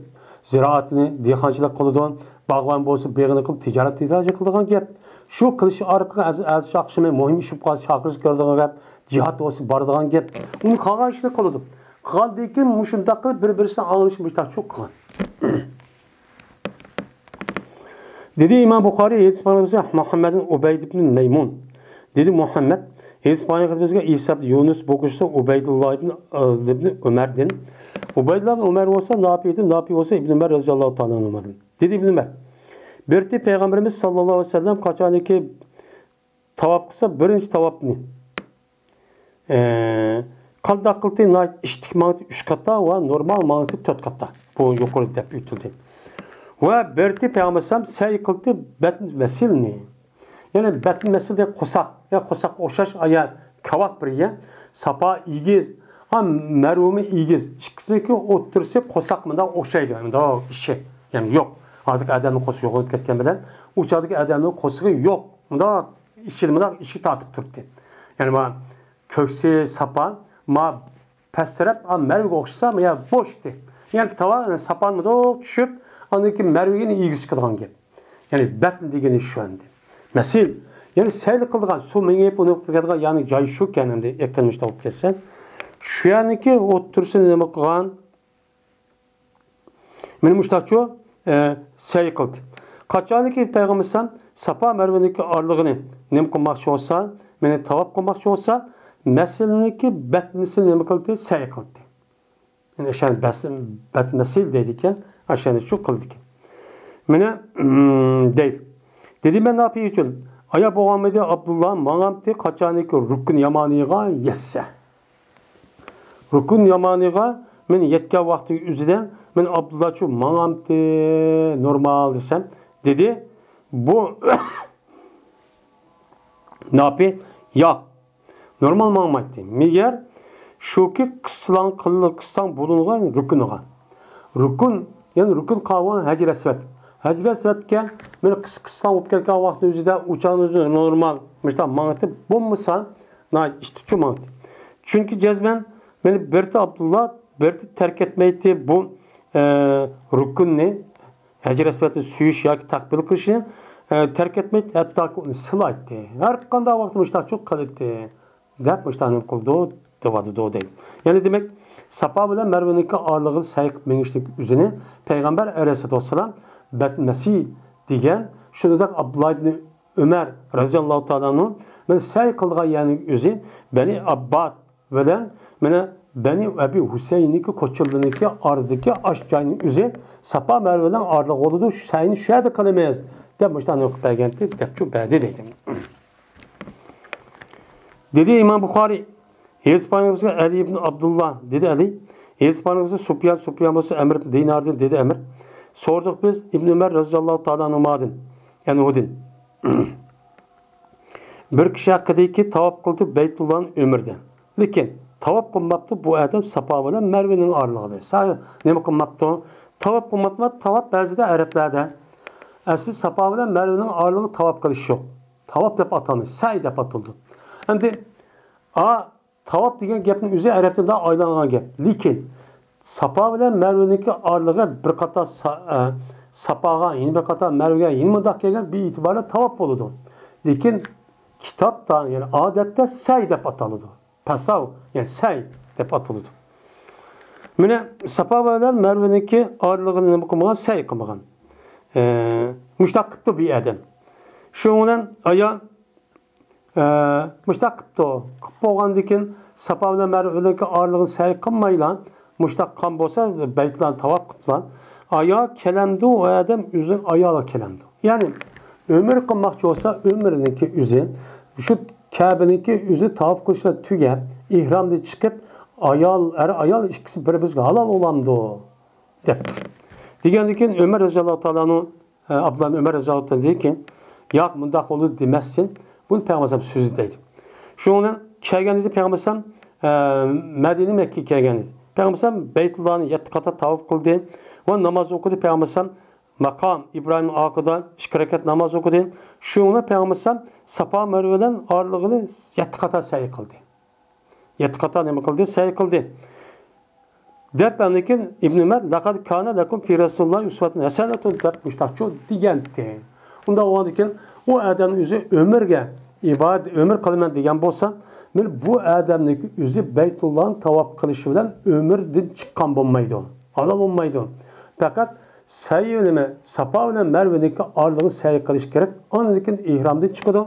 زىرائەتنى، دېھقانچىلىق قىلىدۇ، باغۋەن بولسا بېغىنى قىلىپ، تىجارەت، تىجارەت قىلىدىغان گەپ. شۇ قىلىش ئارقىلىق ئەتىسى ئاخشىمى مۇھىم ئىش بولۇپ قالسا، چاقىرىق كۆرىدىغان گەپ، جىھاد بولسا بارىدىغان گەپ. ئۇنى قالغان ئىشنى قىلىدۇ. قىلغاندىن كېيىن مۇشۇنداق قىلىپ بىر-بىرسىنى ئاڭلىشىپ مۇشۇنداق قىلغان. دېدى ئىمام بۇخارىي، ھەدىس بايان قىلىپ مۇھەممەدىن ئۇبەيد ئىبن مەيمۇن. دېدى مۇھەممەد، ھەدىس بايان قىلىپ بىزگە ئىسا ئىبن يۇنۇس، بۇ كىشى ئۇبەيدۇللا ئىبن، ئىبن ئۆمەردىن. ئۇبەيدۇللا ئىبن ئۆمەر بولسا ناپىدىن، ناپى بولسا ئىبن ئۆمەر رەزىياللاھۇ تائالا ئەنھۇدىن. دېدى ئىبن ئۆمەر، بىر رېتى پەيغەمبىرىمىز ساللاللاھۇ ئەلەيھى ۋەسەللەم قاچانكى تاۋاپ قىلسا، بىرىنچى تاۋاپنى، ئە، قانداق قىلدى؟ ناھايىتى ئىشتىك ماڭدى ئۈچ قاتا ۋە نورمال ماڭدى تۆت قاتا. بۇ يۇقىرىدا دەپ ئۆتۈلدى. ۋە بىر رېتى پەيغەمبەر ئەلەيھىسسالام سەي قىلدى بەتن ۋەسىلنى. يەنى بەتن ۋەسىل دېگەن قورساق. يا قورساققا ئوخشاش، يا كاۋاك بىر يەر. ساپا ئېگىز، ھە، مەرۋىمۇ ئېگىز. ئىككىسىنىڭكى ئوتتۇرىسى قورساق مۇنداق ئوخشايدۇ. مۇنداق ئىشى. يەنى يوق. ھازىرقى ئادەمنىڭ قورسىقى يوقىلىپ كەتكەن بىلەن، ئۇ چاغدىكى ئادەمنىڭ قورسىقى يوق. مۇنداق ئىچىدە مۇنداق ئىشىك تارتىپ تۇراتتى. يەنى ما كۆكسى ساپا، ما پەس تەرەپ، ئا، مەرۋىگە ئوخشىسا، ما يا بوش ئىدى. يەنى تاۋا، ساپان مۇنداق چۈشۈپ، ئاندىن كېيىن مەرۋىگە يەنە ئېگىز چىقىدىغان گەپ. يەنى بەتن دېگىنى شۇ ئەمدى. مەسىل، يەنى سەيل قىلىدىغان، سۇ مېڭىپ ئۇنى قىلىدىغان يەرنىڭ جايى شۇ ئىكەن ئەمدى، يېقىن مۇشۇنداق بولۇپ كەتسە. شۇ يەرنىڭكى ئوتتۇرىسىنى نېمە قىلغان؟ مانا مۇشۇنداقچۇ، ئە، سەي قىلدى. قاچانكى پەيغەمبەر ئەلەيھىسسالام ساپا مەرۋىنىڭكى ئارىلىقىنى نېمە قىلماقچى بولسا، مانا تاۋاپ قىلماقچى بولسا، مەسىلىنىڭكى بەتنىسىنى نېمە قىلدى؟ سەي قىلدى. يەنى ئىشەن بەس-، بەتنەسىل دەيدىكەن، ئاشۇنى شۇ قىلىدىكەن. مانا، دەيدۇ. دېدى مەن ناپىي ئۈچۈن، ئايا بولغانمىدى ئابدۇللا ماڭامتى قاچانكى رۇكن يامانىغا يەتسە. رۇكن يامانىغا مەن يەتكەن ۋاقتى ئۆزىدە مەن ئابدۇللاچۇ ماڭامتى نورمال دېسەم، دېدى، بۇ ناپى ياق. نورمال ماڭمايتتى. مېگەر شۇكى قىسسىلاڭ قىللىق قىسساڭ بولۇنغان رۇكنىغا. رۇكن، يەنى رۇكن قاۋان ھەجر ئەسۋەد. ھەجر ئەسۋەدكە مېنى قىس-، قىسسىلاڭ بولۇپ كەتكەن ۋاقىتنىڭ ئۆزىدە ئۇچاقنىڭ ئۆزىدە نورمال مۇشۇنداق ماڭىتىپ بولمىسا، ناھايىتى ئىشتىچۇ ماڭىتتى. چۈنكى جەزمەن مېنى بىرتى ئابدۇللا، بىرتى تەرك ئەتمەيتتى بۇ، ئە، رۇكننى. ھەجر ئەسۋەدنى سۆيۈش ياكى تەقبىل قىلىشنى، ئە، تەرك ئەتمەيتتى، ھەتتاكى ئۇنى سىلايتتى. ھەر قانداق ۋاقىتتا مۇشۇنداقچۇ قىلاتتى، دەپ مۇشۇنداق نېمە قىلىدۇ، دەۋاتىدۇ دەيدۇ. يەنى دېمەك، ساپا بىلەن مەرۋىنىڭكى ئارىلىقىدا سەي قىلىپ مېڭىشنىڭ ئۆزىنى پەيغەمبەر ئەلەيھىسسالاتۇ ۋەسسالام بەتمەسىي دېگەن، شۇنداق ئابدۇللا ئىبنى ئۆمەر رەزىياللاھۇ تائالا ئەنھۇ، مەن سەي قىلىدىغان يەرنىڭ ئۆزى بەنى ئابباد بىلەن مانا بەنى ئەبى ھۇسەيننىڭكى كوچىلىرىنىڭكى ئارىدىكى ئاش جاينىڭ ئۆزى ساپا مەرۋىنىڭ ئارىلىقى بولىدۇ، شۇ سەينى شۇ يەردە قىلىمىز دەپ مۇشۇنداق نېمە قىلىپ بەرگەنتى، دەپچۇ بەردى دەيدۇ. دېدى ئىمام بۇخارىي، ھەدىس پايغىمبىرىمىزگە ئەلى ئىبن ئابدۇللا، دېدى ئەلى. ھەدىس پايغىمبىرىمىزگە سۇپيان، سۇپيان بولسا ئەمر ئىبن دىناردىن، دېدى ئەمر. سوردۇق بىز ئىبن ئۆمەر رەزىياللاھۇ تائالا ئەنھۇمادىن، ئەنھۇدىن. بىر كىشى ھەققىدىكى تاۋاپ قىلدى بەيتۇللانى ئۆمرىدە. لېكىن تاۋاپ قىلماپتۇ بۇ ئادەم ساپا بىلەن مەرۋىنىڭ ئارىلىقىدا. سا-، نېمە قىلماپتۇ؟ تاۋاپ قىلماپتۇ. تاۋاپ بەزىدە ئەرەبلەردە. ئەسلى ساپا بىلەن مەرۋىنىڭ ئارىلىقىدا تاۋاپ قىلىش يوق. تاۋاپ دەپ ئاتالمايدۇ، سەي دەپ ئاتىلىدۇ. ئەمدى، ئا، تاۋاپ دېگەن گەپنىڭ ئۆزى ئەرەب تىلىدا ئايلانغان گەپ. لېكىن ساپا بىلەن مەرۋىنىڭكى ئارىلىقى بىر قاتار سا-، ئە، ساپاغا، يەنە بىر قاتار مەرۋىگە، يەنە مۇنداق كەلگەن بىر ئېتىبارى تاۋاپ بولىدۇ. لېكىن كىتابتا، يەنى ئادەتتە سەي دەپ ئاتىلىدۇ. پەساۋ، يەنى سەي دەپ ئاتىلىدۇ. مانا ساپا بىلەن مەرۋىنىڭكى ئارىلىقىنى نېمە قىلمىغان؟ سەي قىلمىغان. ئە، مۇشتاق قىپتۇ بىر ئادەم. شۇنىڭ بىلەن ئايا ئە، مۇشتاق قىپتۇ. قىپ بولغاندىكىن ساپا بىلەن مەرۋىنىڭكى ئارىلىقىنى سەي قىلمايلا، مۇشتاق قىلغان بولسا، بەيتلارنى تاۋاپ قىپلا، ئايا كەلەمدۇ، ئۇ ئادەم ئۆزىنىڭ ئايالىغا كەلەمدۇ. يەنى ئۆمرە قىلماقچى بولسا، ئۆمرىنىڭكى ئۆزى، شۇ كەبىنىڭكى ئۆزى تاۋاپ قىلىشلا تۈگەپ، ئېھرامدىن چىقىپ، ئايال، ئەر ئايال ئىككىسى بىر-بىرىگە ھالال بولامدۇ؟ دەپتۇ. دېگەندىن كېيىن ئۆمەر رەزىياللاھۇ تائالا ئەنھۇ، ئە، ئابدۇللا ئۆمەر رەزىياللاھۇ تائالا دېدىكى، ياق، مۇنداق بولىدۇ دېمەسسىن، بۇنى پەيغەمبەر ئەلەيھىسسالام سۆزى دەيدۇ. شۇنىڭ بىلەن كەلگەن ئىدى پەيغەمبەر ئەلەيھىسسالام، ئە، مەدىنە مەككىگە كەلگەن ئىدى. پەيغەمبەر ئەلەيھىسسالام بەيتۇللانى يەتتە قاتا تاۋاپ قىلدى ۋە ناماز ئوقۇدى. پەيغەمبەر ئەلەيھىسسالام ماقام ئىبراھىم ئارقىدا ئىككى رەكەت ناماز ئوقۇدى. شۇنىڭ بىلەن پەيغەمبەر ئەلەيھىسسالام ساپا مەرۋە بىلەن ئارىلىقىنى يەتتە قاتا سەي قىلدى. يەتتە قاتا نېمە قىلدى؟ سەي قىلدى. دەپ ئاندىن كېيىن ئىبن ئۆمەر، لەقەد كانە لەكۇم فى رەسۇلىللاھى ئۇسۋەتۇن ھەسەنەتۇن دەپ مۇشتاقچۇ دېگەنتى. ئۇنداق بولغاندىن كېيىن ئۇ ئادەمنىڭ ئۆزى ئۆمرىگە ئىبادەت، ئۆمرە قىلىمەن دېگەن بولسا، مانا بۇ ئادەمنىڭ ئۆزى بەيتۇللانى تاۋاپ قىلىشى بىلەن ئۆمرىدىن چىققان بولمايدۇ. ھالال بولمايدۇ. پەقەت سەي نېمە، ساپا بىلەن مەرۋىنىڭكى ئارىلىقىدا سەي قىلىش كېرەك. ئاندىن كېيىن ئېھرامدىن چىقىدۇ.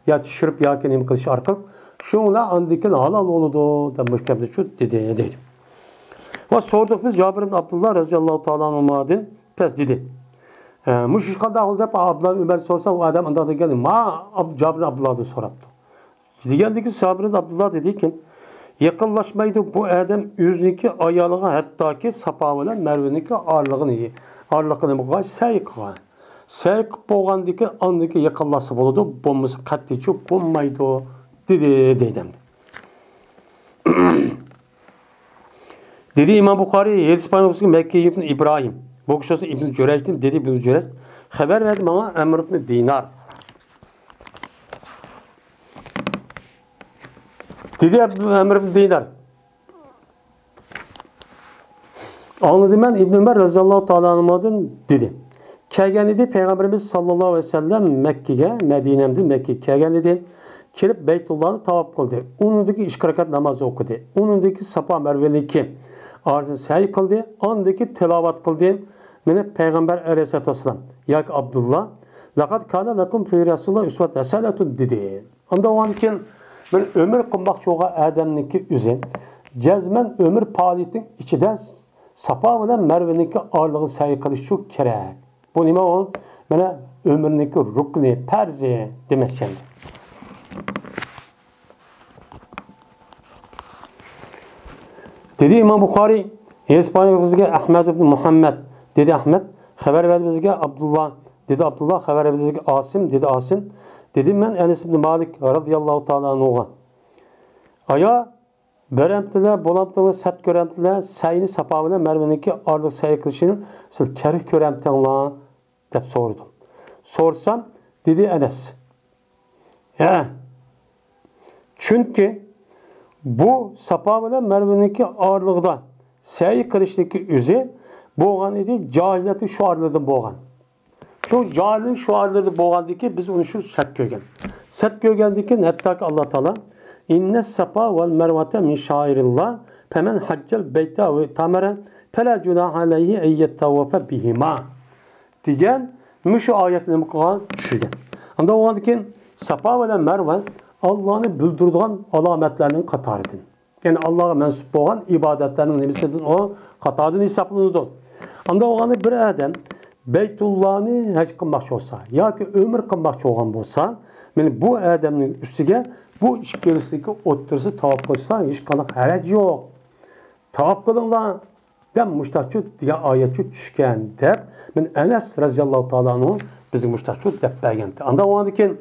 يا چۈشۈرۈپ ياكى نېمە قىلىش ئارقىلىق. شۇڭلا ئاندىن كېيىن ھالال بولىدۇ دەپ مۇشۇ گەپنى شۇ دېدى، دەيدۇ. ۋە سوردۇق بىز جابىر ئىبن ئابدۇللا رەزىياللاھۇ تائالا ئەنھۇمادىن پەس دېدى. ئە، مۇشۇ ئىش قانداق بولدى دەپ ئابدۇللا ئۆمەر سورىسا، ئۇ ئادەم ئانداق دېگەن، ما ئاب-، جابىر ئىبن ئابدۇللادىن سوراپتۇ. دېگەندىكىن جابىر ئىبن ئابدۇللا دېدىكى، يېقىنلاشمايدۇ بۇ ئادەم ئۆزىنىڭكى ئايالىغا، ھەتتاكى ساپا بىلەن مەرۋىنىڭكى ئارىلىقىنى، ئارىلىقىنى بولغان سەي قىلغان. سەي قىلىپ بولغاندىن كېيىن ئاندىن كېيىن يېقىنلاشسا بولىدۇ، بولمىسا قەتئىيچە بولمايدۇ، دېدى، دەيدۇ ئەمدى. دېدى ئىمام بۇخارىي، ھەدىس پايغەمبىرىمىزگە مەككى ئىبن ئىبراھىم، بۇ كىشى بولسا ئىبن جۈرەيجدىن، دېدى ئىبن جۈرەيج، خەۋەر بەردى ماڭا ئەمر ئىبن دىنار. دېدى ئەمر ئىبن دىنار. ئاڭلىدىم مەن ئىبن ئۆمەر رەزىياللاھۇ تائالا ئەنھۇدىن دېدى. كەلگەن ئىدى پەيغەمبىرىمىز ساللاللاھۇ ئەلەيھى ۋەسەللەم مەككىگە، مەدىنەمدىن مەككىگە كەلگەن ئىدى. كېلىپ بەيتۇللانى تاۋاپ قىلدى. ئۇنىڭدىن كېيىن ئىككى رەكەت ناماز ئوقۇدى. ئۇنىڭدىن كېيىن ساپا مەرۋىنىڭكى ئارىسىنى سەي قىلدى. ئاندىن كېيىن تىلاۋەت قىلدى. مانا پەيغەمبەر ئەلەيھىسسالاتۇ ۋەسسالام ياكى ئابدۇللا، لەقەد كانە لەكۇم فى رەسۇلىللاھى ئۇسۋەتۇن ھەسەنەتۇن دېدى. ئاندىن كېيىن مانا ئۆمرە قىلماقچى بولغان ئادەمنىڭكى ئۆزى جەزمەن ئۆمرە پائالىيىتىنىڭ ئىچىدە ساپا بىلەن مەرۋىنىڭكى ئارىلىقىنى سەي قىلىشى كېرەك. بۇ نېمە ئۇ؟ مانا ئۆمرىنىڭكى رۇكنى، پەرزى دېمەكچى ئەمدى. دېدى ئىمام بۇخارىي، ھەدىس پايغەمبىرىمىزگە ئەھمەد ئىبن مۇھەممەد، دېدى ئەھمەد، خەۋەر بەردى بىزگە ئابدۇللا، دېدى ئابدۇللا، خەۋەر بەردى بىزگە ئاسىم، دېدى ئاسىم، دېدىم مەن ئەنەس ئىبن مالىك رەزىياللاھۇ تائالا ئەنھۇغا. ئايا، بېرەمتىلەر، بولامتىلەر، سەت كۆرەمتىلەر، سەينى ساپا بىلەن مەرۋىنىڭكى ئارىلىق سەي قىلىشىنى سىز كېرەك كۆرەمتىڭلار؟ دەپ سورىدىم. سورىسام، دېدى ئەنەس، ھە. چۈنكى بۇ ساپا بىلەن مەرۋىنىڭكى ئارىلىقىدا سەي قىلىشنىڭكى ئۆزى بولغان ئىدى، جاھىلىيەتنىڭ شوئارلىرىدىن بولغان. شۇ جاھىلىيەتنىڭ شوئارلىرىدىن بولغاندىكىن بىز ئۇنى شۇ سەت كۆرگەن. سەت كۆرگەندىن كېيىن ھەتتاكى ئاللا تائالا، «ئىننەس سەپا ۋەل مەرۋەتە مىن شائىرىللا، پەمەن ھەججەل بەيتە ۋە تەمەرە، پەلا جۇناھە ئەلەيھى ئەن يەتتەۋەفە بىھىما» دېگەن مۇشۇ ئايەتنى نېمە قىلغان؟ چۈشۈرگەن. ئاندىن بولغاندىن كېيىن ساپا بىلەن مەرۋە ئاللانى بىلدۈرىدىغان ئالامەتلەرنىڭ قاتارىدىن. يەنى ئاللاغا مەنسۇپ بولغان ئىبادەتلەرنىڭ نېمىسىدىن، ئۇ قاتارىدىن ھېسابلىنىدۇ. ئاندىن بولغاندا بىر ئادەم بەيتۇللانى ھەج قىلماقچى بولسا ياكى ئۆمرە قىلماقچى بولغان بولسا، مانا بۇ ئادەمنىڭ ئۈستىگە بۇ ئىككىلىسىنىڭكى ئوتتۇرىسىدا تاۋاپ قىلسا ھېچقانداق ھەرەج يوق. تاۋاپ قىلىڭلار دەپ مۇشتاقچۇ دېگەن ئايەتچۇ چۈشكەن دەپ، مانا ئەنەس رەزىياللاھۇ تائالا ئەنھۇ بىزگە مۇشتاقچۇ دەپ بەرگەنتى. ئاندىن ئاندىن كېيىن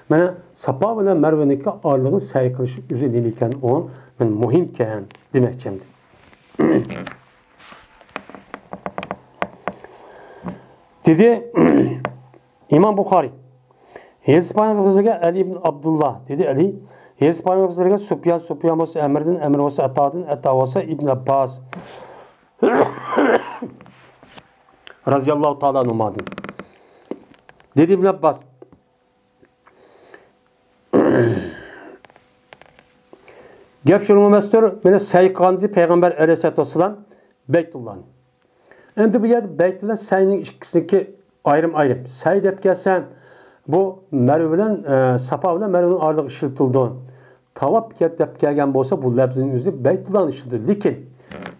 مانا ساپا بىلەن مەرۋىنىڭكى ئارىلىقىنى سەي قىلىش ئۆزى نېمە ئىكەن، ئۇ مانا مۇھىمكەن دېمەكچى ئەمدى. دېدى ئىمام بۇخارىي، ھەدىس پايغىمبىرىمىز بىزگە ئەلى ئىبن ئابدۇللا، دېدى ئەلى، ھەدىس پايغىمبىرىمىز بىزگە سۇپيان، سۇپيان بولسا ئەمىردىن، ئەمىر بولسا ئاتادىن، ئاتا بولسا ئىبن ئابباس رەزىياللاھۇ تائالا ئەنھۇمادىن. دېدى ئىبن ئابباس، گەپ شۇنىڭ ئەمەستۇر، مانا سەي قىلغانىدى پەيغەمبەر ئەلەيھىسسالاتۇ ۋەسسالام بەيتۇللانى. ئەمدى بۇ يەردە بەيت بىلەن سەينىڭ ئىككىسىنىڭكى ئايرىم-ئايرىم. سەي دەپ كەلسە، بۇ مەرۋە بىلەن، ئە، ساپا بىلەن مەرۋىنىڭ ئارىلىقى ئىشلىتىلىدۇ. تاۋاپ كەت دەپ كەلگەن بولسا، بۇ لەپزىنىڭ ئۆزى بەيتۇللانى ئىشلىتىدۇ. لېكىن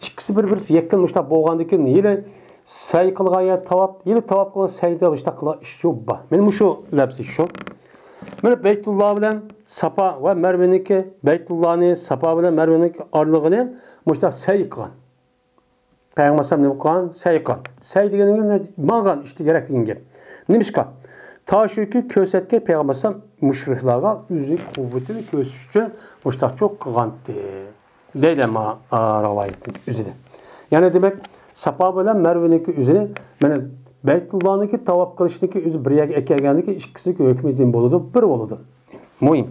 ئىككىسى بىر-بىرسىگە يېقىن مۇشتاق بولغاندىن كېيىن، ھېلى سەي قىلغان يەر تاۋاپ، ھېلى تاۋاپ قىلغان سەيدە مۇشتاق قىلغان ئىش شۇ بار. مانا مۇشۇ لەپزى شۇ. مانا بەيتۇللا بىلەن ساپا ۋە مەرۋىنىڭكى، بەيتۇللانى، ساپا بىلەن مەرۋىنىڭكى ئارىلىقىنى مۇشتاق سەي قىلغان. پەيغەمبەر ئەلەيھىسسالام نېمە قىلغان؟ سەي قىلغان. سەي دېگەنگە ماڭغان، ئىشتە كېرەك دېگەن گەپ. نېمىشقا؟ تا شۇكى كۆرسەتكەن پەيغەمبەر ئەلەيھىسسالام مۇشرىكلارغا ئۆزىنىڭ قۇۋۋىتىنى كۆرسىتىش ئۈچۈن مۇشتاقچۇ قىلغانتى. دەيدۇ ئەمما، ئا، رىۋايەتنىڭ ئۆزىدە. يەنى دېمەك، ساپا بىلەن مەرۋىنىڭكى ئۆزىنى، مانا، بەيتۇللانىڭكى تاۋاپ قىلىشنىڭكى ئۆزى بىر يەرگە ئەكەلگەندىكى ئىككىسىنىڭكى ھۆكمى نېمە بولىدۇ؟ بىر بولىدۇ. مۇھىم.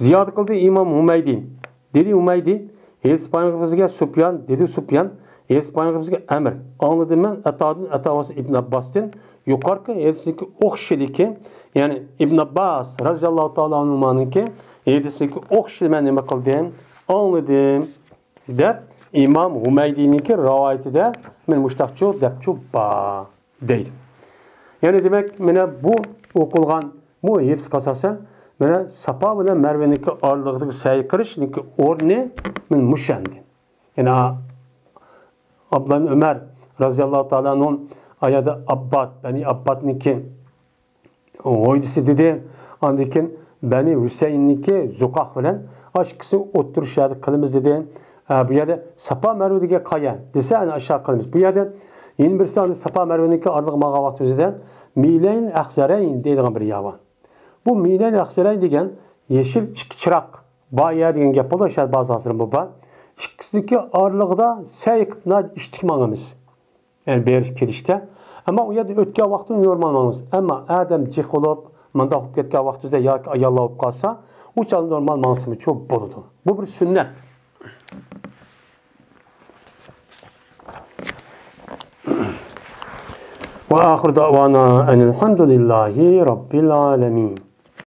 زىيادە قىلدى ئىمام ھۇمەيدى. دېدى ھۇمەيدى، ھەدىس پايغىمبىرىمىزگە سۇپيان، دېدى سۇپيان، ھەدىس پايغىمبىرىمىزگە ئەمر. ئاڭلىدىم مەن ئاتادىن، ئاتا بولسا ئىبن ئابباستىن، يۇقىرىقى ھەدىسنىڭكى ئوخشىشىدىكى، يەنى ئىبن ئابباس رەزىياللاھۇ تائالا ئەنھۇمانىڭكى ھەدىسىنىڭكى ئوخشىشىنى مەن نېمە قىلدىم؟ ئاڭلىدىم، دەپ ئىمام ھۇمەيدىنىڭكى رىۋايىتىدە مانا مۇشتاقچۇ دەپچۇ بار دەيدۇ. يەنى دېمەك، مانا بۇ ئوقۇلغان بۇ ھەدىسكە ئاساسەن، مانا ساپا بىلەن مەرۋىنىڭكى ئارىلىقىدىكى سەي قىلىشنىڭكى ئورنى مانا مۇشۇ ئەمدى. يەنى ئابدۇللا ئىبن ئۆمەر رەزىياللاھۇ تائالا ئەنھۇ ئايەدە ئابباد، بەنى ئاببادنىڭكى ھويلىسى دېدى. ئاندىن كېيىن بەنى ھۈسەيىننىڭكى زۇقاق بىلەن ئاشۇ ئىككىسىنى ئوتتۇرا شەھەردە قىلىمىز دېدى. ئە، بۇ يەردە ساپا مەرۋە دېگەن قايە دېسە، ئەنە ئاشۇ قىلىمىز. بۇ يەردە يەنە بىرسى ئاندىن ساپا مەرۋىنىڭكى ئارىلىقىغا ماڭغان ۋاقتىمىزدا مىلەين ئەخزەرەين دەيدىغان بىر يەر بار. بۇ مىلەين ئەخزەرەين دېگەن يېشىل ئىككى چىراغ بار يەر دېگەن گەپ بولىدۇ. شايەت بازارلىرىمۇ بار. ئىككىسىنىڭكى ئارىلىقىدا سەي قىلىپ ناھايىتى ئىشتىك ماڭىمىز. يەنى بېرىش كېلىشتە. ئەمما ئۇ يەردە ئۆتكەن ۋاقىتتا نورمال ماڭىمىز. ئەمما ئادەم جىق بولۇپ، مۇنداق بولۇپ كەتكەن ۋاقتىدا ياكى ئاياللار بولۇپ قالسا، ئۇ چاغدا نورمال ماڭسىمۇچۇ بولىدۇ. بۇ بىر سۈننەت. وآخر دعوانا أن الحمد لله رب العالمين.